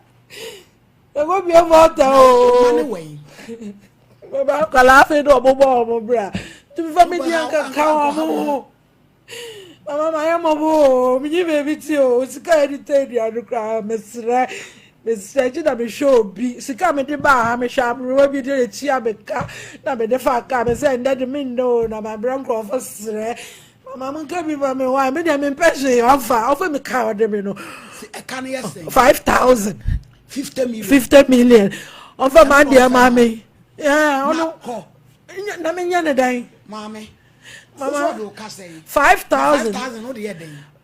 Mɛkɔ pie fɔta oo. Mama akwadaa afei na ɔbobɔ wɔn bra. Tumi fa me di ankaka wɔn ho. Mama mayɛ mmɔbɔ oo, menyi baabi ti oo, sika a yɛde tɔ aduane koraa mesrɛ, mesrɛ gye na mehwɛ obi, sika a mede baa ha mehwɛ aberewa bi de atua me ka na mede fa kaa me sɛ ndɛ de mennɛ oo na mabrɛ nkurɔfo srɛ. Mama monka bi ma me why, me deɛ mempɛ hwee ɔmfa, ɔfa me ka ɔde me no. Ɛka no yɛ sɛn? 5,000. 50 million. 50 million. Ɔmfa m'adeɛ ma me. Yeah, ɔno. Na menyɛ ne dɛn? Maame. Mama 5,000.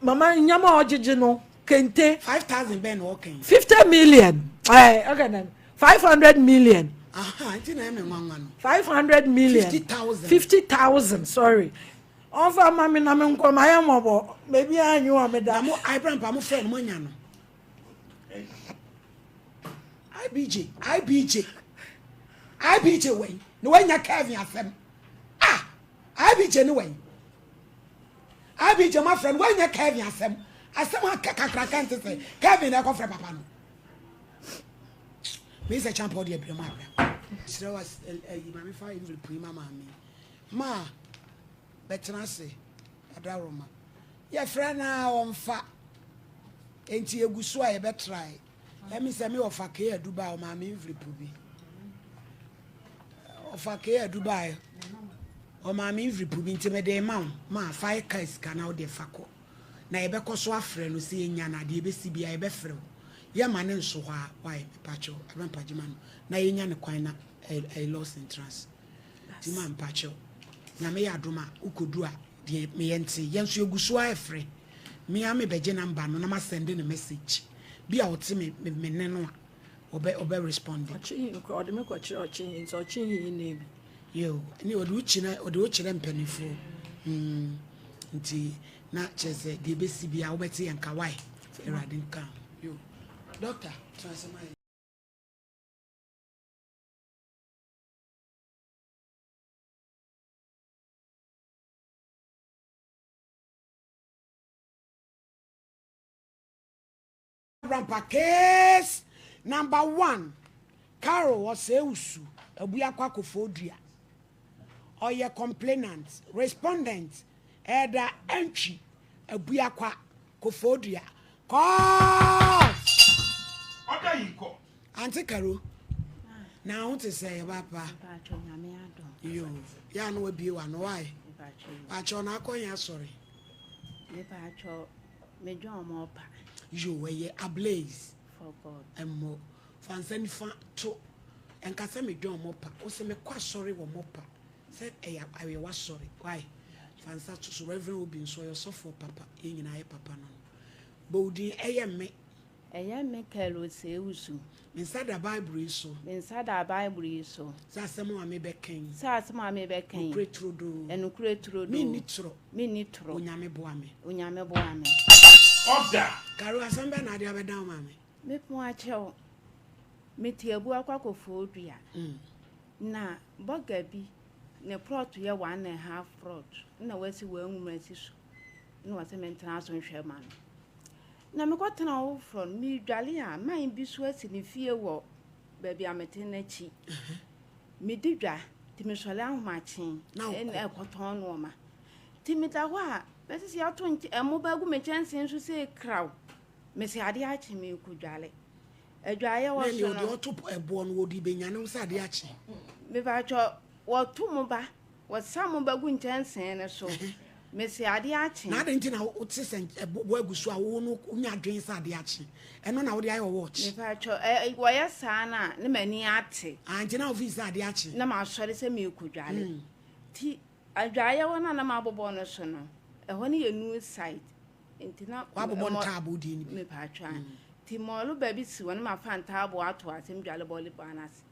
Mama nyama a ɔgyegye no kente. 5,000 bɛn na ɔkɛn. 50 million. Ɛɛ ɔkɛ dɛn 500 million. Aha nti na ɛmɛ nwanwa no. 500 million. 50,000. 50,000 sorry. Ɔnfa ma mi na mi nkɔ ma yɛ mɔbɔ beebi a nyi wɔ mi da. Na mo ayibra mpa mo fɛ no mo anya no. IBJ IBJ IBJ wɛn na wanya Kevin asɛm. Ah! IBJ ne wɛn? IBJ ma frɛ no wanyɛ Kevin asɛm. Asɛm a kakraka nte sɛ Kevin na ɛkɔfrɛ papa no. Me sɛ champa ɔde abira mu abira. Srɛ wa ayi ma me fa envelope yi ma maame. Ma bɛtena ase adaworoma. Yɛfrɛ no a ɔmfa. Enti egu so a yɛbɛtrae. Ɛmi sɛ me ɔfa kee adu ba ɔmaame envelope bi. Ɔfa kee adu baeɛ. Ɔmaa me envelope bi nti mede rema wo. Ma fa yɛ kaa sika na wode fa kɔ. Na yɛbɛkɔ so afrɛ no sɛ yɛnya no a deɛ ɛbɛsi biara yɛbɛfrɛ wo. Yɛmma no nso hɔ ara wai mepakyɛw abɛmpa gyema no na yɛnya no kwan na ɛyɛ lost in trans. Nti ma mpakyɛw Nyame yɛ adom a wokɔdu a deɛ meyɛ nte yɛn nso yɛgu so ara ɛfrɛ. Me ara mebɛgye number no na masɛnde no message bi a ɔte me me nne no a. ɔbɛ ɔbɛ respond. Ɔkye kora ɔde me kɔ kyerɛ ɔkye he nti ɔkye he yi na ebi. Yo ne ɔde wo kyerɛ ɔde wo kyerɛ mpanyinfoɔ mm nti na kyerɛ sɛ deɛ ebesi bia wobɛte yɛn nka why awurade nka ho yo doctor tena ase ma yɛn. Rampa case number one Carol Osei-Usu Abuakwa Koforidua ɔyɛ complainant respondent Elder Antwi Abuakwa Koforidua Court. Order in court. Auntie Caro, na ho te sɛ yɛba pa. Yo, yɛ ano abie wa no why? Pacho na akɔ yɛn asɔre. Me pacho Me dwen ɔmo ɔpa. Yo ɛyɛ ablaze. For God. Ɛmmɔ. Fa nsa nifa to. Ɛnka sɛ me dwen ɔmo ɔpa. Wo sɛ me kɔ asɔre wɔ ɔmo ɔpa. Sɛ ɛyɛ ɛyɛ w'asɔre. Why? Fa nsa to so. Reverend Obi nso ɔyɛ ɔsɔfoɔ papa. Yɛn nyinaa yɛ papa no no. Bɔ wo din ɛyɛ me. Ɛyɛ me Kel Osei-Wusu. Me nsa da Bible yi so. Me nsa da Bible yi so. Sɛ asɛm a mebɛka yi. Sɛ asɛm a mebɛka yi. Nokorɛ turodoo. Nokorɛ turodoo. Menni torɔ. Menni torɔ. Onyame boa me. Onyame boa me. Order! Karo, asɛm bɛn na ade abɛdan wo maame? Me pon akyɛw, mete Abuakwa Kofoɔdua, na bɔga bi ne prɔt yɛ one and half prɔt na wasi wɔn nwoma asi so na wɔsɛ mentena so nhwɛ ma no. Na mekɔtena hɔ foforɔ no, meredwale a, man bi so asi ne fie wɔ baabi a mete no akyi. Medi dwa, nti mesɔre ahomakye na ɛkɔtɔn nnoɔma. Nti meda hɔ a, mɛte sɛ yɛato mmoba agu me kyɛnsee so sɛ kraw. Mese adeɛ akye merekɔdwale. Adwaeɛ wɔ so no. Na deɛ ɔto ɛboɔ no wɔde bɛnyane wo sɛ adeɛ akye. Mepakyɛ wɔto mo ba. Wɔsa mo ba gu nkyɛnsee no so. Mese adeɛ akye. Na adɛn nti na wote sɛ ɛboɔ agu so a wo no wonya adwene sɛ adeɛ akye? Ɛno na wode ayɛ wɔ watch? Mepakyɛ ɛ wɔyɛ saa no a na m'ani ate. Ah nti na wofii sɛ adeɛ akye? Na masɔre sɛ merekɔdware. Nti adwaeɛ hɔ no a na mabobɔ no so no, ɛhɔ no yɛ new site. Nti na. Woabobɔ ntaaboo deɛ no bi? Mepakyɛ ae. Nti mɔɔlo bi si hɔ na mafa ntaaboo ato ase medware bɔɔle baa no ase.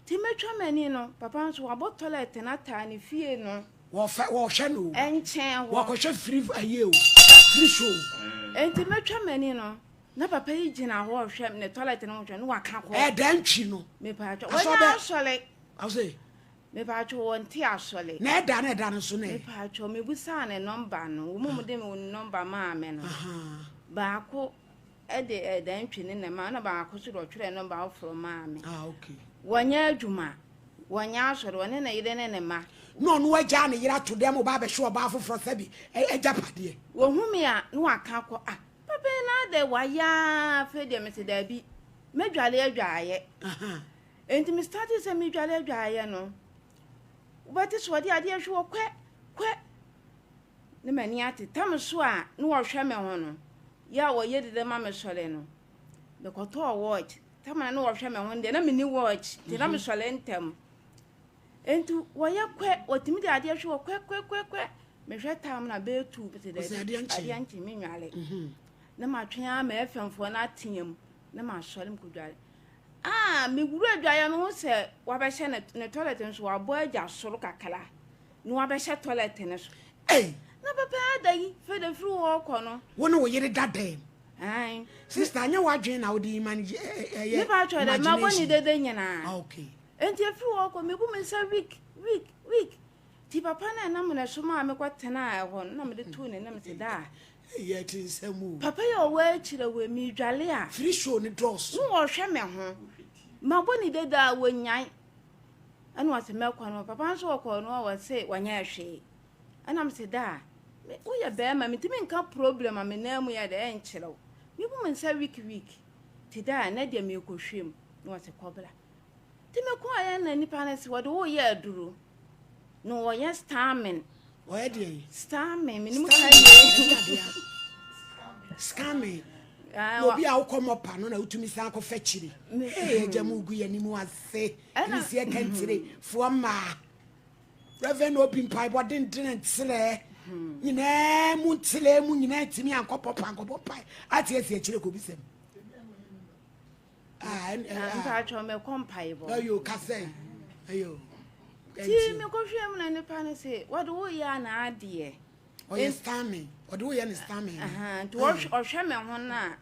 Nti metwa m'ani no, papa nso wabɔ tɔlɛt no ataa ne fie no. Wɔfɛ wɔhwɛ no o. Nkyɛn hɔ. Wɔkɔhwɛ firi ayi o, firi show. Nti metwa m'ani no, Na papa yi gyina hɔ rehwɛ ne toilet no ho hwɛ na waka kɔ. Ɛda ntwi no. Mepatwɔ wɔnyɛ asɔre. Ɔse. Mepatwɔ wɔnte asɔre. Na ɛda na ɛda no so nɛ. Mepatwɔ mebusaa ne nɔmba no wɔn mu de me nɔmba maa me no. Baako ɛde ɛda ntwi ne na ma na baako so de ɔtwerɛ nɔmba foforɔ maa me. Ah okay. Wɔnyɛ adwuma wɔnyɛ asɔre wɔne ne yere ne ne ma. Na ɔno agyaa ne yere ato dɛm ɔba abɛhwɛ ɔbaa foforɔ sɛbi agyapadeɛ. Wɔhu me a na waka kɔ ah. Papa yi na adɛ wayɛ aa afei deɛ mese daabi mɛdwale adwaeɛ enti me starte sɛ medwale adwaeɛ no wobɛte so ɔde adeɛ hwe wɔ kwɛ kwɛ ne m'ani ate tam so a na wɔhwɛ me ho no yɛ a wɔyɛ dede ma me sɔre no mekɔtɔɔ watch tam na na wɔhwɛ me ho no deɛ na menni watch nti na mhm. mesɔre ntɛm Enti wɔyɛ kwɛ, wɔtumi de adeɛ hwe wɔ kwɛ kwɛ kwɛ kwɛ. Mehwɛ tam na bɛyɛ tuu bi te dɛ adeɛ nkye me nwale. Mhm. Na matwe ara ma ɛfɛmfoɔ no ateam na masɔre mekɔdware. Ah, mewura adwaeɛ no ho sɛ wabɛhyɛ ne ne toilet nso wabɔ agya soro kakra na wabɛhyɛ toilet no so. Ei! Na papa ada yi fɛ de firi hɔ kɔ no. Wo ne wo yere da dɛm. Ae. Sister, anyɛ w'adwene na wode yi ma no ɛyɛ imagination. Mepa atwa dɛ mabɔ ne dede nyinaa. Ah, okay. Enti efiri hɔ kɔ, mebu me nsa week, week, week. Nti papa no a ɛnam ne so maa mekɔ tenaa ɛhɔ no, na mede too n'anim sɛ daa. Eyi ɛte nsɛm o. Papa yi a ɔwɔ akyire wɔ medwale a. Firi show no dɔɔso. Na ɔhwɛ me ho. Mabɔ ne dede a wɔnyan. Ɛna ɔse mɛkɔ no, papa nso ɔkɔɔ no a ɔse wɔnyɛɛ hwee. Ɛna mese daa, me woyɛ bɛrima mentumi nka problem a me nan mu yɛ dɛ ɛnkyerɛ wo. Mebu me nsa week week. Nti daa ɛnɛ deɛ merekɔhwɛ mu. Na ɔse kɔbra. Nti me kɔɔeɛ na nipa no se wɔde wo yɛ aduro na wɔyɛ stamming. Wɔyɛ deɛ yi? Stamming, menim ka yie. Scamming. Na obi a wokɔ mɔpa no na wotumi san kɔfa kyiri. Ee agya mu gu yɛn anim ase. Krisi ɛkɛntire foɔ mmaa. Reverend obi mpaebɔ dendene ntelɛ nyinaa mu ntelɛ mu nyinaa ntumi ankɔ pɔpa ankɔbɔ mpae ate asi akyire kɔ bi sɛm. Ah, mpaatwɔ mekɔ mpaebɔ. Ayo kasɛ. Ayo. Ti mekɔhwɛ mu na nipa no se wɔde wo yɛ ana adeɛ. Ɔyɛ stamming. Ɔde wo yɛ ne stamming. Nti ɔhwɛ me ho no a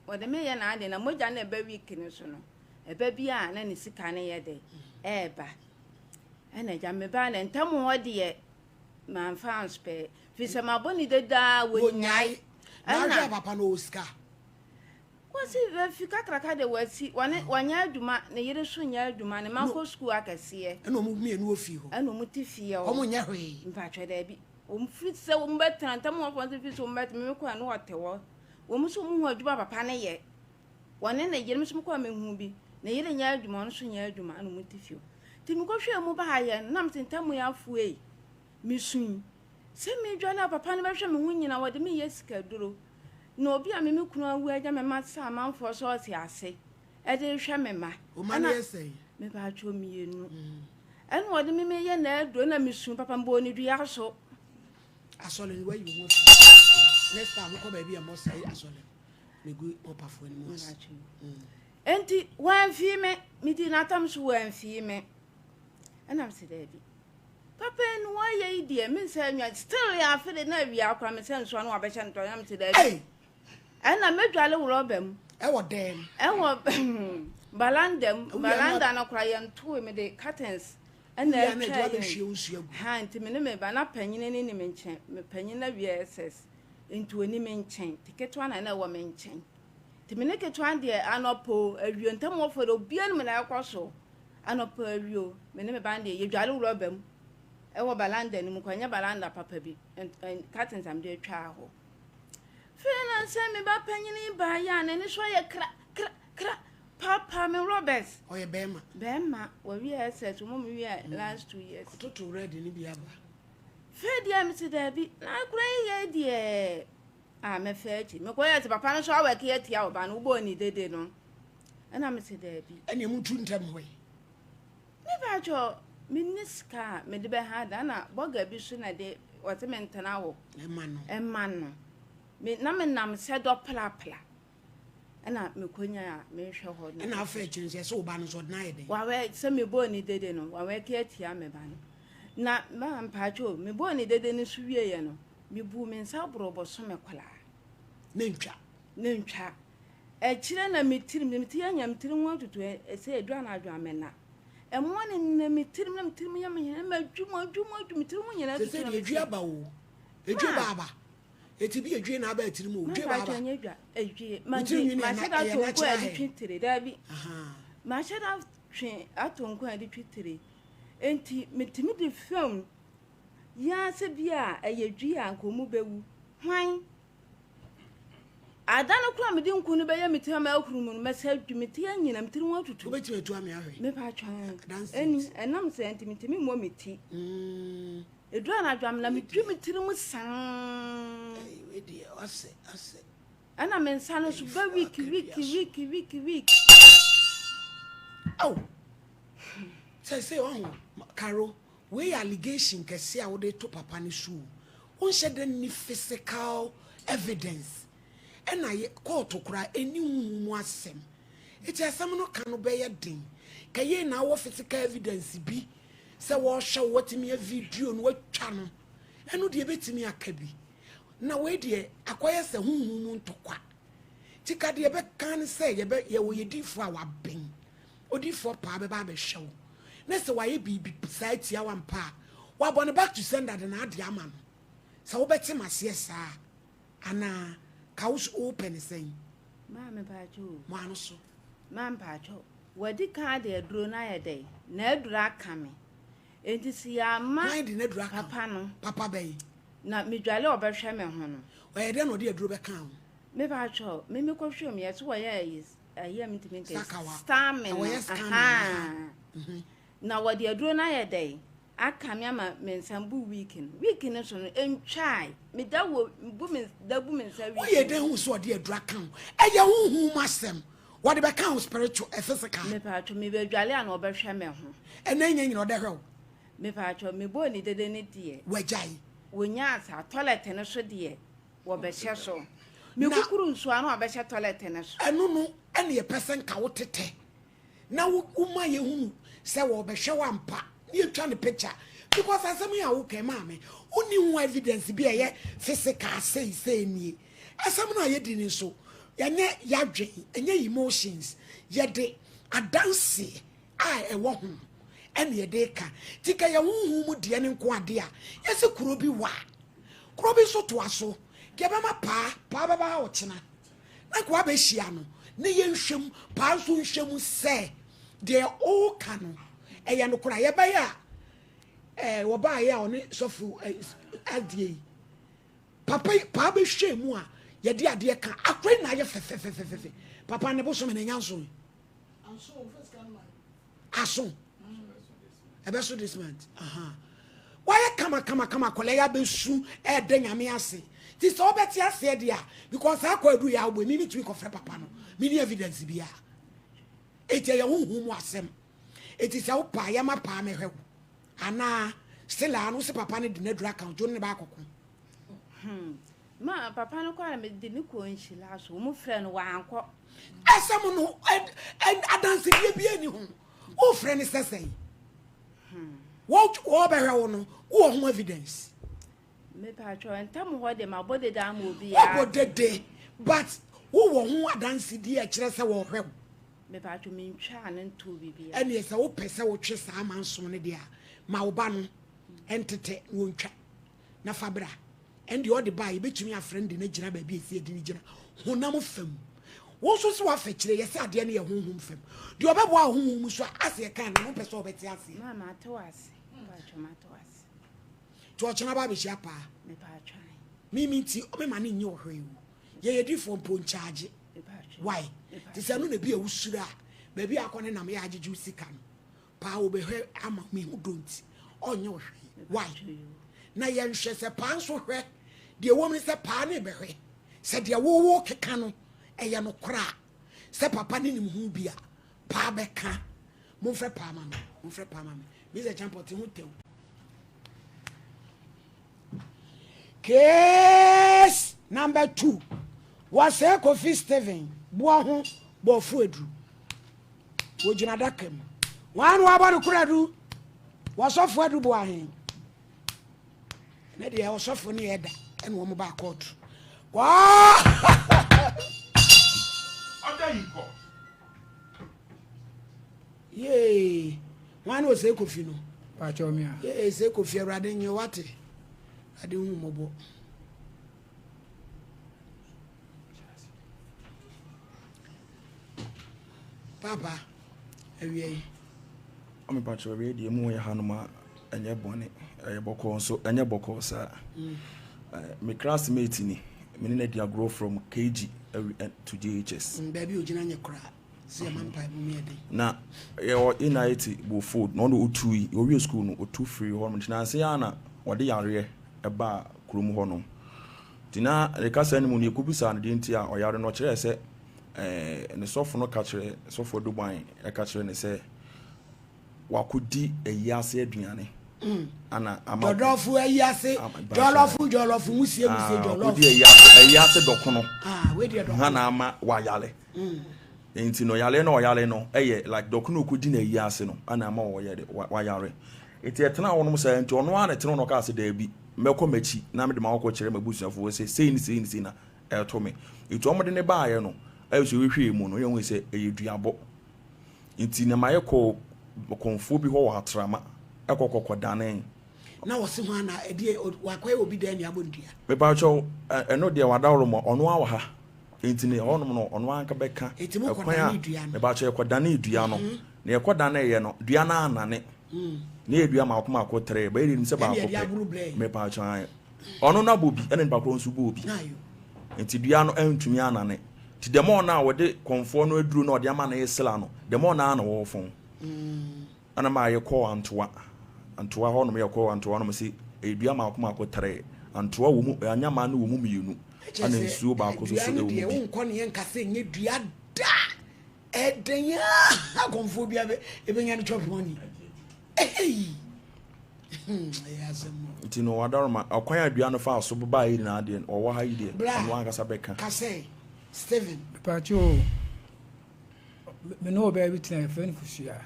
wɔde me yɛ n'adeɛ na mogya no ɛba week no so no ɛba bi a na ne sika no yɛ dɛ ɛɛba. Ɛna agya mebaa na ntam hɔ deɛ mamfa anspɛ firi sɛ mabɔ ne dedaa wɔnyae. Ɛna ahwɛ papa no ɔwɔ sika. Wɔsi efi kakraka de wɔasi wɔne wɔnyɛ adwuma ne yere so nyɛ adwuma ne mma kɔ sukuu akɛseɛ. Ɛna wɔn mmienu wɔ fie hɔ. Ɛna wɔn te fie hɔ. Wɔn nyɛ hwee. Mpatsɔ daabi wɔn firi sɛ wɔn bɛ tena ntam wɔn fɔn firi sɛ wɔn bɛ tena mekɔ a na wɔte hɔ wɔn nso wɔn hu adwuma papa ne yɛ wɔne ne yere nso mekɔ a mehu bi ne yere nyɛ adwuma ɔno nso nyɛ adwuma ɛna wɔn te fie hɔ nti mekɔ hwɛ mu baayɛ nam te ntam yɛ afoe yi mesui sɛ medwane a papa no bɛhwɛ me ho nyina wɔde me yɛ sikaduro. Na obi a me me kunu awu agya me ma sɛ amanfoɔ sɛ ɔte ase ɛde rehwɛ me ma. Wo ma no yɛ sɛn? Mepaatwɔ mmienu. Ɛna ɔde me meyɛ n'aduro na mesu papa mbɔɔ ne dua so. Asɔre no wayi wo ho afiri. Next time wokɔ baabi a mmɔ sɛe asɔre no megu ɔpafoɔ no mu ase. Enti wamfii me, medii n'atam so wamfii me. Ɛna mese daabi. Papa yi no wɔyɛ yi deɛ me nsa nwa still yɛ afe de na awia akora me sɛ nsoa no wabɛhyɛ no tɔ na me te daabi ɛna mɛdwale worɔba mu ɛwɔ dɛm ɛwɔ balanda mu balanda no kora yɛn too me de curtains ɛna atwa yɛn ha nti me ne me ba na panyini ne ne me nkyɛn me panyin na wia ss nti oni me nkyɛn te ketewa na na ɛwɔ me nkyɛn nti me ne ketewa deɛ anɔpɔ awio ntam wɔfɔ de obiara no mu na ɛkɔ so Anɔpa awio, me ne me ba no deɛ, yɛdware rɔba mu wɔ balanda no mu kɔ, ɛnyɛ balanda papa bi, curtains a mede atwa hɔ. Fei na sɛ me ba panyin baeɛ a, n'ani so ayɛ kra, kra, kra, papa me rɔbɛs. Ɔyɛ bɛrima. Bɛrima, wɔwie SS, wɔn mu wie last 2 years. Ɔtoto red no bi aba. Fei deɛ mese daabi, na akora yi yɛ deɛ a mɛfɛ akyi. Mekɔyɛ sɛ papa no so awɛke atia ɔba no, wobɔɔ ne dede no. Ɛna me se daabi. Ɛneɛ mo tu ntɛm hɔ yi. Me paatwɔ me nni sika a mede bɛ ha da na bɔga bi so na de wɔte me ntena hɔ. Ɛma no. Ɛma no. Me na me nam sɛ dɔ plapla. Ɛna me konya a me hwɛ hɔ no. Ɛna afɛ akyiri nso ɛsɛ wo ba no nso ɔde no ayɛ dɛn. Wawɛ sɛ me bɔɔ ne dede no wawɛ ke atia me ba no. Na ma mpaatwɔ me bɔɔ ne dede no so wie yɛ no me buu me nsa borɔ bɔsome koraa. Ne ntwa. Ne ntwa. Akyire na me tirim, me ti anya me tirim ho atutu sɛ edu anadwo a mena. Ɛmoa ne nena me tirim na me tirim yɛ me hene ma adwu mu adwu mu adwu me tirim ho nyinaa tutu na me ti. Sɛ aba o, edwe ba aba. Eti bi edwe na aba tirim o, dwe ba aba. Nyɛ dwa, edwe. Ma ma hyɛ da to nko a de twe tire, daabi. Ma hyɛ da twe ato nko a de twe tire. Enti metumi de fam yaa sɛ bi a ɛyɛ dwi a nka ɔmu bɛwu. Hwan? Ada no koraa mede nku no bɛyɛ me ti ama ahuru mu no, mɛsɛ adwi me ti anyina, me tiri ho atutu. Wobɛtumi atu ame ahwɛ? Mepa atwan. Ɛni, ɛnam sɛ nti mentumi mmɔ me ti. Ɛduru anadwo amena metwi me tiri mu saa. Ɛna me nsa no so bɛ wiki wiki wiki wiki wiki. Aw! Sɛ sɛ ɔho, Karo, Wei yɛ allegation kɛse a wode to papa no so o. Wonhyɛ da nni physical evidence. Ɛna yɛ kɔɔto koraa ɛnni honhom mu asɛm. Enti asɛm no ka no bɛyɛ den. Ka yei na wowɔ physical evidence bi sɛ wɔrehwɛ wo, watumi a video no, watwa no. Ɛno deɛ ɛbɛtumi aka bi. Na wei deɛ akɔyɛ sɛ honhom mu ntɔkwa. Nti ka deɛ ɛbɛka ne sɛ yɛbɛ yɛwɔ yɛ diifoɔ a waben. Odiyifoɔ paa bɛba abɛhwɛ wo na sɛ wayɛ biribi saa atia wo ampa a, wabɔ no back to sender de n'adeɛ ama no. Sɛ wobɛte m'aseɛ saa a, anaa ka wo so wopɛ no sɛn? Maa mepaakyɛw o. Mo ano so. Maa mpaakyɛw. Wadi kan de aduro no ayɛ dɛn? N'aduro aka me. Enti sɛ yɛamma Hwan de n'aduro aka wo? papa no. Papa bɛn? Na medwale a ɔbɛhwɛ me ho no. Ɔyɛ dɛn na ɔde aduro bɛkaa wo? Mepaakyɛw, me mekɔhwɛ mu, yɛse wɔyɛ ayi ɛyɛ a mentumi nka Sakawa. stamina Wɔyɛ scanning, ahaa. Na wɔde aduro no ayɛ dɛn aka me ama me nsa bu week no week no so no ɛntwae meda wɔ bu me da bu me nsa week Woyɛ dɛn hu sɛ ɔde aduro aka wo? Ɛyɛ honhom mu asɛm. Wɔde bɛka wo spiritual, eh, physical. Mepatwo mebɛdwale a na ɔbɛhwɛ me ho. Ɛnɛ nyɛ nyina ɔdɛ hwɛ wo. Mepatwo mebɔɔ ne dede no deɛ. Wagyae. Wɔnyaa saa toilet no so deɛ. Wɔbɛhyɛ so. Me kukuru nsuo ano a wɔbɛhyɛ toilet no so. Ɛno no ɛna yɛpɛ sɛ nka wo tetɛ na wo woma yɛhunu sɛ wɔbɛhwɛ wo ampa na yɛtwa no picture because asɛm yi a woka yi maame wonni ho evidence bi a ɛyɛ physical sei sei nie asɛm no a yɛdi no nso yɛnyɛ yɛadwen ɛnyɛ emotions yɛde adanseɛ a ɛwɔ ho ɛna yɛde reka nti ka yɛ honhom mu deɛ no nko adeɛ a yɛsɛ kuro bi wa kuro bi nso toa so deɛ bɛma paa paa bɛba ha ɔkyena na nka wabɛhyia no ne yɛnhwɛ mu paa nso nhwɛ mu sɛ deɛ ɔreka no ɛyɛ nokorɛ a yɛbɛyɛ a ɛɛ wɔbaayɛ a ɔne sɔfo adeɛ yi papa yi paa bɛhwɛ mu a yɛde adeɛ ka akora na ayɛ fɛfɛfɛfɛfɛ papa ne bosom na ɛnya nso Aso. Ɛbɛso this month. Aha. Wayɛ kama kama kama akwadaa yi abɛsu ɛɛdɛ nyame ase. Ti sɛ ɔbɛte aseɛ deɛ a because saa akɔ aduru yɛ awobɔ mi mi tumi kɔfrɛ papa no. Mi ni evidence bi a. Eti ɛyɛ honhom mu asɛm. Eti sɛ wo paa yɛ ma paa mɛhwɛ wo. Anaa still a no sɛ papa no de n'aduru aka wo nti wo ne ne ba akɔko. Hmm. Ma papa no kɔ a mede ne kɔɔ nhyira so. Wɔn frɛ no wankɔ. Asɛm no adansedie bi ani ho. Wofrɛ no sɛ sɛn? Hmm. Wɔbɛhwɛ wo no, wowɔ ho evidence. Mepatwɔ ntam hɔ de mabɔ dede ama obi. Wabɔ dede but wowɔ ho adansedie a ɛkyerɛ sɛ wɔhwɛ wo. Mepatwɔ mentwaa no ntoo biribiara. Ɛneɛ sɛ wopɛ sɛ wotwe saa amanson no deɛ a, ma wo ba no ntete na wɔntwa. na fa bra. Ɛnde ɔde ba a, yɛbɛtumi afrɛ no de no agyina baabi a ɛsɛ yɛde no gyina, honam fam. Wo nso sɛ woafa akyire, yɛ sɛ adeɛ no yɛ honhom fam. Deɛ ɔbɛboa wo honhom mu so a, ase yɛkaa no no, wopɛ sɛ ɔbɛte aseɛ. Ma mate wo ase. Mpaatwa mate wo ase. Nti ɔkyena ba abɛhyia paa. Mepaatwa. Mimi nti, mema no nye wo hwee o. Yɛyɛ difoɔ mpo nkyagye. Why? Te sɛ ɛno na ebi a wosuro a, baabi a akɔ ne nam yɛ agyegye wo sika no. Paa wobɛhwɛ ama me ho dɔ nti ɔnyɛ wo hwee why na yɛnhwɛ sɛ paa nso hwɛ deɛ ɛwɔ mu ne sɛ paa ne bɛhwɛ sɛ deɛ wowo keka no ɛyɛ no koraa sɛ papa ne nim ho bi a paa bɛka momfrɛ paa ma me momfrɛ paa ma me Mr. Champɔ te ho tɛw Case number 2 wɔsɛe Kofi Stephen boa ho bɔɔfo aduru Wɔgyina adaka mu. Wɔn na wɔabɔ no koradu. Wɔsɔfo adu bo ahen. Ne deɛ ɔsɔfo ne ɛda ɛna wɔn ba kɔɔto. Order in court. Yee! Hwan ne Osei Kofi no? Pakyɛw me a. Yee Osei Kofi Awurade nye wate. Awurade hu mmɔbɔ. Papa, awia yi. Ame pakyɛw awia deɛ mu yɛ hanom a ɛnyɛ bɔne ɛyɛ bɔkɔɔ nso ɛnyɛ bɔkɔɔ saa. Mm. Me classmate ni me ne no adi agorɔ from KG to JHS. Mm, baabi ogyina nyɛ koraa. Sɛ yɛma mpaebɔ mu yɛ den. Na yɛwɔ Inayeti Bofood na ɔno otu yi owie school no otu firi hɔ nom nti nansa yi ara na wɔde yareɛ ɛbaa kurom hɔ nom nti na ne kasa no mu no yɛkɔbisaa no deɛ nti a ɔyare no ɔkyerɛɛ sɛ ɛɛ ne sɔfo no ka kyerɛ sɔfo Aduban ɛka kyerɛ ne sɛ wakɔdi ayi ase aduane mm. ana ama jɔlɔfo ayi ase jɔlɔfo jɔlɔfo musie musie ah, jɔlɔfo kɔdi ayi ase ayi ase dɔkono ah, ha na ama wayare mm. nti no yare na ɔyare no ɛyɛ like dɔkono kɔdi na ayi ase no ana ama ɔyɛ de wayare nti ɛtena hɔ nom saa nti ɔno ara na ɛtena hɔ na ɔkaa sɛ daabi mɛkɔ m'akyi na mede m'akɔkɔ kyerɛ m'abusuafoɔ sɛ sei ne sei ne sei na ɛto me nti wɔn de ne baayɛ no ɛyɛ sɛ wɔhwɛ mu no yɛn ho sɛ ɛyɛ duabɔ Nti na mayɛ kɔɔ kɔmfoɔ bi hɔ wɔ Atrama ɛkɔ kɔkɔ danee. Na ɔse hwan na ɛdeɛ wakɔyɛ obi dɛn ne abɔ no dua. Mepakyɛw ɛno deɛ wadaworo ma ɔno ara wɔ ha nti ne ɛhɔnom no ɔno ara nka bɛka ɛkwan a mepakyɛw yɛkɔ danee dua no na yɛkɔ danee yɛ no dua no anane na yɛ dua maako maako tere bɛyɛ deɛ nim sɛ baako pɛ mepakyɛw ae Ɔno no abɔ bi ɛna nipa korɔ nso bɔɔ bi. Nti dua no antumi anane. Nti the more no a wɔde kɔmfoɔ no aduro na ɔde ama no resla no, the more no ara na wɔrefɔn. Ɛna maa yɛkɔɔ Antoa. Antoa hɔ nom yɛkɔɔ Antoa nom se ɛyɛ dua maako maako tere. Antoa wɔ mu, anyamaa no wɔ mu mmienu. Ɛna nsuo baako nso so ɛwɔ mu bi. Dua no deɛ wonkɔ ne yɛnka sɛ ɛnyɛ dua da. Ɛdɛn a akɔmfoɔ bi abɛnya no chop money. Hey! Nti no wadaroma ɔkwan a dua no faa so baa yi nyinaa deɛ ɔwɔ ha yi deɛ ɔno ankasa bɛka. Kasɛ Stephen. Mepatwo o, me ne ɔbaa bi tena yɛfrɛ no Fusua.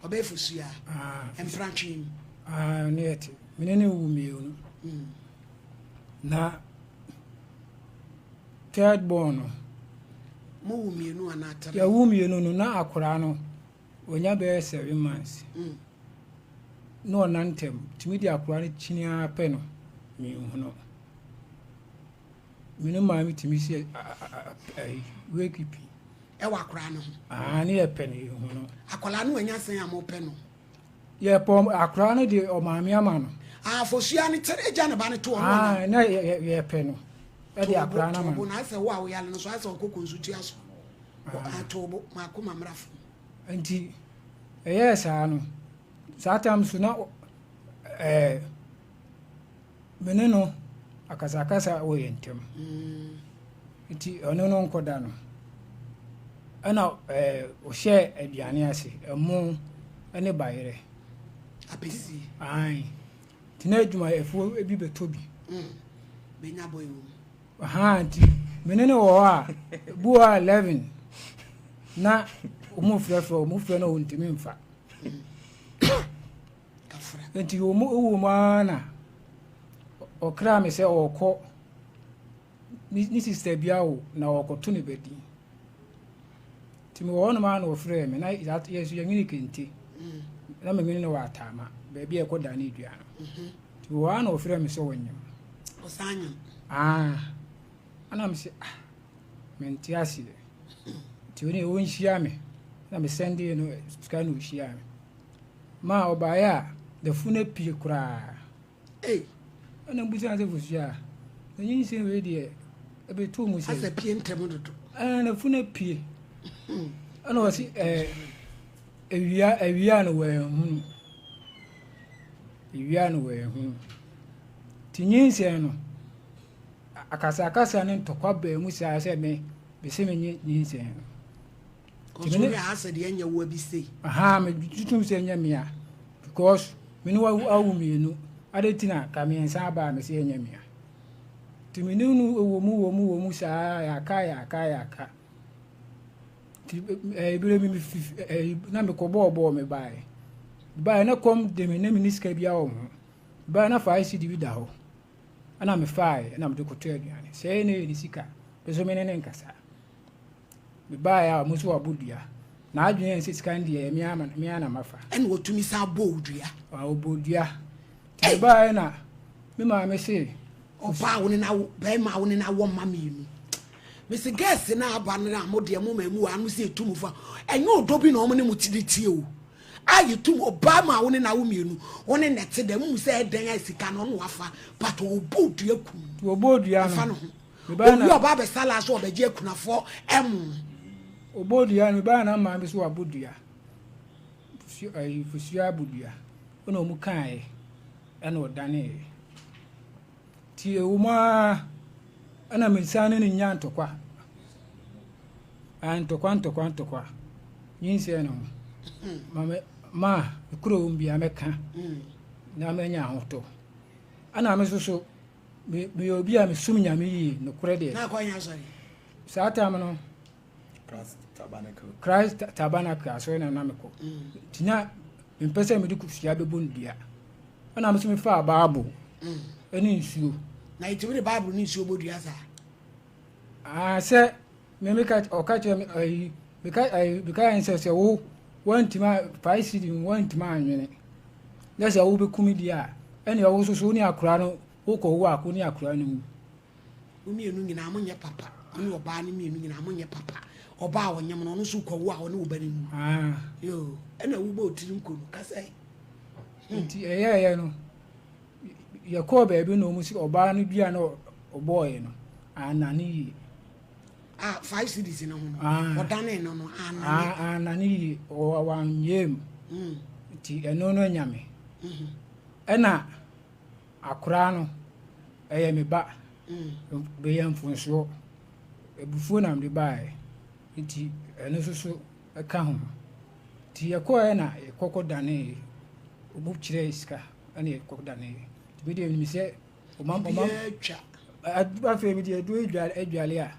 Ɔbaa Fusua. Ah, Mprantwe mu. Ah, ne yɛte. Me ne ne wu mmienu. Mm. Na third born no. Mo wu mmienu anaa tere? Yɛwu mmienu no na akwaraa no wɔnya bɛyɛ 7 months. Na ɔna ntɛm tumi de akwadaa no kyini ara pɛ no, menhunu. Me ne maame tumi si ayi wake pi. Ɛwɔ akwadaa no ho. Aa ne yɛ pɛ no yɛhu no. Akwadaa no wanya sɛn a mopɛ no? Yɛpɛ akwadaa no de ɔmaame ama no. Afosua no kyerɛ agya ne ba no to ɔno ɔna. Na yɛpɛ no ɛde akwadaa no ama no. Toobo na asɛ wo a woyale no so asɛ ɔkoko nso tua so. Toobo maako ma mmra fam. Nti ɛyɛɛ saa no, saa tam so na ɛɛ me ne no akasakasa wɔ yɛn ntam. Nti ɔno no nkɔda no. Ɛna ɛɛ ɔhyɛɛ aduane ase, ɛmo ne bayerɛ. Apɛsi. Ae. Nti na adwumayɛfoɔ bi bɛtɔ bi. Bɛnya bɔ ɛwɔ mu. Ahaa nti me ne no wɔ hɔ a, ebi wɔ hɔ a 11 na wɔn frɛfrɛ wɔn frɛ no wɔntumi nfa. Nti wɔn wɔ mu ara na ɔkra me sɛ ɔrekɔ ne sista bi awo na ɔrekɔto ne bɛdi. Nti mewɔ hɔnom ara na ɔfrɛɛ me na yɛ so yɛnwene kente na menwene no wɔ Ataama baabi a ɛkɔ dane dua no. Nti mewɔ hɔ ara na ɔfrɛɛ me sɛ ɔnyem. Ɔsan nyem. Ah, ɛna me sɛ ah, mente aseɛ. Nti ɔne ɔnhyia me na me sɛndee no sika na ɔhyia me. Ma ɔbaeɛ a dafunu apue koraa. Ei. Ɛna mbusa sɛ Fosua a, na nyinsɛn wei deɛ ɛbɛtoo mu sɛ. Asɛ pie ntɛm dodo. Ɛɛ na funu apue. Ɛna ɔsi ɛɛ ewia ewia no wɔanhunu. Ewia no wɔanhunu. Ti nyinsɛn no akasakasa ne ntɔkwa baa mu saa sɛ me mese me nye nyinsɛn no. Nti me ne asɛ deɛ ɛnyɛ wo abi sei. Aha me tutum sɛ ɛnyɛ mea because me ne wawu awu mmienu ade ti na ka mmiɛnsa aba a me sɛ ɛnyɛ mea. Nti me ne no wɔ mu wɔ mu wɔ mu saa yɛaka yɛaka yɛaka. Nti ɛbere mi fi ɛɛ na mekɔ bɔɔ bɔɔ me baeɛ. Baeɛ na kɔm de me na me ni sika biara wɔ ho. Baeɛ na 5 cedi bi da hɔ. Ɛna mefaae ɛna mede kɔtɔ aduane. Sɛɛ na ɛyɛ ne sika. Me nso me ne ne nkasa. Mebaeɛ a ɔmo nso wabɔ dua. N'adwene yɛ sɛ sika no deɛ ɛyɛ me ara na mafa. Ɛna ɔtumi san bɔɔ wo dua? Ɔbɔɔ dua. Nti mebaeɛ na me maame se. Ɔbaa wo ne no awo, bɛrima a wo ne no awɔ mma mmienu. Mese girls no aba no a mo deɛ mo maa mu wɔ ano sɛ yɛtu mo fa. Ɛnyɛ ɔdɔ bi na ɔmo ne mo de tie o. A yɛtu mo, ɔbaa ma wo ne no awo mmienu, wo ne no te dɛm, mo sɛ ɛdɛn a sika no ɔno wafa, but ɔbɔɔ dua kum no. Ɔbɔɔ dua no. Ɛfa ne ho. Owie ɔba abɛsa laa so ɔbɛgye akunafoɔ ɛmo. Ɔbɔɔ dua no, mebaa na maame so wabɔ dua. Fusua abɔ dua. Ɛna ɔmo kaeɛ, ɛna ɔdaneeɛ. Nti ɛwɔ mu ara ɛna me nsa ne no nyaa ntɔkwa. Ntɔkwa ntɔkwa ntɔkwa. Nyinsɛn no ho. Ma me ma me kuro wɔ mu biara mɛka na manya ahotɔ. Ɛna me nso so me meyɛ obi a mesom Nyame yie nokorɛ deɛ. Na akɔ nyɛ asɔre. Saa tam no Christ Tabernacle. Christ Tabernacle asɔre na na mekɔ. Nti na mempɛ sɛ mede kosua bɛbɔ no dua. Ɛna me nso mefaa Bible ɛne nsuo. Na yɛtumi de Bible ne nsuo bɔ dua saa? Ah, sɛ me meka ɔka kyerɛ me ayi meka ayi meka yɛn sɛ sɛ wo wantumi a fae sidi wantumi anwene na sɛ wobɛku me deɛ a ɛne ɔwo nso so wo ne akora no wokɔ wo a ko ne akora no mu. Mo mmienu nyinaa monyɛ papa. Mo ne ɔbaa no mmienu nyinaa monyɛ papa. Ɔbaa a ɔnyem no ɔno nso kɔwo a ɔne wo ba no nwu. Ah. Yoo, ɛna wobɔ otiri nko no kasa yi. Hmm. Nti ɛyɛɛyɛ no yɛkɔɔ baabi na wɔn si ɔbaa no dua na ɔbɔɔyɛ no anane yie. Ah, five cities no ho no. Ah. Ɔdane no no anane. Ah, anane yie ɔwɔ wanyɛ mu. Mm. Nti ɛno no anya me. Mm-hmm. Ɛna Akwadaa no, ɛyɛ me ba. Meyɛ mfomsoɔ. Abufuo na mede baeɛ. Nti ɛno nso so ka ho. Nti yɛkɔeɛ na yɛkɔkɔdaneeɛ. Wɔn kyerɛɛ sika ɛna yɛkɔdaneeɛ. Nti me deɛ menim sɛ ɔma ɔma Biribiara atwa. Afei me deɛ aduro adwale adwale a,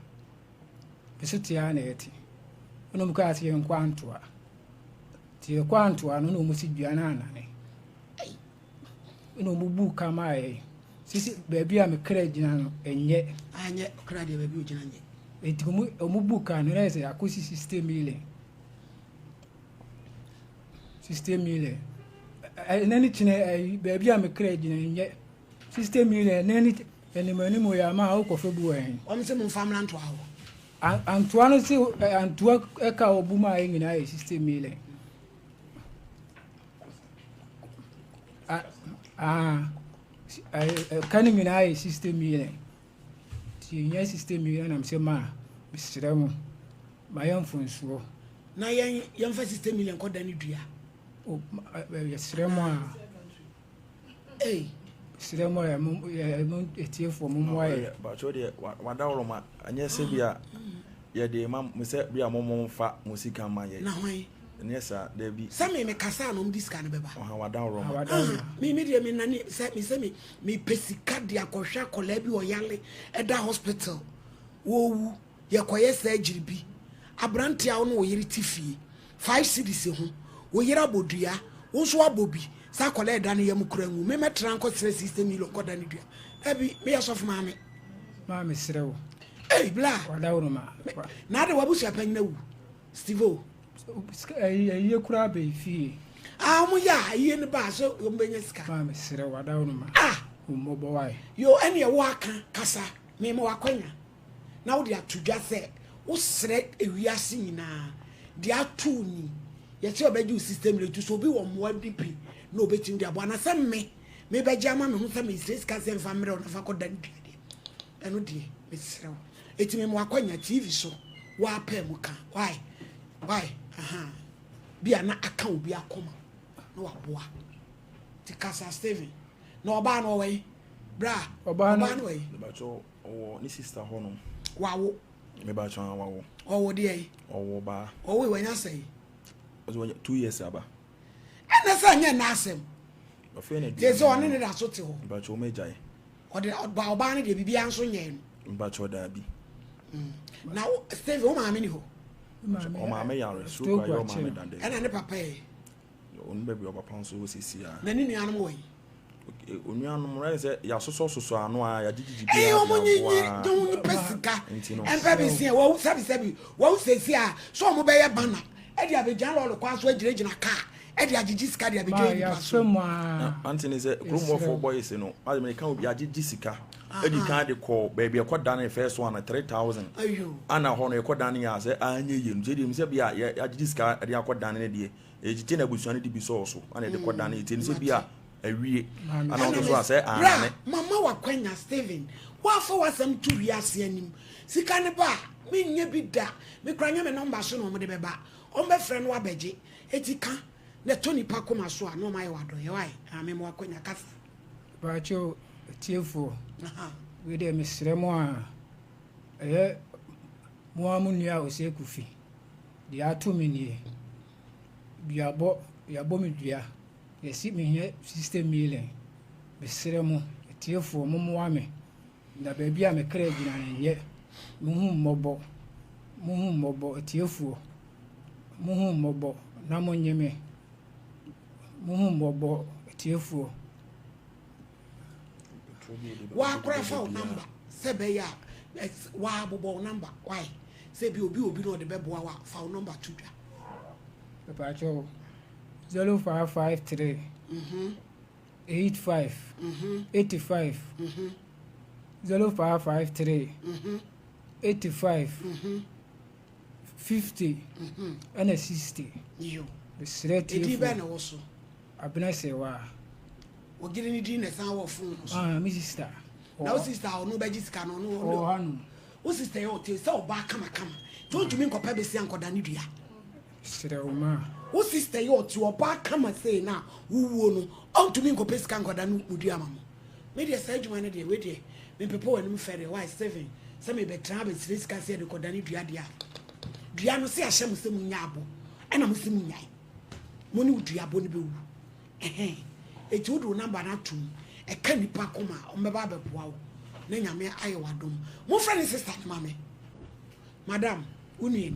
me so te ara na ɛte. Ɛna wɔn kaa sɛ yɛnkɔ Antoa. Nti yɛkɔ Antoa no na wɔn si dua no anane. Ɛna wɔn buu ka maa yɛn. Sisi baabi a me kra gyina no ɛnyɛ. Anyɛ kra deɛ baabi ogyina nyɛ. Eti wɔn wɔn buu ka no na yɛ sɛ akosi 60 million. 60 million. Ɛnɛ ne kyinɛ ɛyi baabi a me kra gyina nyɛ 60 million ɛnɛ ne anim anim yɛ ama a wokɔfɛ bu wɔ ɛhe. Wɔn sɛ mo nfa mmra ntoa hɔ. Antoa no se antoa ɛka ɔbu maa yɛ nyinaa yɛ 60 million. Ɛka no nyinaa yɛ 60 million. Nti yɛnya 60 million na mesɛ ma mesrɛ mo mayɛ mfonsoɔ. Na yɛn yɛmfa 60 million kɔda ne dua. Yɛsrɛ mo a. Ei. Srɛ mo ɛ mo ɛ mo atiefoɔ mo mmoa yɛ. Bàtò deɛ wadaworo ma anyɛ sɛ bi a yɛde ma mo sɛ bi a mo mo nfa mo sika ma yɛ. Na hwan? Ɛnyɛ saa dabi. Sɛ me me kasa a na wɔn de sika no bɛba. Ɔha wadaworo ma. Ah, me me deɛ me nani sɛ me sɛ me me pɛ sika de akɔhwɛ akɔlaa bi ɔyale ɛda hospital wɔwu yɛkɔyɛ surgery bi aberante a wo ne wo yere te fie 5 cedis ho wo yere abɔ dua wo nso abɔ bi sɛ akɔlaa ɛda ne yam kura nwu me mɛtra nkɔ srɛ 60 million kɔda ne dua dabi meyɛ sɔfo maame. Maame serɛ wo. Ei bla. Wadaworo ma. Na ade wabusua panyin awu. Steve o. Ayie koraa bɛyi fie. Ah, wɔn yɛ a ayie no ba so wɔn bɛnya sika. Maame serɛ wo adaworo ma. Ah. Mmɔbɔ wae. Yo, ɛne ɛwɔ aka kasa mema wakwanya na wode ato dwa sɛ wosrɛ ewiase nyinaa deɛ ato ni yɛsɛ ɔbɛgye wo system rate so obi wɔ mmoa bi pi na obɛtumi de aboa na sɛ me mebɛgye ama me ho sɛ mesrɛ sika sɛ mfa mmerɛ wo na fa kɔda no dua deɛ ɛno deɛ mesrɛ wo ɛti mema wakwanya tv so woapɛ mu ka why why aha bi a na aka obi akoma na waboa ti kasa Steven na ɔbaa no ɔwɔ yi bra ɔbaa no wɔ yi mebakyɛ ɔwɔ ne sister hɔ nom wawo mebakyɛ wawo ɔwɔ deɛ yi ɔwɔ baa ɔwɔ yi wanya sɛ yi ɔsɛ wanya 2 years aba ɛna sɛ nyɛ n'asɛm ɔfɛ na te sɛ ɔne ne da so te hɔ mebakyɛ ɔmo agyae ɔde ɔbaa ɔbaa no deɛ biribiara nso nyɛɛ no mebakyɛ ɔdaabi na Steven wo maame ni hɔ ɔmaame yare stroke ayɛ ɔmaame dada ɛna ne papa yɛ ɔno baabi ɔpapa nso wɔ sisi a na ne nuanom wɔ yi. Onuanom no, ɛyɛ sɛ yɛasosɔsosɔ ano a yɛagyegyegye bi Ɛyɛ a de wɔn nyi nyi aboa. de wɔn pɛ sika. Nti no. Ɛmpɛ bi si wɔn sɛbi sɛbi wɔn sɛsi a so wɔn bɛyɛ bana ɛde abɛgyina lɔɔre kwan so agyinagyina kaa ɛde agyegye sika de Ma abɛgya nipa so. yɛafrɛ mo a. Ante ne sɛ kurom hɔfoɔ bɔ yese no, ade meka obi agyegye sika. Edi kan de kɔ baabi ɛkɔ dan first one 3000. Ana hɔ no ɛkɔ dan yɛ sɛ anyɛ yie no. Sɛ deɛ sɛ bi a yɛagyegye sika de akɔ dan ne deɛ. Ɛgyegye na abusua no de bi sɔɔ so. Ana ɛde kɔ dan yɛ tie ne sɛ bi a awie. Ana ɔno so a sɛ anane. Mama wakwanya Steven. Wafa wasɛm to wiase anim. Sika ne ba a menyɛ bi da. Mekura nyɛ me nɔmba so na ɔmo de bɛba. Ɔmo bɛfrɛ no wabɛgye. Eti ka na ɛtɔ nipa koma so a na ɔmo ayɛ wadɔyɛ wae. Ame mo akwanya kasa. Baakyɛw atiefoɔ, wei deɛ mesrɛ mo a, ɛyɛ mo ara mo nua Osei Kofi, deɛ ato me nie, duabɔ, yɛabɔ me dua, yɛse mehia 60 million, mesrɛ mo atiefoɔ mommoa me, na baabi a me kra gyina no nyɛ, monhu mmɔbɔ, monhu mmɔbɔ atiefoɔ, monhu mmɔbɔ na monnye me. Monhu mmɔbɔ atiefoɔ. Wakora fa wo number sɛ bɛyɛ a wabobɔ wo number why sɛ bi obi obi na ɔde bɛboa wa fa wo number to dwa. Mepakyɛw 0553 85 85 0553 85 50 ɛna 60. Yo. Mesrɛ Edin tiefo. bɛn na ɛwɔ so? Abena Serwaa. Ɔgyere ne din na ɛsan wɔ phone no so. Ah, me sister. Na wo sister a ɔno bɛgye sika no ɔno. Ɔwɔ ha nom. Wo sister yɛ ɔte sɛ ɔbaa kamakama. Nti ɔntumi nkɔpɛ besia nkɔda ne dua. Serɛ wo ma. Wo sister yɛ ɔte ɔbaa kama sei na wowuo no ɔntumi nkɔpɛ sika nkɔda no mo dua ma mo. Me deɛ saa adwuma no deɛ wei deɛ mempepa w'anim fɛreɛ why Stephen sɛ mebɛtena abɛsrɛ sika sɛ yɛde kɔdane dua deɛ a dua no sɛ ahyɛ mo sɛ monya abɔ ɛna mo sɛ monyae mo ne wo dua abɔ no bɛwu ɛhɛn ɛti wode wo namba no atom ɛka nipa koma a ɔmbɛba abɛboa wo na nyame ayɛ w'adom momfrɛ ne sister no ma me madam wo nuani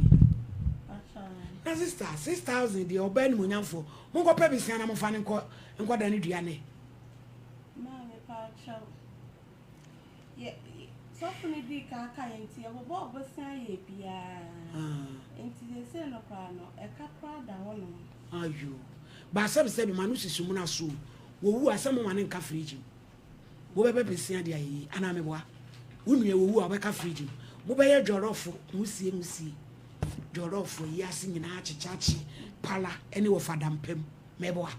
na sister 6000 deɛ ɔbaa animonyamfoɔ monkɔpɛ besia na momfa no nkɔ nkɔdane dua ne Maa mepakyɛw. Yɛ sɔfo no dii kan ka yɛn nti yɛbobɔɔ bosea yɛɛ biara. Nti seesei no koraa no ɛka koraa da hɔ nom. Ayoo. Ba sɛbi sɛbi ma no sisi mona so o. Wowu a sɛ moma no nka fridge mu. Wobɛpɛ besia de ayɛ yie anaa meboa? Wo nua wowu a wobɛka fridge mu. Mobɛyɛ jɔlɔfo nwusie nwusie. Jɔlɔfo ayi ase nyinaa kyekyakye pala ɛne wɔfadampam. Meboa?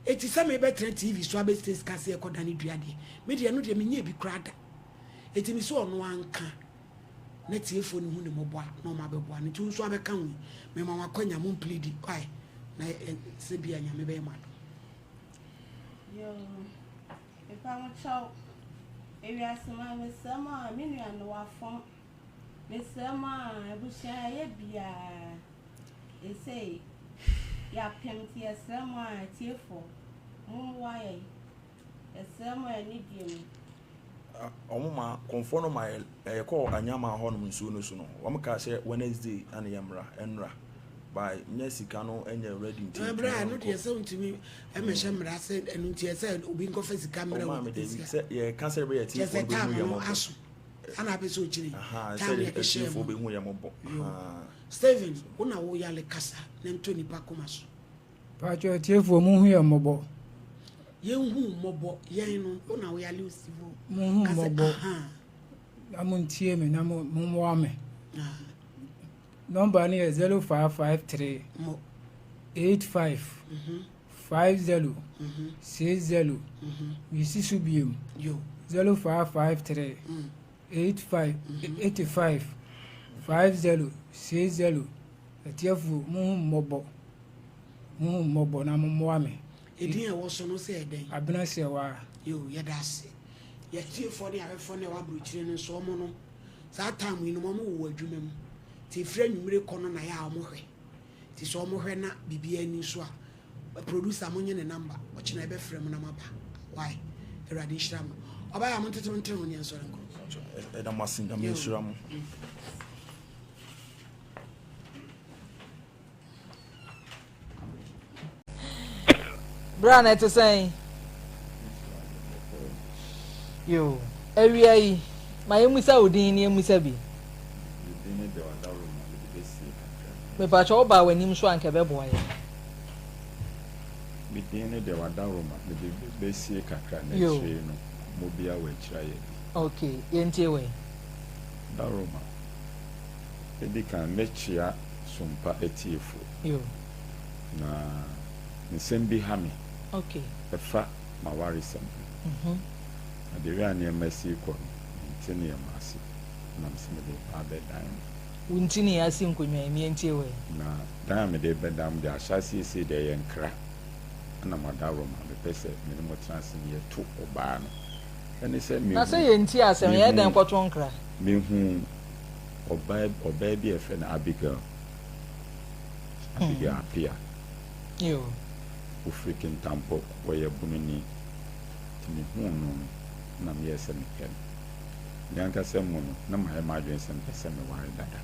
Eti sɛ mebɛtena TV so abɛsrɛ sika sɛ yɛkɔdane dua deɛ, me deɛ ɛno deɛ menyɛɛ bi koraa da. Eti mese ɔno ara nka na tiefoɔ no hu ne mmɔbɔ a na ɔma abɛboa no. Nti wo nso abɛka ho yi, mema wo akwanya, mo mplidi, why? Na sɛ bia Nyame bɛyɛ mo adom. Yoo, mepa mo kyɛw. Ewiase ma mesrɛ mo a, me nua no wafom. Mesrɛ mo a, abusua yɛayɛ biaa. Seesei yɛapem nti yɛsrɛ mo a atiefoɔ mommoa yɛn. Yɛsrɛ mo anidie mu. Wɔn ma kɔnfoɔ no ma yɛ yɛkɔɔ Anyamaa hɔ nom nsuo no so no wɔn kaa sɛ Wednesday ɛna yɛ mmra ɛnra by nyɛ sika no ɛnyɛ ready nti Ɛbrɛ a ɛno deɛ sɛ wontumi ɛmɛhyɛ mmara sɛ ɛno nti ɛsɛ obi nkɔfa sika mmra wɔ sɛ yɛka sɛ ɛbɛyɛ atiefoɔ no bɛhu yɛ mɔbɔ. Ana apɛ sɛ ɔkyerɛ time yɛde hyɛɛ mu bɛhu yɛ mɔbɔ. Stephen wo na wo yale kasa na ntɔ nipa koma so. Paatwɔ atiefoɔ mo hu yɛn mmɔbɔ. Yɛn hu mmɔbɔ yɛn no wo na wo yale osifoɔ. Mo hu mmɔbɔ na mo ntie me na mo mmoa me. Nɔmba no yɛ 0553 85 50 60 mesi so biom 0553 85 85 50 60 Atiefo mo hu mmɔbɔ mo hu mmɔbɔ na mo mmoa me. Edin a ɛwɔ so no sɛ ɛdɛn? Abena Serwaa. Yoo yɛda ase. Yɛatiefoɔ ne ahwɛfoɔ no a ɛwɔ aburokyire no nso wɔn no saa time yi no wɔn wowɔ adwuma mu nti ɛfiri anwummere kɔ no na yɛ a wɔn hwɛ nti sɛ wɔn hwɛ na biribiara ni nso a producer mo nye ne number ɔkyena yɛbɛfrɛ mo na mo aba why awurade nhyira mo ɔbaa yɛ a mo ntete mo ntere ho ne yɛn nsɔre nkɔ. Ɛda mo ase nyame nhyira mo. Bra na ɛte sɛn? Yoo. Awia yi, ma yɛmmisa wo din na yɛmmisa bi. Me din ne Dɛw Adaworoma, mede bɛsie kakra bi. Mepakyɛ wo baa w'anim so a anka ɛbɛboa yɛn. Me din ne Dɛw Adaworoma, mede bɛsie kakra na Yoo. akyire no mobia wɔ akyire ayɛ bi. Ok, yɛntie wei. Adaworoma, Edi kan mɛkyea Sompa atiefoɔ. Yoo. Na nsɛm bi ha me. Ok. Ɛfa m'awaresɛm ho. Na the way a nneɛma si rekɔ no, mente nneɛma ase. Na mese mede reba abɛdan mo. Wo nti na yɛasi nkonnwa yi, meɛntie wei. Na dan a mede rebɛdan mo deɛ, ahyɛaseɛ sei deɛ ɛyɛ nkra. Ɛna mo adaworoma, mepɛ sɛ me ne mo tena ase na yɛto ɔbaa no. Ɛne sɛ mehu. Na sɛ yɛntie asɛm, yɛyɛ dɛn kɔto nkra? Mehu ɔbaa, ɔbaa bi a yɛfrɛ no Abigail. Abigail Appiah. Yoo. Ɔfiri Kintampo, ɔyɛ Bununi. Nti mehuu no no, na meyɛɛ sɛ mepɛ no. Me ankasa mu no, na mayɛ m'adwene sɛ mepɛ sɛ meware dada.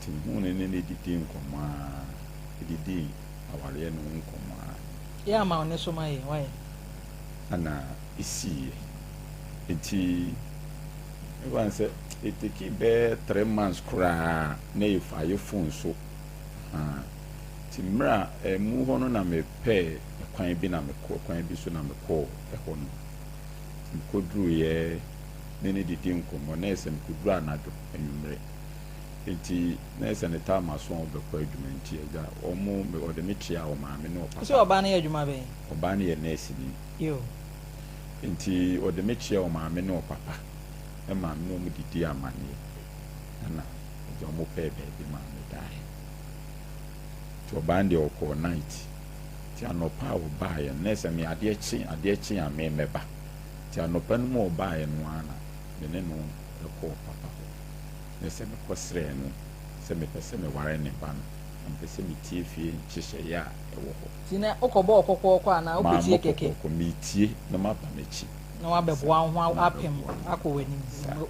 Nti mehuu no ne no didii nkɔmmɔ ara, yɛdidii awareɛ no ho nkɔmmɔ ara. Yɛ ama wo ne so ma yɛn, wayɛ. Ɛna ɛsiiɛ. Nti mɛfa no sɛ ɛtekii bɛyɛ 3 months koraa na yɛfa yɛ phone so. Ahaa. Nti mmerɛ a ɛmu hɔ no na mepɛɛ kwan bi na mekɔ kwan bi so na mekɔɔ ɛhɔ no. Nti mekɔduruiɛ ne no didi nkɔmmɔ na ɛsɛ mekɔduru anadwo anwummerɛ. Nti na ɛsɛ ne time aso a ɔbɛkɔ adwuma nti agya wɔn ɔde me kyea ɔmaame ne Wo sɛ ɔpapa. ɔbaa no yɛ adwuma bɛn? Ɔbaa no yɛ nɛɛseni. Yo. Nti ɔde me kyea ɔmaame ne ɔpapa ɛma me ne wɔn didi amaneɛ ɛna agya wɔn pɛɛ baabi maa me daeɛ. Nti ɔbaa no deɛ ɔkɔɔ night. Nti anɔpa a ɔbaeɛ no, na ɛsɛ me adeɛ kye adeɛ kye a me mɛba. Nti anɔpa no mu a ɔbaeɛ no ara na me ne no kɔɔ papa hɔ. Na ɛsɛ mekɔ srɛɛ no sɛ mepɛ sɛ meware ne ba no, na mepɛ sɛ metie fie nhyehyɛeɛ a ɛwɔ hɔ. Nti na wokɔbɔɔ kɔkɔɔkɔ anaa wokɔtie Mammɔ kɛkɛ? kɔkɔɔkɔ, meretie na maba m'akyi. Na woabɛboa wo ho Na apem mabɛboa me ho. akɔ w'anim. Saa.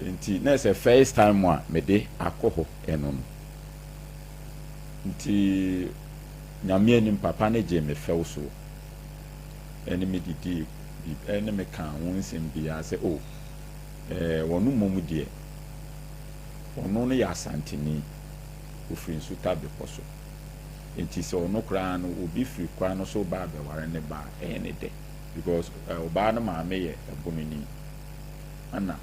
Nti na ɛsɛ first time a mede akɔ hɔ ɛno no. Nti Nyame anim papa no gyee me fɛw so ɛne me didii ɛne me kaa ho nsɛm biara sɛ oh ɛɛ ɔno mmom deɛ ɔno no yɛ Asanteni, ɔfiri Nsuta bepɔ so. Nti sɛ ɔno koraa no obi firi kwan no so ba abɛware ne ba a ɛyɛ ne dɛ because ɔbaa no maame yɛ Ɛbononi ɛna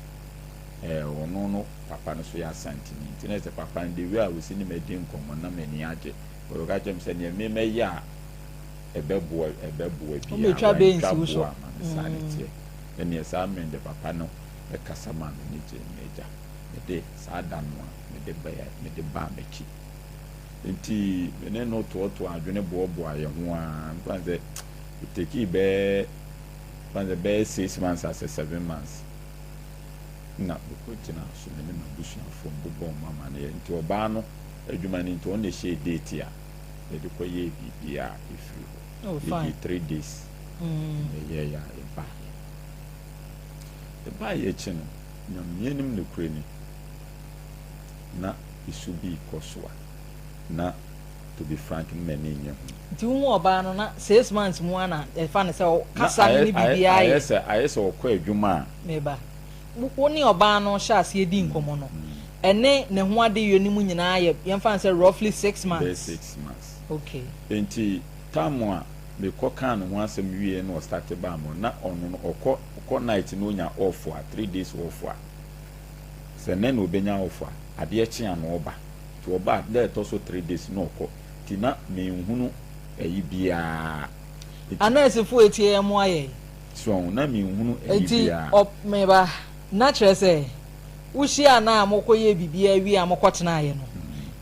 ɛɛ ɔno no papa no so yɛ Asanteni nti na sɛ papa no the way a ɔsi ne me di nkɔmmɔ na m'ani agye. Ɔka kyerɛ me sɛ nea me mɛyɛ a ɛbɛboa ɛbɛboa biara Wɔbɛtwa bɛ wantwa nsi wo so. boa ama me saa ne teɛ. Ɛneɛ saa mmerɛ deɛ papa no ɛkasa maa m'ani gyee me agya. Mede saa da no a mede bɛɛ mede baa m'akyi. Nti me ne no toɔtoɔ adwene boaboa yɛn ho ara mfa no sɛ ɛtekii bɛɛ mfa no sɛ bɛyɛ 6 months asɛ 7 months na mekɔgyina so me ne m'abusuafoɔ mbobɔ wɔn amaneɛ. Nti ɔbaa no adwuma no nti ɔno na ɛhyɛɛ date a yɛde kɔyɛɛ biribiara ɛfiri hɔ. Oh, fine. Yɛdii 3 days na yɛyɛeɛ a yɛbaeɛ. Yɛbaeɛ akyi no, Nyame anim nokorɛ ni, na esu bi rekɔ so a na to be frank no m'ani nnye ho. Nti wohu ɔbaa no na 6 months mu ana ɛfa no sɛ Na kasa no ayɛ ne ayɛ biribiara ayɛ yɛ. sɛ ayɛ sɛ ɔkɔ adwuma a. Meba. Wo ne ɔbaa no hyɛ aseɛ di nkɔmmɔ no, ɛne ne ho adeyɔ no mu nyinaa yɛ yɛmfa no sɛ roughly six Bɛyɛ months. 6 months. Okay. Nti time a mekɔ kaa ne ho asɛm wie na ɔstarte baa mu no, na ɔno no ɔkɔ ɔkɔ night na onya off a 3 days off a sɛ nnɛ na obenya off a adeɛ kye a na ɔba. Nti ɔba a da ɛtɔ so 3 days na ɔkɔ. Nti na menhunu ɛyi biara. Nti Anɛɛsefoɔ etie yɛn mmoa yɛn. So na menhunu ɛyi Nti biara. ɔ meba na kyerɛ sɛ wohyia na a mokɔyɛ biribiara wie a mokɔtenaeɛ no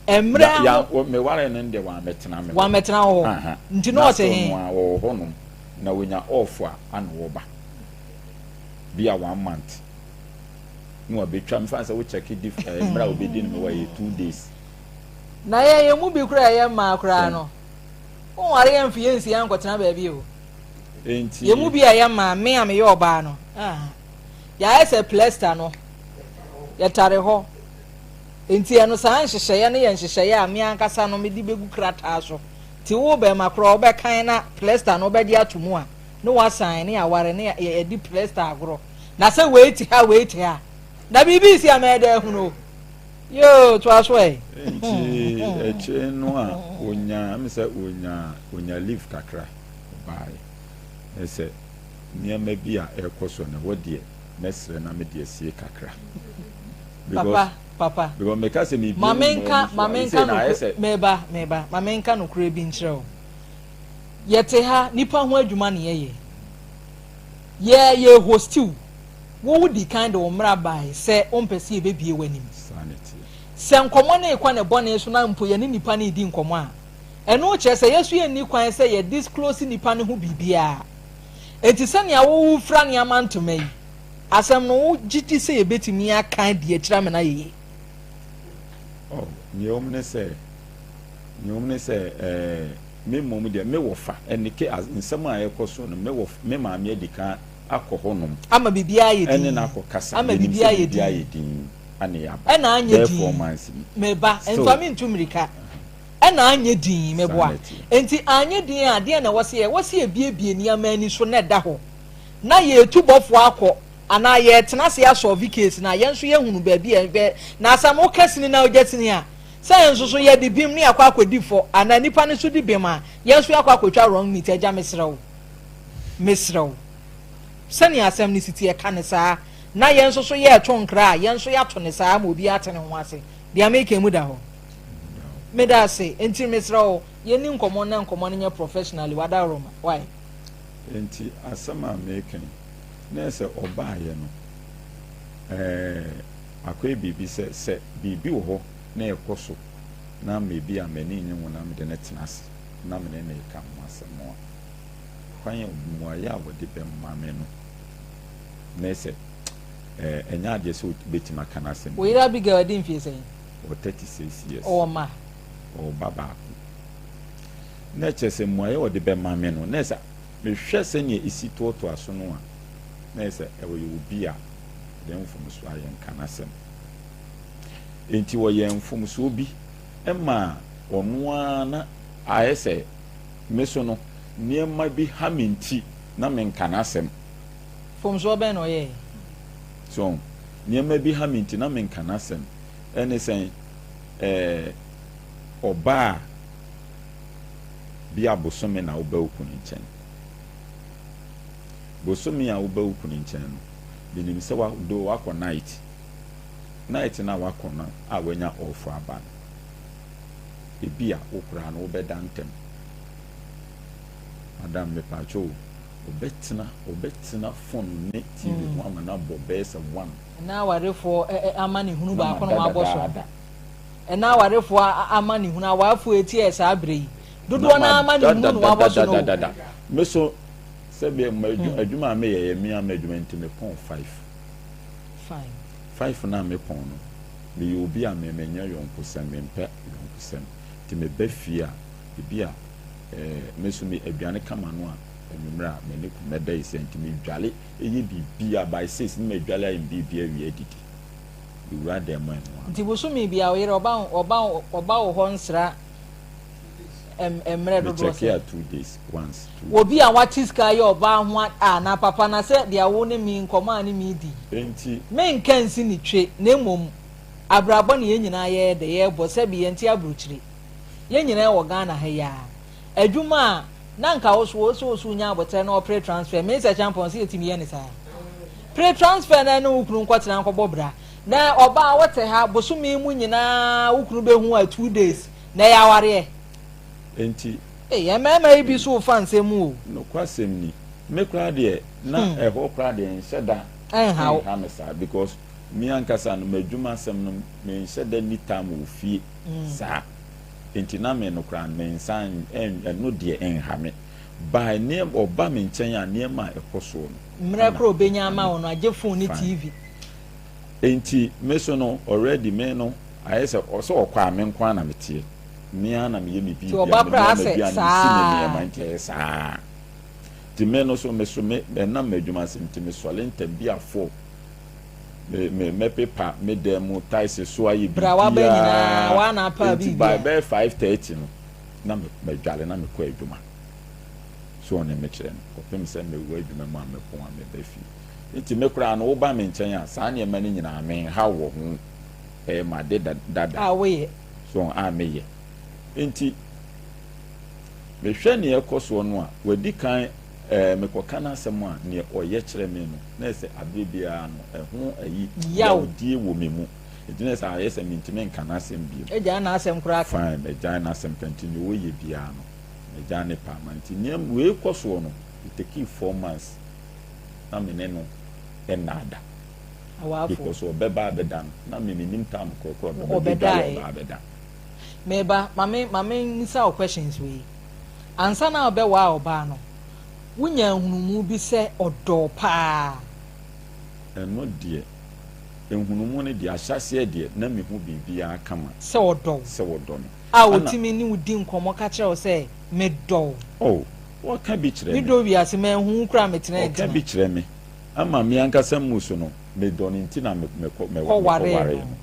mmerɛ Ya a ya mo meware no deɛ wammɛtena me hɔ. Wammɛtena wo hɔ. Aha. Nti na Na ɔte still he? no a ɔwɔ hɔnom na onya off a ana ɔba. Bi a one month na wabɛtwa mfa sɛ wo check dif eh, mmerɛ a wobɛdi no mewɔ yɛ 2 days. Na yɛn yɛn mu bi koraa a ɛyɛ mmaa koraa no, wonware yɛn mfe yɛnsi yɛn ankɔtena baabi o. Enti. Yɛn mu bi a ɛyɛ mmaa, me a meyɛ ɔbaa no, ah, yɛayɛ sɛ plasta no, yɛtare hɔ. Enti ɛno saa nhyehyɛeɛ no yɛ nhyehyɛeɛ a me ankasa no mede bɛgu krataa so. Nti wo bɛrima koraa wobɛkan na plasta no wobɛgye ato mu a, Ne wasan ne yɛaware ne yɛdi plesta agorɔ. Na sɛ wei te ha wei te ha. Na biribi resi a mɛyɛ dɛ ahunu o. Yoo, toa so ɛ. Nti akyire no a ɔnyaa, ɛmi sɛ ɔnyaa, ɔnya leave kakra ɔbaeɛ. Na sɛ nneɛma bi a ɛrekɔ so no, ɛhɔ deɛ mɛsrɛ na mede asie kakra. Papa, papa. Because meka sɛ mebie Ma me mma menka, ani so ma a, menka ɛsei na ayɛ nokorɛ, sɛ. meba, meba, ma menka nokorɛ bi nkyerɛ wo. Yɛte ha, nnipa ho adwuma na yɛyɛ. Yɛ, yɛ hosti wo. Wo wodi kan de wo mmara bae sɛ wompɛ sɛ yɛbɛbue w'anim. Saa na ɛteɛ. Sɛ nkɔmmɔ no rekɔ ne bɔne so na mpo yɛne nnipa no redi nkɔmmɔ a, ɛno kyerɛ sɛ yɛn nso yɛnni kwan sɛ yɛ disclose nnipa no ho biribiara. Enti sɛnea wo wofira nneɛma ntoma yi, asɛm no wogye di sɛ yɛbɛtumi aka adi akyire amena ayɛ yie? Oh, nea ɛwom ne sɛ, nea ɛwom ne sɛ, ɛɛ, me mmom deɛ, me wɔfa, ɛne ke, nsɛm a ɛrekɔ so no, me wɔf, me maame adi kan akɔ hɔnom. Ama biribiara ayɛ Ɛne dinn. no akɔkasa. Ama Yɛnim sɛ biribiara ayɛ biribiara dinn. ayɛ dinn, ɛna yɛaba. Ɛna anyɛ Bɛyɛ four dinn. months ni. Me ba, Still. mfa me ntu mmirika. Ɛna anyɛ dinn, Saa meboa. na ɛteɛ. Enti anyɛ dinn a, deɛn na ɛwɔ sɛ yɛyɛ? Ɛwɔ sɛ yɛbuebue nneɛma ani so na ɛda hɔ. Na yɛretu bɔfoɔ akɔ, anaa yɛretena ase asɔlve case no a, yɛn nso yɛahunu baabi a ɛbɛ, na asɛm woka sini na wogya sini a, sɛ yɛn nso so yɛde bem na yɛakɔ akɔdi fɔ, anaa nipa no nso di bem a, yɛn nso yɛakɔ akɔtwa wrong meat. Agya, mesrɛ wo. Mesrɛ wo, sɛnea asɛm no si teɛ, ka no saa, na yɛn nso so yɛreto nkra a, yɛn nso yɛato no saa ama obiara ate ne ho ase. Deɛ mereka yi, mu da hɔ? Meda ase. Enti mesrɛ wo, yɛnni nkɔmmɔ na nkɔmmɔ no nyɛ professionally, w'adaworoma. Why? Enti asɛm a mereka yi, na ɛyɛ sɛ ɔbaeɛ no, ɛɛ, akɔyɛ biribi sɛ, sɛ biribi wɔ hɔ na ɛrekɔ so na maybe a m'ani nnye ho na mede no tena ase na me ne no reka ho asɛm a, kwan a mmuaeɛ a wɔde bɛma me no, na sɛ ɛnyɛ adeɛ sɛ wobɛtumi aka no asɛm Wo yere Abigail adi mfeɛ sɛn? Ɔwɔ 36 years. Ɔwɔ mma? Ɔwɔ ba baako. Na kyerɛ sɛ mmuaeɛ a wɔde bɛma me no, na sɛ mehwɛ sɛnea ɛsi toatoa so no a, na yɛ sɛ ɔyɛ obi a ɔde mfomsoɔ ayɛ nka n'asɛm. Enti ɔyɛɛ mfomsoɔ bi maa ɔno ara na ayɛ sɛ Me so no, nneɛma bi ha me nti, na menka n'asɛm. Mfomsoɔ bɛn na ɔyɛeɛ? So nneɛma bi ha me nti, na menka n'asɛm. Ɛne sɛn? Ɛɛ, ɔbaa bi a bosome na woba wo kunu nkyɛn. Bosome a woba wo kunu nkyɛn no, menim sɛ wa, do wakɔ night. Night no a wakɔ no a wanya off aba no, ebia wo koraa no wobɛda ntɛm. Madam mepaakyɛw o, ɔbɛtena ɔbɛtena phone ne TV ho ama no abɔ bɛyɛ sɛ one. Ɛna awarefoɔ ɛ ɛ amanehunu Na baako na mada wɔabɔ so. dadaada. Ɛna awarefoɔ a amanehunu awarefoɔ eti yɛ saa berɛ yi. Na Dodoɔ no ara mada amanehunu na wɔabɔ so no o. dadadadadada. Me so sɛdeɛ m'adwu adwuma a meyɛ yɛ me ara m'adwuma nti mepɔn five. Fine. Five no a mepɔn no, meyɛ obi a me menyɛ yɔnkosɛm, mempɛ yɔnkosɛm. Nti meba fie a, ebi a eh, me nso me aduane ka m'ano a, anwummerɛ a m'ani ku, mɛda yi sɛ nti medwale yɛ biribiara, by six ne madwale ayɛ me biribiara awie adidi. Mewura dan mu a ɛno ara. Nti bosome biara wo yere ɔba ɔba ɔba wo hɔ nsra mmerɛ Me dodoɔ check sɛn? a two days once, two Obi days. a wate sika ayɛ ɔbaa ho a ah na papa na sɛ deɛ wo ne me nkɔmmɔ a ne me di yi, Enti. menka nsi ne twe na mmom abrabɔ na yɛn nyinaa yɛyɛ dɛ yɛbɔ sɛbi yɛnte abrokyire yɛn nyinaa wɔ Ghana ha yi ara adwuma a na nka wo so wo so wo so nya aboterɛ na ɔpere transfer me sɛ champon sɛ yɛtumi yɛ ne saa pere transfer na ɛne wo kunu nkɔtena nkɔbɔ bra na ɔbaa wote ha bosome mu nyinaa wo kunu bɛhu a two days na ɛyɛ awareɛ. Enti. Ei, mmarima yi bi so refa nsɛm mu o. Nokwasɛm ni, me koraa deɛ, na ɛhɔ koraa deɛ ɛnhyɛ da nha me saa because me ankasa no, m'adwuma asɛm no, menhyɛ da nni time wɔ fie saa. Enti na me no koraa no, me nsa ɛno deɛ ɛnha me. By nneɛma, ɔba me nkyɛn a, nneɛma a ɛkɔ soɔ no. Mmerɛ koraa ɔbɛnya ama wo no, agye phone ne TV. Enti me so no, already me no, ayɛ sɛ sɛ ɔkɔ a, me nko ara na meteɛ. Me ara na meyɛ me Nti biribiara, ɔba koraa menoa asɛ m'aduane, mesi me saa. nneɛma, nti ɛyɛ saa. Nti me no so, me so me, ɛnam m'adwuma ase nti, mesɔre ntɛm bi a four. Me, me, mɛpepa me dan mu, tiles so ayɛ Bra waba nyinaa, biribiara. waa na apaa Nti by biribiara. bɛyɛ 5:30 no, na me, madware na mekɔ adwuma. So ɔne me kyerɛ no kɔpem sɛ mewɔ adwuma mu a mɛpɔn a mɛba fie. Nti me koraa no woba me nkyɛn a saa nneɛma no nyinaa menhaw wɔ ho. Ɛyɛ m'ade dada. A woyɛ. So a meyɛ. Nti mehwɛ nea ɛkɔ soɔ no a wadi kan ɛɛ mekɔka n'asɛm a nea ɔyɛ kyerɛ me no na ɛsɛ abere biara no ɛho ayi yawdie wɔ me mu. Nti na ɛsɛ ayɛ sɛ mentumi nka n'asɛm bio. Agyae n'asɛm koraa ka. Fine magyae n'asɛm ka nti nea ɔyɛ biara no magyae ne paa ma nti nea wei kɔ soɔ no it takii 4 months na me ne no nnaada. Awaafo. Because ɔbɛba abɛda no na me menim time korɔkorɔ ɔbɛba bɛdware Ɔbɛdaeɛ. ɔba abɛda. Meba, ma me ma me mmisa wo questions wei. Ansa na wobɛwaa ɔbaa no, wonyaa nhunumu bi sɛ ɔdɔ wo paa? Ɛno deɛ, nhunumu no deɛ, ahyɛaseɛ deɛ, na mehu biribiara kama. Sɛ ɔdɔ wo. Sɛ ɔdɔ me. A Ɛna. ɔtumi ne wo di nkɔmmɔ ka kyerɛ wo sɛ, medɔ wo. Oh, ɔka bi kyerɛ Me me. dɔ wiase, manhu wo koraa metena Ɔka ntena. bi kyerɛ me. Ama me ankasa mu so no, medɔ no nti na me mekɔ me Kɔwaree mekɔwaree no. no.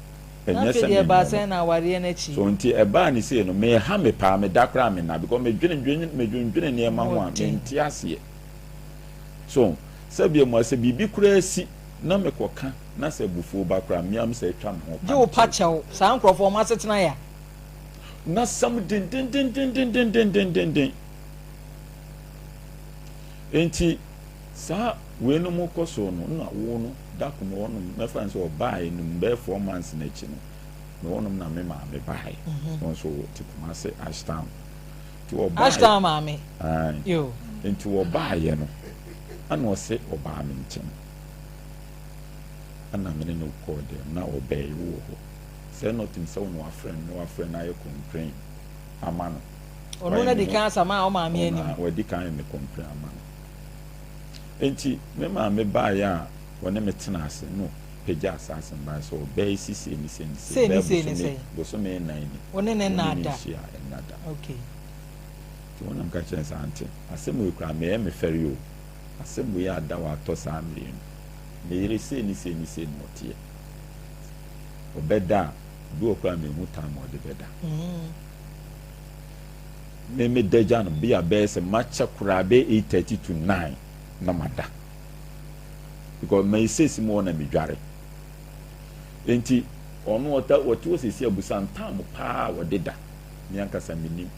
Na Ɛnyɛ afei sɛ deɛ ɛbaa mennɔ no. sɛn na awareɛ no akyi? So nti ɛbaa ne sei no, meha me paa, meda koraa menna because medwene dwene medwendwene nneɛma ho a, Mmɔden. mente aseɛ. So sɛdeɛ mua sɛ biribi koraa si na mekɔka na sɛ abufuo ba koraa a, me ara me sɛ atwa me ho Gye pa wo me pa kyɛw. kyɛw. Saa nkorɔfoɔ wɔn asetena ya. N'asɛm dendendendendendendenden. Enti saa weinom kɔ so no, na wo no, da ko mewɔ nom, mɛfa no sɛ ɔbaeɛ no bɛyɛ 4 months no akyi no, mewɔ nom na me maame baeɛ. Wɔn nso te Kumase Ashtown. Nti ɔbaeɛ. Ashtown maame. Ae. Yo. Nti ɔbaeɛ no, ɛna ɔse ɔbaa me nkyɛn. Ɛna me ne no kɔɔ dɛm, na ɔbɛɛ wɔ hɔ. Sɛ na ɔtim sɛ wo na wafrɛ no, na wafrɛ no ayɛ complain ama no. Ɔno na di kan asama a ɔmaame anim. Ɔno wadi kan ayɛ me complain ama no. Enti me maame baeɛ a ɔne me tena ase no pagyaa saa asɛm baeɛ sɛ ɔbaa yi si sei ne sei ne sei Sei ne bɛyɛ sei ne bosome sei. bosome nnan ni. Wo ne ne Wo ne nna ne da. nhyia nna da. Okay. Nti wɔn na meka kyerɛ no sɛ ante asɛm wei koraa meyɛ me fɛre o asɛm wei ada watɔ saa mmerɛ yi no me yere sei ne sei ne sei na ɔteɛ ɔbɛda a bi wɔ koraa menhu time a ɔde bɛda. Me me da gya no bi a bɛyɛ sɛ makyɛ koraa bɛyɛ 8:30 to 9 na mada because my six mu hɔ na medware nti ɔno ɔta ɔte hɔ sisi abusa ntam paa a ɔde da me ankasa menim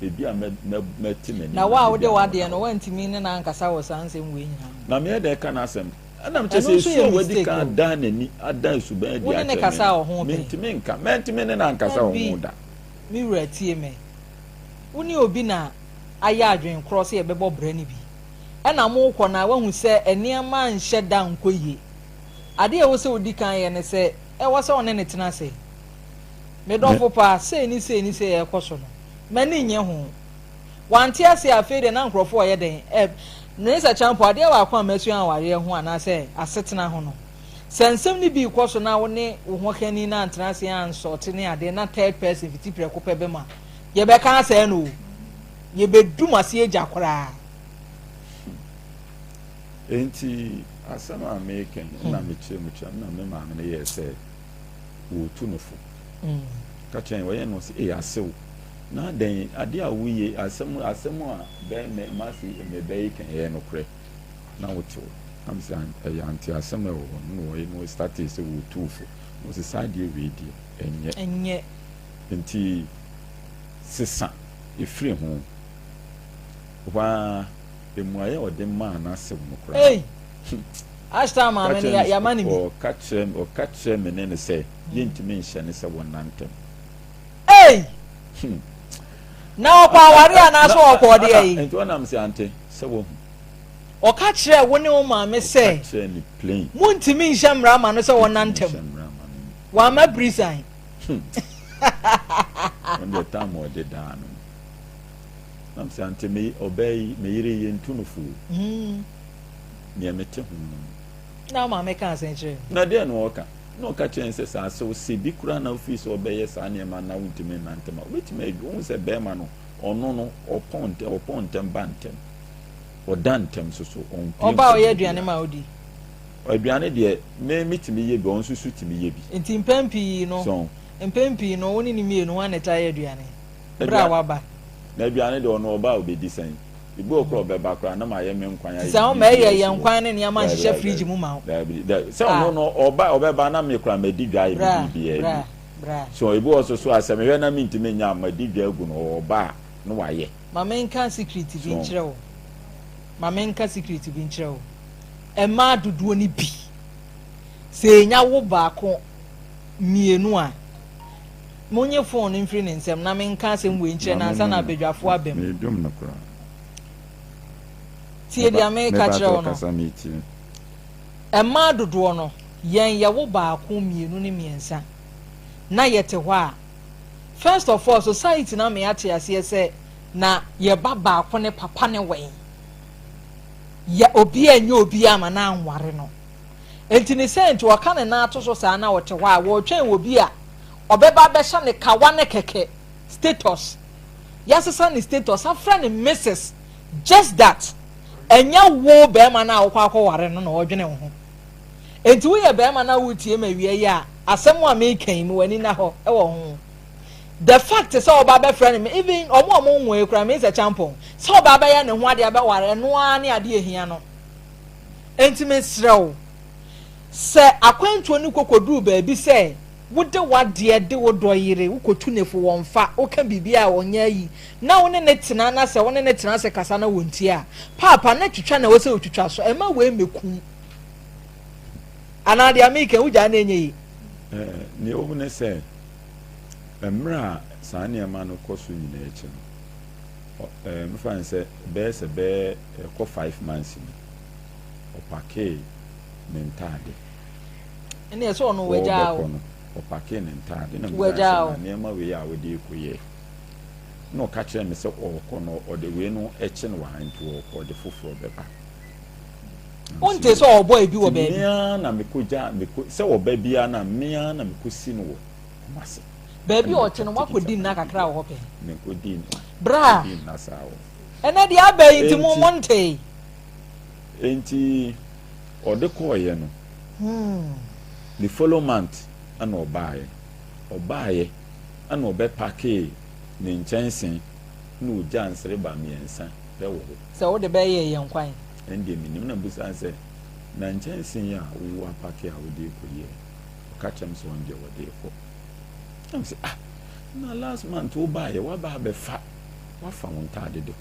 ebi a mɛ mɛ mɛte m'anim Na wo a na wode ebi a na ɔda w'adeɛ no hɔ woantumi ne no ankasa wɔ saa nsɛm wei nyinaa ho? na meyɛ dɛ ka n'asɛm ɛnam kyɛ Ɛno sɛ nso esu yɛ a wadi mistake kan o. adan n'ani adan suban adi Wo ne no akyerɛ me kasaa no wɔ ho pɛn? mentumi nka mɛntumi ne no ankasa wɔ Dabi, ho da. me wura tie me. Wo ne obi na ayɛ adwene korɔ sɛ yɛbɛbɔ bra no bi. Ɛna morekɔ no a woahu sɛ nneɛma nhyɛ da nkɔ yie. Adeɛ a ɛwɔ sɛ wodi kan yɛ ne sɛ, ɛwɔ sɛ wo ne no tena ase. Me dɔfo pa, sei ne sei ne sei a ɛrekɔ so no, m'ani nnye ho. Wante aseɛ a, afei deɛ na nkurɔfoɔ reyɛ dɛn? Ɛ, Melissa Champo, adeɛ baako a masua awareɛ ho anaasɛ asetena ho no, sɛ nsɛm no bi rekɔ so na wo ne wo hokani no antena ase ansɔɔte ne adeɛ na third person fiti prɛko pɛ bɛm a, yɛbɛka asɛe no o. Yɛbɛdum aseɛ gya koraa. Enti asɛm a mereka yi, na mekyerɛ mu kyerɛ no, na me maame no yɛɛ sɛ wɔretu no fo. Ka kyerɛ wɔyɛ no sɛ, ee asew, na adɛn adeɛ a woyɛ asɛm asɛm a bɛn mɛ mase mɛbɛ yi kan ɛyɛ nokorɛ na wote wo. Na me sɛ ɛyɛ ante asɛm a ɛwɔ hɔ no na wɔyɛ no startee sɛ wɔretu fo. Na wɔsɛ saa adeɛ wei deɛ ɛnyɛ. Ɛnyɛ. Nti sesa ɛfiri ho. Hɔ ara mmuaeɛ a ɔde maa n'asew no koraa. Ei! Ashtown maame no, yɛama no bi. Ɔka kyerɛ ɔka kyerɛ me ne no sɛ yɛntumi nhyɛ no sɛ wɔnna ntɛm. Ei! Na ɔkɔ aware anaasɛ ɔkɔ ɔdeɛ yi? Nti ɔnam sɛ ante sɛ wahu. Ɔka kyerɛɛ wo ne wo maame sɛ Ɔka kyerɛɛ no plain. Montumi nhyɛ mmara ma no sɛ wɔnna ntɛm. Nhyɛ mmara ma no. Wamma prison. Ɔno deɛ tam a ɔde daa no. Nam sɛ ante me ɔbaa yi me yere yi yɛntu no fo o. Nea mete ho no. Na wo maame kaa sɛn kyerɛɛ no? Na deɛn na ɔka? Na ɔka kyerɛɛ no sɛ, Sɛ asew se bi koraa na wofii sɛ ɔbɛyɛ saa nneɛma na wontumi nna ntɛm a, wobɛtumi adu. Wohu sɛ barima no, ɔno no, ɔpɔn ntɛm, ɔpɔn ntɛm ba ntɛm. Ɔda ntɛm nso so, ɔmpue Ɔba a nkɔ ɔyɛ aduane baabiara. ma wodi? Aduane deɛ, me metumi yɛ bi, ɔno nso so tumi yɛ bi. Nti mpɛn pii no, So. mpɛn pii no, wo ne no mmienu, hwan na ɛtaa yɛ aduane? Berɛ a Aduane, waba. na aduane deɛ, ɔno ɔba a ɔbɛdi sɛn? Ebi wɔ koraa ɔbɛba koraa na mayɛ me nkwan ayɛ Sɛ ɔma biribiara ɛyɛ asi yɛn hɔ. nkwan ne nneɛma Daabi nhyehyɛ daabi fridge mu ma wo. daabi daabi sɛ Ah. ɔno no ɔba ɔbɛba na me koraa madi dwa ayɛ me Bra, biribiara bra, awie. bra. So ebi wɔ so so a sɛ mehwɛ na mentumi nyɛ a madi dwa agu no ɔba a na wayɛ. Ma menka secret bi So. nkyerɛ wo. Ma menka secret bi nkyerɛ wo. Mmaa dodoɔ no bi, sɛ yɛnya wo baako, mmienu a, monye phone no mfiri ne nsam na menka asɛm wei nkyerɛ no ansa na abadwafoɔ aba mu. Medum no koraa. Tie deɛ meka kyerɛ wo no. Kasa metie. Mmaa dodoɔ no, yɛn yɛwo baako, mmienu ne mmiɛnsa na yɛte hɔ a, first of all, society no ama yɛate aseɛ sɛ na yɛba baako ne papa ne wɛn. Yɛ obiara nyɛ obiara ama no anware no. Enti ne sɛ nti ɔka ne nan ato so saa na ɔte hɔ a wɔretwɛn obi a ɔbɛba abɛhyɛ ne kawa ne kɛkɛ status. Yɛasesa ne status afrɛ no Mrs. Just that ɛnyɛ wo barima no a wokɔ akɔware no na ɔredwene wo ho. Enti woyɛ barima na woretie me awia yi a, asɛm a mereka yi ma w'ani nna hɔ wɔ ho. The fact sɛ ɔba abɛfrɛ no me even ɔmo a ɔmo nwoe koraa me sɛ kyampɔn sɛ ɔba abɛyɛ ne ho adeɛ abɛware ɛno ara ne adeɛ ehia no. Enti mesrɛ wo sɛ akwantuo no kɔkɔduru baabi sɛ wode w'adeɛ de wo dɔ yere wokɔtu ne fo wɔmfa woka biribi a ɔnyɛ ayi na wo ne ne tena na sɛ wo ne ne tena ase kasa na wɔntie a paapa na twitwa na ɛwɔ sɛ wotwitwa so ɛma wei mmɛku anaa deɛ meka wogyaa na ɛnyɛ yi. Nea ɛwɔ mu ne sɛ Mmerɛ a saa nneɛma no kɔ so nyinaa akyi no, ɔ, ɛɛ, mefa no sɛ bɛyɛ sɛ bɛyɛ ɛkɔ five months ni, ɔpakee ne ntaade. Ɛnna ɛsɛ ɔno wagyaa o. Ɔrebɛkɔ no, ɔpakee ne ntaade na mebisa sɛ na nneɛma wei a wode rekɔ yɛ. Na ɔka kyerɛɛ me sɛ ɔrekɔ no ɔde wei no kye no wɔ ha nti ɔrekɔ ɔde foforɔ bɛba. Wonte sɛ ɔrebɔ ebi wɔ baabi. Nti me ara na mekɔgya mekɔ sɛ ɔba biara na me ara na mekɔsi no wɔ Kumasi. Baabi a ɔte no woakɔdi nna kakra wɔ hɔ pɛn? Menkɔdii nna. Bra. Menkɔdii nna saa wɔ. Ɛnɛ deɛ aba yi nti mo montee. Enti ɔde kɔɔeɛ no, the follow month ɛna ɔbaeɛ. Ɔbaeɛ ɛna ɔbɛpakee ne nkyɛnse na ɔgyaa nsereba mmiɛnsa pɛ wɔ hɔ. Sɛ wode bɛyɛ yɛn kwan. Ɛndeɛ mennim na mebisaa no sɛ, na nkyɛnse yi a wo apake a wode rekɔ yi ɛ? Ɔka kyerɛ me sɛ ɔno deɛ wɔde rekɔ. Na me sɛ ah na last month wobaeɛ woaba abɛfa woafa wo ntaade de kɔ.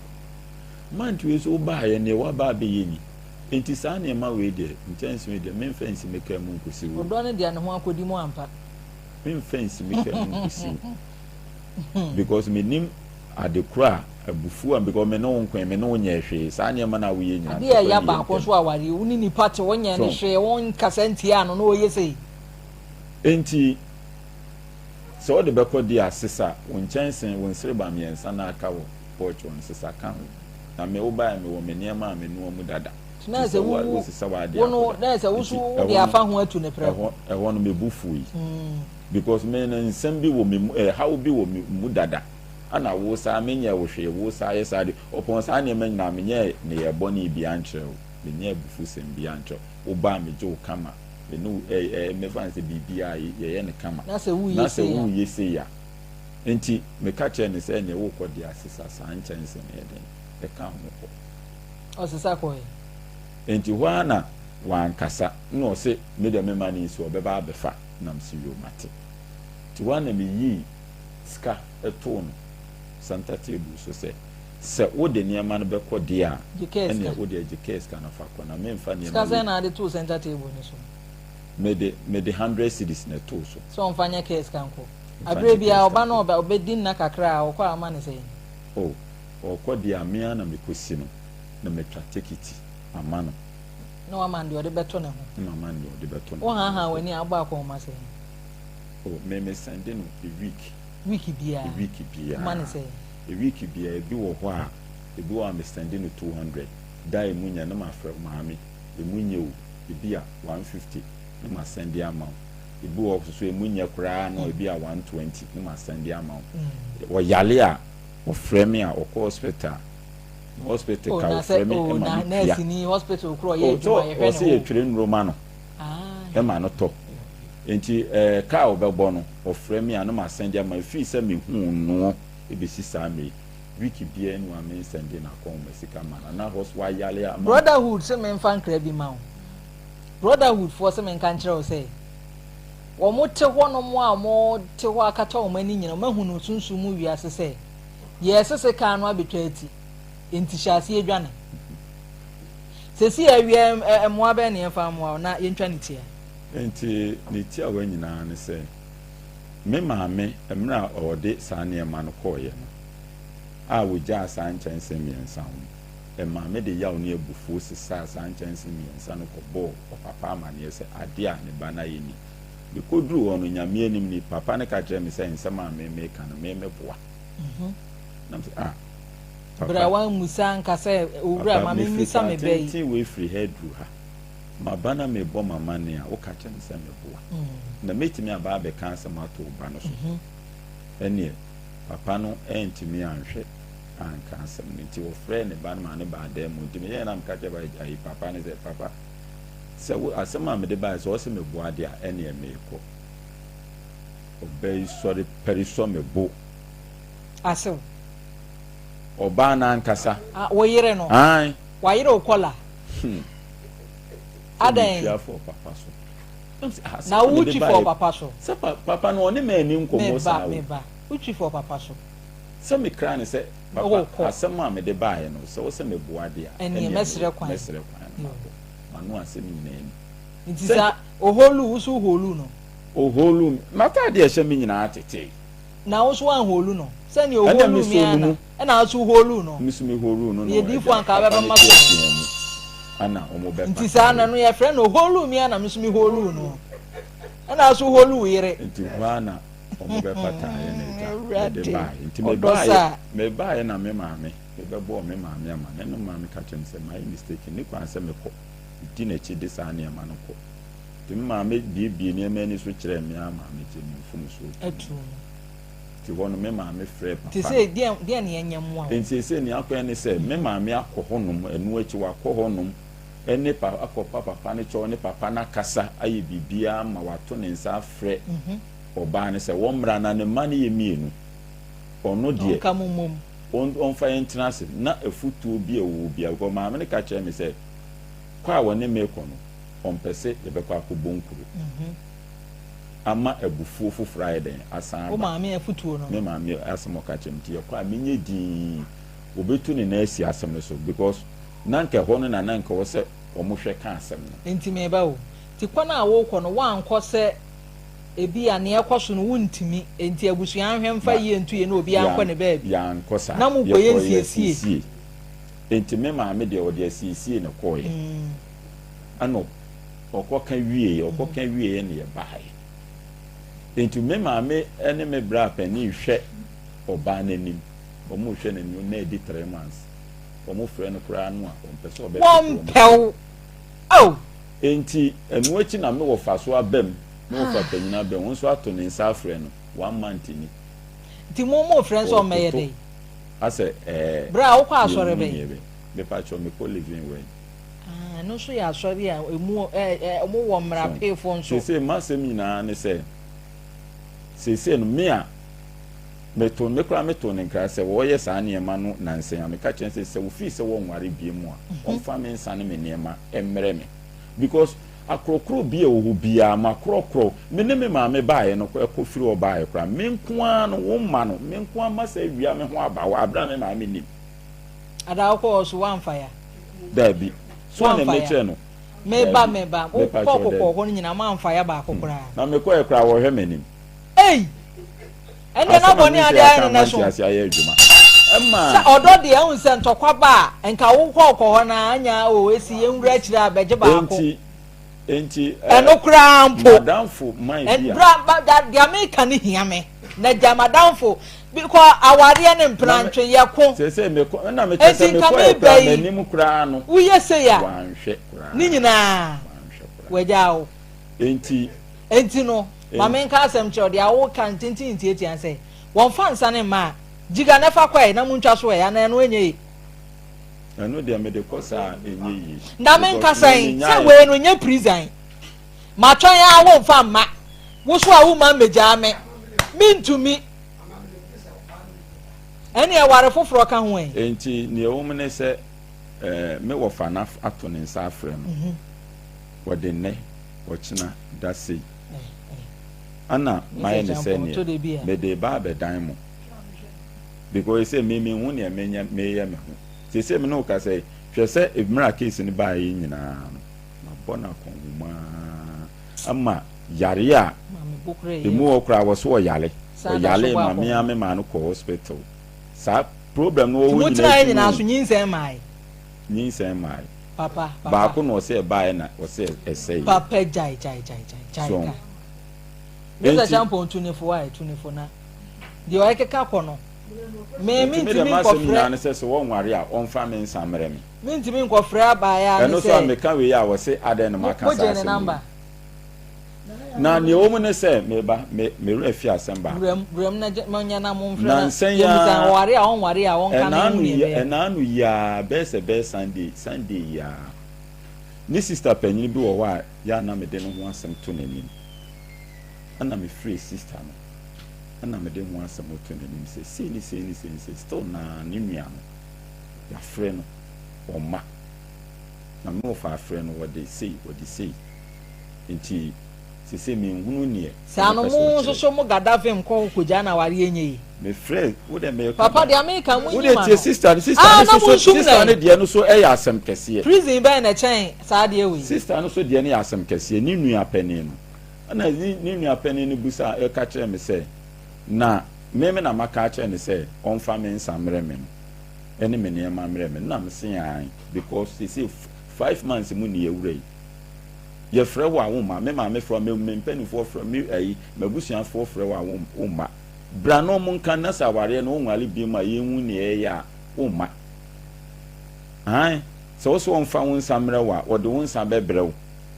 Month wei nso wobaeɛ neɛ woaba abɛyɛ ni. Enti saa nneɛma wei deɛ nkyɛnse wei deɛ memfa nsi me kaa mu nkɔsi wo. Ɔdɔ no deɛ ne ho akɔdi mu ampa. Memfa nsi me kaa mu nkɔsi wo. Because menim ade koro a abufuo a because me ne wo nkoe me ne wo nyɛɛ hwee saa nneɛma no a woyɛ nyinaa Adeɛ a ntɔkwa ɛya nni yɛn baako ntam. nso awareɛ wo ne nipa te wo nyɛɛ no So hwee wo nkasa ntiaa no na ɔyɛ sei. Enti sɛ wode bɛkɔ deɛ a sesa wo nkyɛnse wo nsereba mmiɛnsa no a aka wɔ porch hɔ no sesa ka ho na me wobaeɛ mewɔ me nneɛma a menoa mu dada Na nti sɛ sɛ wo wo wosesa w'adeɛ wo no akɔda na sɛ wo nti so wode ɛhɔ no afa ho atu no prɛko. ɛhɔ ɛhɔ no me bo fui. Because me no nsɛm bi wɔ me mu ɛhaw bi wɔ me mu dada ɛna wo saa me nyɛɛ wo hwee wo saa yɛ saa de ɔpɔn saa nneɛma nyinaa me nyɛɛ nneyɛɛ bɔne biara nkyerɛ wo me nyɛɛ abufusɛm biara nkyerɛ wo wo ba a me gye wo kama me ne wo ɛ ɛ me fa no sɛ biribiara yɛyɛ no kama Na sɛ wo na yɛ sɛ sei wo a. yɛ sei a nti me ka kyerɛ no sɛ ɛneɛ wo kɔ deɛ asesa saa nkyɛnse no yɛ dɛn ɛka ho kɔ. Ɔsesa kɔɛ. Nti hɔ ara na wankasa na ɔse me deɛ me ma no nsi ɔbɛba abɛfa. Na mese yoo mate. Nti hɔ ara na meyii sika too no center table so sɛ, sɛ wode nneɛma no bɛkɔ deɛ a, Gye kaa sika. ɛnneɛ wo deɛ gye kaa sika no fa kɔ na memfa nneɛma Sika wei. sɛn na wode too center table no so? Mede, mede hundred cedis na ɛtoo so. Sɛ ɔmfa nyɛ kaa sika nkɔ. Mfa Aberɛ nyɛ kaa biara sika ɔba na nkɔ. ɔba, ɔbɛdi nna kakra a, ɔkɔ a woma no sɛn? Oh, ɔrekɔ deɛ a, me ara na mekɔsi no na matwa tekiti ama no. Na wama no deɛ ɔde bɛto ne ho. Na mama no deɛ ɔde bɛto ne ho. Wohaahaa w'ani a, wobɔ akɔnhoma sɛn? Oh, me me sɛnde no a week. Week biara? A week biara. Woma no sɛn? A week biara, ebi wɔ hɔ a, ebi wɔ hɔ a me sɛnde no 200. Da a emu nyɛ no na mafrɛ wo, maame, emu nyɛ o, ebi a 150 na masɛnde ama wo. Ebi wɔ hɔ nso emu nyɛ koraa no, ebi a 120 na masɛnde ama wo. Ɔyare a, ɔfrɛ me a, ɔkɔ hospital a, hospital ka ofrɛ me ma me tua ɔsɛ yɛtwerɛ nnuro ma no ma no tɔ nti ɛɛ kaa ɔbɛbɔ no ɔfrɛ me a na ma sɛn de ama efiri sɛ me hu noɔ ebesi saa mmerɛ yi. Week biara ni wa me nsɛnde n'akɔnhoma sika ma no ana hɔ so wayare ama. Brotherhood se menfa nkra bi ma wo. Brotherhood foɔ se menka nkyerɛ wo sɛ wɔn te hɔ nom a wɔn te hɔ akata wɔn ani nyina wɔn ahunu sunsum mu wiase sɛ yɛresese kan no abɛtwa ati enti hyɛ aseɛ dwane. Sɛsi awia mmoa bɛn ne yɛmfa mmoa wo na yɛntwa ne tia. Enti ne tiawa nyinaa ne sɛ me maame mmerɛ a ɔde saa nneɛma no kɔeɛ no a wɔgyaa saa nkyɛnse mmiɛnsa ho no, ɛmaa mede yaw ne abufuo sesaa saa nkyɛnse mmiɛnsa no kɔbɔɔ ɔpapa amaneɛ sɛ adeɛ a ne ba no ayɛ ni. Mekɔduruu hɔ no, Nyame anim ni, papa no ka kyerɛɛ me sɛ nsɛm a me meka no, me meboa. Na mese, ah, papa. Berɛ a wammisa anka sɛ, Owura, Papa, ma mefiri memmisa kwan me ba yi. tenten wei firi ha aduru ha. Maba na merebɔ m'amanneɛ a, woka kyerɛ me sɛ meboa. Na mɛtumi aba abɛka asɛm ato wo ba no so. Ɛnneɛ, papa no antumi anhwɛ anka asɛm no. Nti ɔfrɛɛ ne ba no maa no baa dan mu. Nti meyɛɛ na meka kyerɛɛ ayi papa no sɛ, Papa, sɛ wo asɛm a mede baeɛ sɛ ɔse meboa deɛ a, ɛnneɛ merekɔ. Ɔbaa yi sɔre pɛre sɔ me bo. Asew. Ɔbaa no ankasa. Ah, wo yere no? Ae. Wayere wo kɔla? Hmm. Adɛn? Sɛ metwi afɔ papa so. Ah, Na wotwi fɔ papa so? Sɛ papa no ɔne m'ani nkɔmmɔ saa o. Meba, meba. Wotwi fɔ papa so? Sɛ mekra no sɛ, papa, asɛm a mede baeɛ no, sɛ wo sɛ meboa deɛ a, ɛneɛ mɛsrɛ kwan. Mɛsrɛ kwan no makɔ. M'ano asɛm nyinaa ni. Nti sa oholu, wo so woholu no? Oholu, m'ataadeɛ a ɛhyɛ me nyinaa tetee. Na wo nso woanholu no? Sɛdeɛ oholuu me ara na ɛna wo nso woholuu no. Me nso meholuu no na Meyɛ diyifoɔ anka papa no wobɛbɛma te so. atea mu ana wɔbɛpata Nti saa na me. no yɛfrɛ no oholuu me ara na me nso meholuu no. Ɛna wo nso woholuu wo yere. Nti hɔ ara na wɔbɛpataeɛ na agya mede Awurade, baeɛ. Nti ɔdɔ mebaeɛ saa. mebaeɛ na me maame mebɛbɔɔ me maame amanneɛ na me maame ka kyerɛɛ me sɛ mayɛ mistake nni kwan sɛ mekɔ di n'akyi de saa nneɛma no kɔ. Nti me maame buebuee nneɛma ani so kyerɛɛ me ara maame kyerɛ me mfomsoɔ Atuu no. Nti hɔ no me maame frɛɛ papa Nti no. sei deɛn deɛn na yɛnyɛ mmoa wo? Nti seesei nea akɔyɛ ne sɛ me maame akɔ hɔnom, ɛno akyi wakɔ hɔnom ne pa akɔpa papa no kyɛw ne papa no akasa ayɛ biribiara ma wato ne nsa afrɛ ɔbaa no sɛ wɔmmra na ne mma no yɛ mmienu. Ɔno deɛ Ɔnka mo mmom. ɔmfa yɛn ntena ase na afutuo bi a ɔwɔ biara because maame no ka kyerɛɛ me sɛ kɔ a wɔne me rekɔ no ɔmpɛ sɛ yɛbɛkɔ akɔbɔ nkuro ama abufuo foforɔ ayɛ dɛn asan Wo aba. maame afutuo no. Me maame asɛm a ɔka kyerɛ me nti yɛkɔ a menyɛ dinn ɔbɛtu ne nan asi asɛm no so because na anka ɛhɔ no na na anka ɛwɔ sɛ wɔhwɛ ka asɛm no. Nti meba o. Nti kwan a worekɔ no woankɔ sɛ ebia nea ɛkɔ so no wontumi nti abusua nhwɛ mfa yie nto yie na obiara nkɔ ne baabi. Yɛankɔ saa. Na mokɔyɛ Yɛkɔɔ nsiesie. yɛasiesie. Nti me maame deɛ ɔde asiesie na ɛkɔeɛ. Ɛna ɔkɔka wieeɛ, ɔkɔka wieeɛ na yɛbaeɛ. Nti me maame ne me bra panin hwɛ ɔbaa no anim, wɔn rehwɛ n'anim na adi 3 months. Wɔn frɛ no koraa no a, ɔmpɛ sɛ ɔbɛpeke wɔn Wɔmpɛ wo. Oh! Nti ɛno akyi na me wɔfa so aba mu, me wɔfa panyin aba mu, wɔn nso ato ne nsa afrɛ no one month ni. Nti mo mo frɛ no sɛ ɔmmɛyɛ Ɔretoto dɛn? asɛ ɛɛ Berɛ a wokɔ asɔre yɛnhu bɛn? nea ɛbɛyɛ. Mepa kyɛw mekɔ Living Word. Ah, ɛno nso yɛ asɔre a emu ɛ ɛ wɔn wɔ mmara So, peefo nso. seesei m'asɛm nyinaa ne sɛ, seesei no, me a meto me koraa meto ne nkra sɛ wɔyɛ saa nneɛma no nansa yi a, meka kyerɛ no sɛ, sɛ wofii sɛ wɔnware bio mu a, ɔmfa me nsa ne me nneɛma mmrɛ me. Because akorɔkorɔ bi a ɛwɔ hɔ biara, makorɔkorɔ. Me ne me maame baeɛ no, ɛkɔ firi hɔ baeɛ koraa, me nko ara no, wo mma no, me nko ara masa awia me ho aba hɔ, aberɛ a me maame nnim. Ada wokɔ hɔ so woamfa ya? Daabi. So na Woamfa ya? mekyerɛ no? Meba Daabi. meba. Mepa Wokɔ kyɛw kokɔ daabi. hɔ no nyinaa moamfa ya baako koraa. Na mekɔɛ koraa wɔhwɛ m'anim. Ei! Ɛndeɛ na Asɛm a bɔne me a nso ade yɛaka ayɛ no ama no so. ntease ayɛ adwuma. Sɛ Ɛma. ɔdɔ deɛ ɛhu sɛ ntɔkwa ba a nka wokɔ kɔ hɔ no ara anya o esi yɛnwura akyire a bɛgye baako. Enti enti ɛɛ Ɛno koraa mpo. madamfo man bi a. Bra ba da deɛ meka no hia me. Na gya madamfo bi kɔ awareɛ ne mpenantwe yɛ ko. Seesei mekɔ ɛna mekyɛ sɛ Enti nka mekɔɛ meba koraa yi m'anim koraa no woyɛ sei a wanhwɛ koraa ne nyinaa wanhwɛ koraa. wagyaa wo. Enti. Enti no ma menka asɛm kyerɛ wo deɛ woka ntenten ntiatia sɛ wɔmfa nsa ne mma a gyiga na fa kɔ ɛ na montwa so ɛ anaa ɛno ɛnyɛ ye. Ɛno deɛ mede kɔ saa a ɛnyɛ yie. Na menka Because me sɛn sɛ menyaeɛ. wei no nyɛ prison matwɛn a womfa mma wo so a womma mmegyaa me mentumi. Ɛnneɛ ware foforɔ ka ho ɛ. Enti nea ɛwɔ mu ne sɛ, ɛɛ, me wɔfa no ato ne nsa afrɛ no. Wɔde nnɛ, ɔkyena, da sei. Ɛna mayɛ no sɛ neɛ mede reba abɛdan mo. Because seesei me menhu neɛ menyɛ meyɛ me ho. Seesei me ne wo kasa yi, hwɛ sɛ mmerɛ a case no baeɛ yi nyinaa no, mabɔ no akɔnhoma ara ama yareɛ a ɛmu hɔ koraa wɔ so ɔyare. Ɔyare ma me ara me maa no kɔɔ hospital. Saa problem no wɔ hɔ nyinaa akyi no. So nyinsɛn maae. Nyinsɛn maae. Papa, papa. Baako na ɔsɛ ɛbaeɛ na ɔsɛ ɛsɛeɛ. Papa gyae gyae gyae gyae gyae ka. Mr. Champon tu ne fo ae tu ne fo na deɛ ɔrekeka kɔ no me Nti me deɛ mentumi m'asɛm nyinaa nkɔfrɛ ne sɛ sɛ wɔnware a ɔmfa me nsa mmerɛ me. mentumi nkɔfrɛ abaayaa ne Ɛno so a sɛ meka wei a wɔse adɛn na mo maka saa mogyee ne asɛm wei. number. Na nea ɛwɔ mu ne sɛ meba me me werɛ afi asɛm baako. Wuram wuram na gye monyɛ na momfrɛ na Nansa yi yɛmmisa ara ɔware a ɔnware a ɔnka na ɛnaano yɛnhu nea yi ɛbɛyɛ. ɛnaano yi ara bɛyɛ sɛ bɛyɛ Sunday Sunday yi ara ne sister panyin bi wɔ hɔ a yɛ a na mede ne ho asɛm to n'anim. Ɛna mefrɛɛ sister no ɛna mede ho asɛm to n'anim sɛ sei ne sei ne sei ne sei still naa ne nua no yɛafrɛ no ɔmma na me wɔfa afrɛ no wɔde sei wɔde sei nti sese menhunu neɛ Saa no ɔno pɛ sɛ mo nso ɔkyerɛ. so mo gada vim kɔ hɔ kɔgyaa no awareɛ nyɛ yi. Mefrɛ wo dɛ meka Papa ba. deɛ meka mo Wo nyi deɛ ma tie no. sister no sister Ah no na so mo so nsum sister no nɛn. deɛ no so ɛyɛ asɛm kɛseɛ. Prison bɛn na ɛkyɛn saa adeɛ wei. Sister no so deɛ no yɛ asɛm kɛseɛ ne nua panin no ɛna ne ne nua panin no busa ɛka kyerɛ me sɛ na me me na maka akyerɛ no sɛ ɔmfa me nsa mmerɛ me no ɛne me nneɛma mmerɛ me no na mese aane because sese 5 months mu ne yɛwura yi yɛfrɛ wo a womma me maame frɛ wo me me mpanimfoɔ frɛ me ayi m'abusuafoɔ frɛ wo a womma bra na ɔmo nka na sɛ awareɛ no wonware bi mu a yɛnhu nea ɛyɛ a womma ae sɛ wo sɛ ɔmfa wo nsa mmerɛ wo a wɔde wo nsa bɛbrɛ wo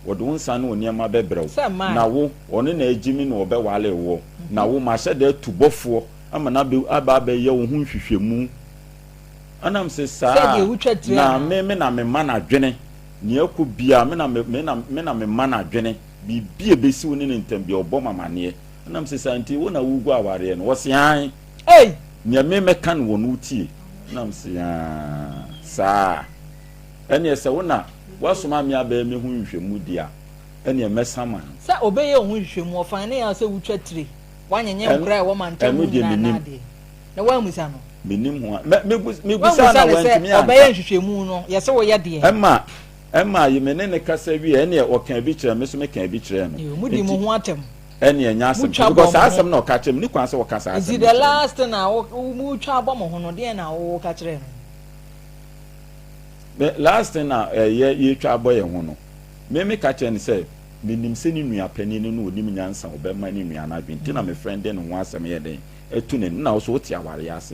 wɔde wo nsa ne wo nneɛma bɛbrɛ wo Sɛ mmaa. Na wo ɔno na agyi me na ɔbɛwale woɔ na wo mahyɛ da atu bɔfoɔ ama no abɛ aba abɛyɛ wo ho nhwehwɛmu ɛnam sɛ saa Sɛdeɛ wotwa tiri na anaa? me me na mema no adwene nea ɛkɔ biara me na me me na me na mema no adwene biribi a ɛbɛsi wo ne ne ntam biara ɔbɔ me amaneɛ ɛnam sɛ saa nti wo na wogu awareɛ no wɔse ae Ei! nea me mɛka no wɔ no wotie ɛnam sɛ aa saa ɛneɛ sɛ wo na woasoma me abɛyɛ me ho nhwehwɛmu deɛ a ɛneɛ mɛsa ma no. Sɛ ɔbɛyɛ wo ho nhwehwɛmu ɔfan ne yaw sɛ wotwa tire woanyenye Ɛno nkora a ɛwɔ mantam ɛno mu deɛ nyinaa anaa mennim. deɛ na woammisa no. Mennim ho a mɛ mebu mebusaa Woammisa na no sɛ wantumi ɔbɛyɛ anka. nhwehwɛmu no yɛse woyɛ deɛn. Ɛma ɛma yi me ne no kasa wie ɛneɛ ɔkaa bi kyerɛɛ me nso mekaa bi kyerɛɛ no Yoo modi mo nti ho atɛm. ɛneɛ ɛnyɛ asɛm Motwa because bɔ saa mo ho. asɛm na ɔka kyerɛ me ne kwan sɛ ɔka saa asɛm Nti no the kyerɛ me. last thing a wo motwa bɔ mo ho no deɛn na woka kyerɛɛ no? Me last thing a ɛyɛ yɛtwa abɔ yɛn ho no me meka kyerɛ no sɛ menim sɛ ne nua panin no na ɔnim nyansa ɔbɛma ne nua no adwene nti na me friend de ne ho asɛm yɛ dɛn atu n'ani na wo so wote awareɛ ase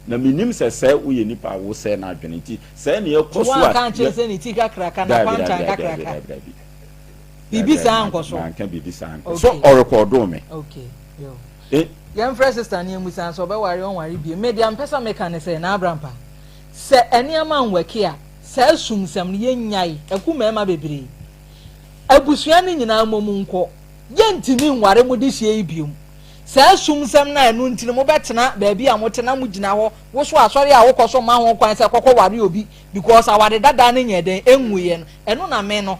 na menim sɛ sɛ woyɛ nipa a wosɛe no adwene nti sɛɛ ne ɛkɔ Nti so a woanka ankyerɛ sɛ ne ti kakraka na daabi kwantan daabi daabi kakraka daabi daabi biribi daabi saa ankɔ so manka biribi saa ankɔ so okay ɔrekɔɔdoo me okay yo e yɛmfrɛ sister no yɛmmisa no sɛ ɔbɛware ɔnware bio me deɛ mpɛ sɛ meka ne sɛ Naa Abrampa sɛ nneɛma nwɛke a saa sumsɛm no yɛnnyae ɛku mmarima bebree abusua no nyinaa mmom nkɔ yɛntumi nware mo de hyia yi biom saa sumsɛm no a ɛno nti no mobɛtena baabi a mote na mogyina hɔ wo so asɔre a wokɔ so ma ho kwan sɛ kɔkɔ ware obi because aware dadaa no nyɛ dɛn ɛnwuiɛ no ɛno na me no.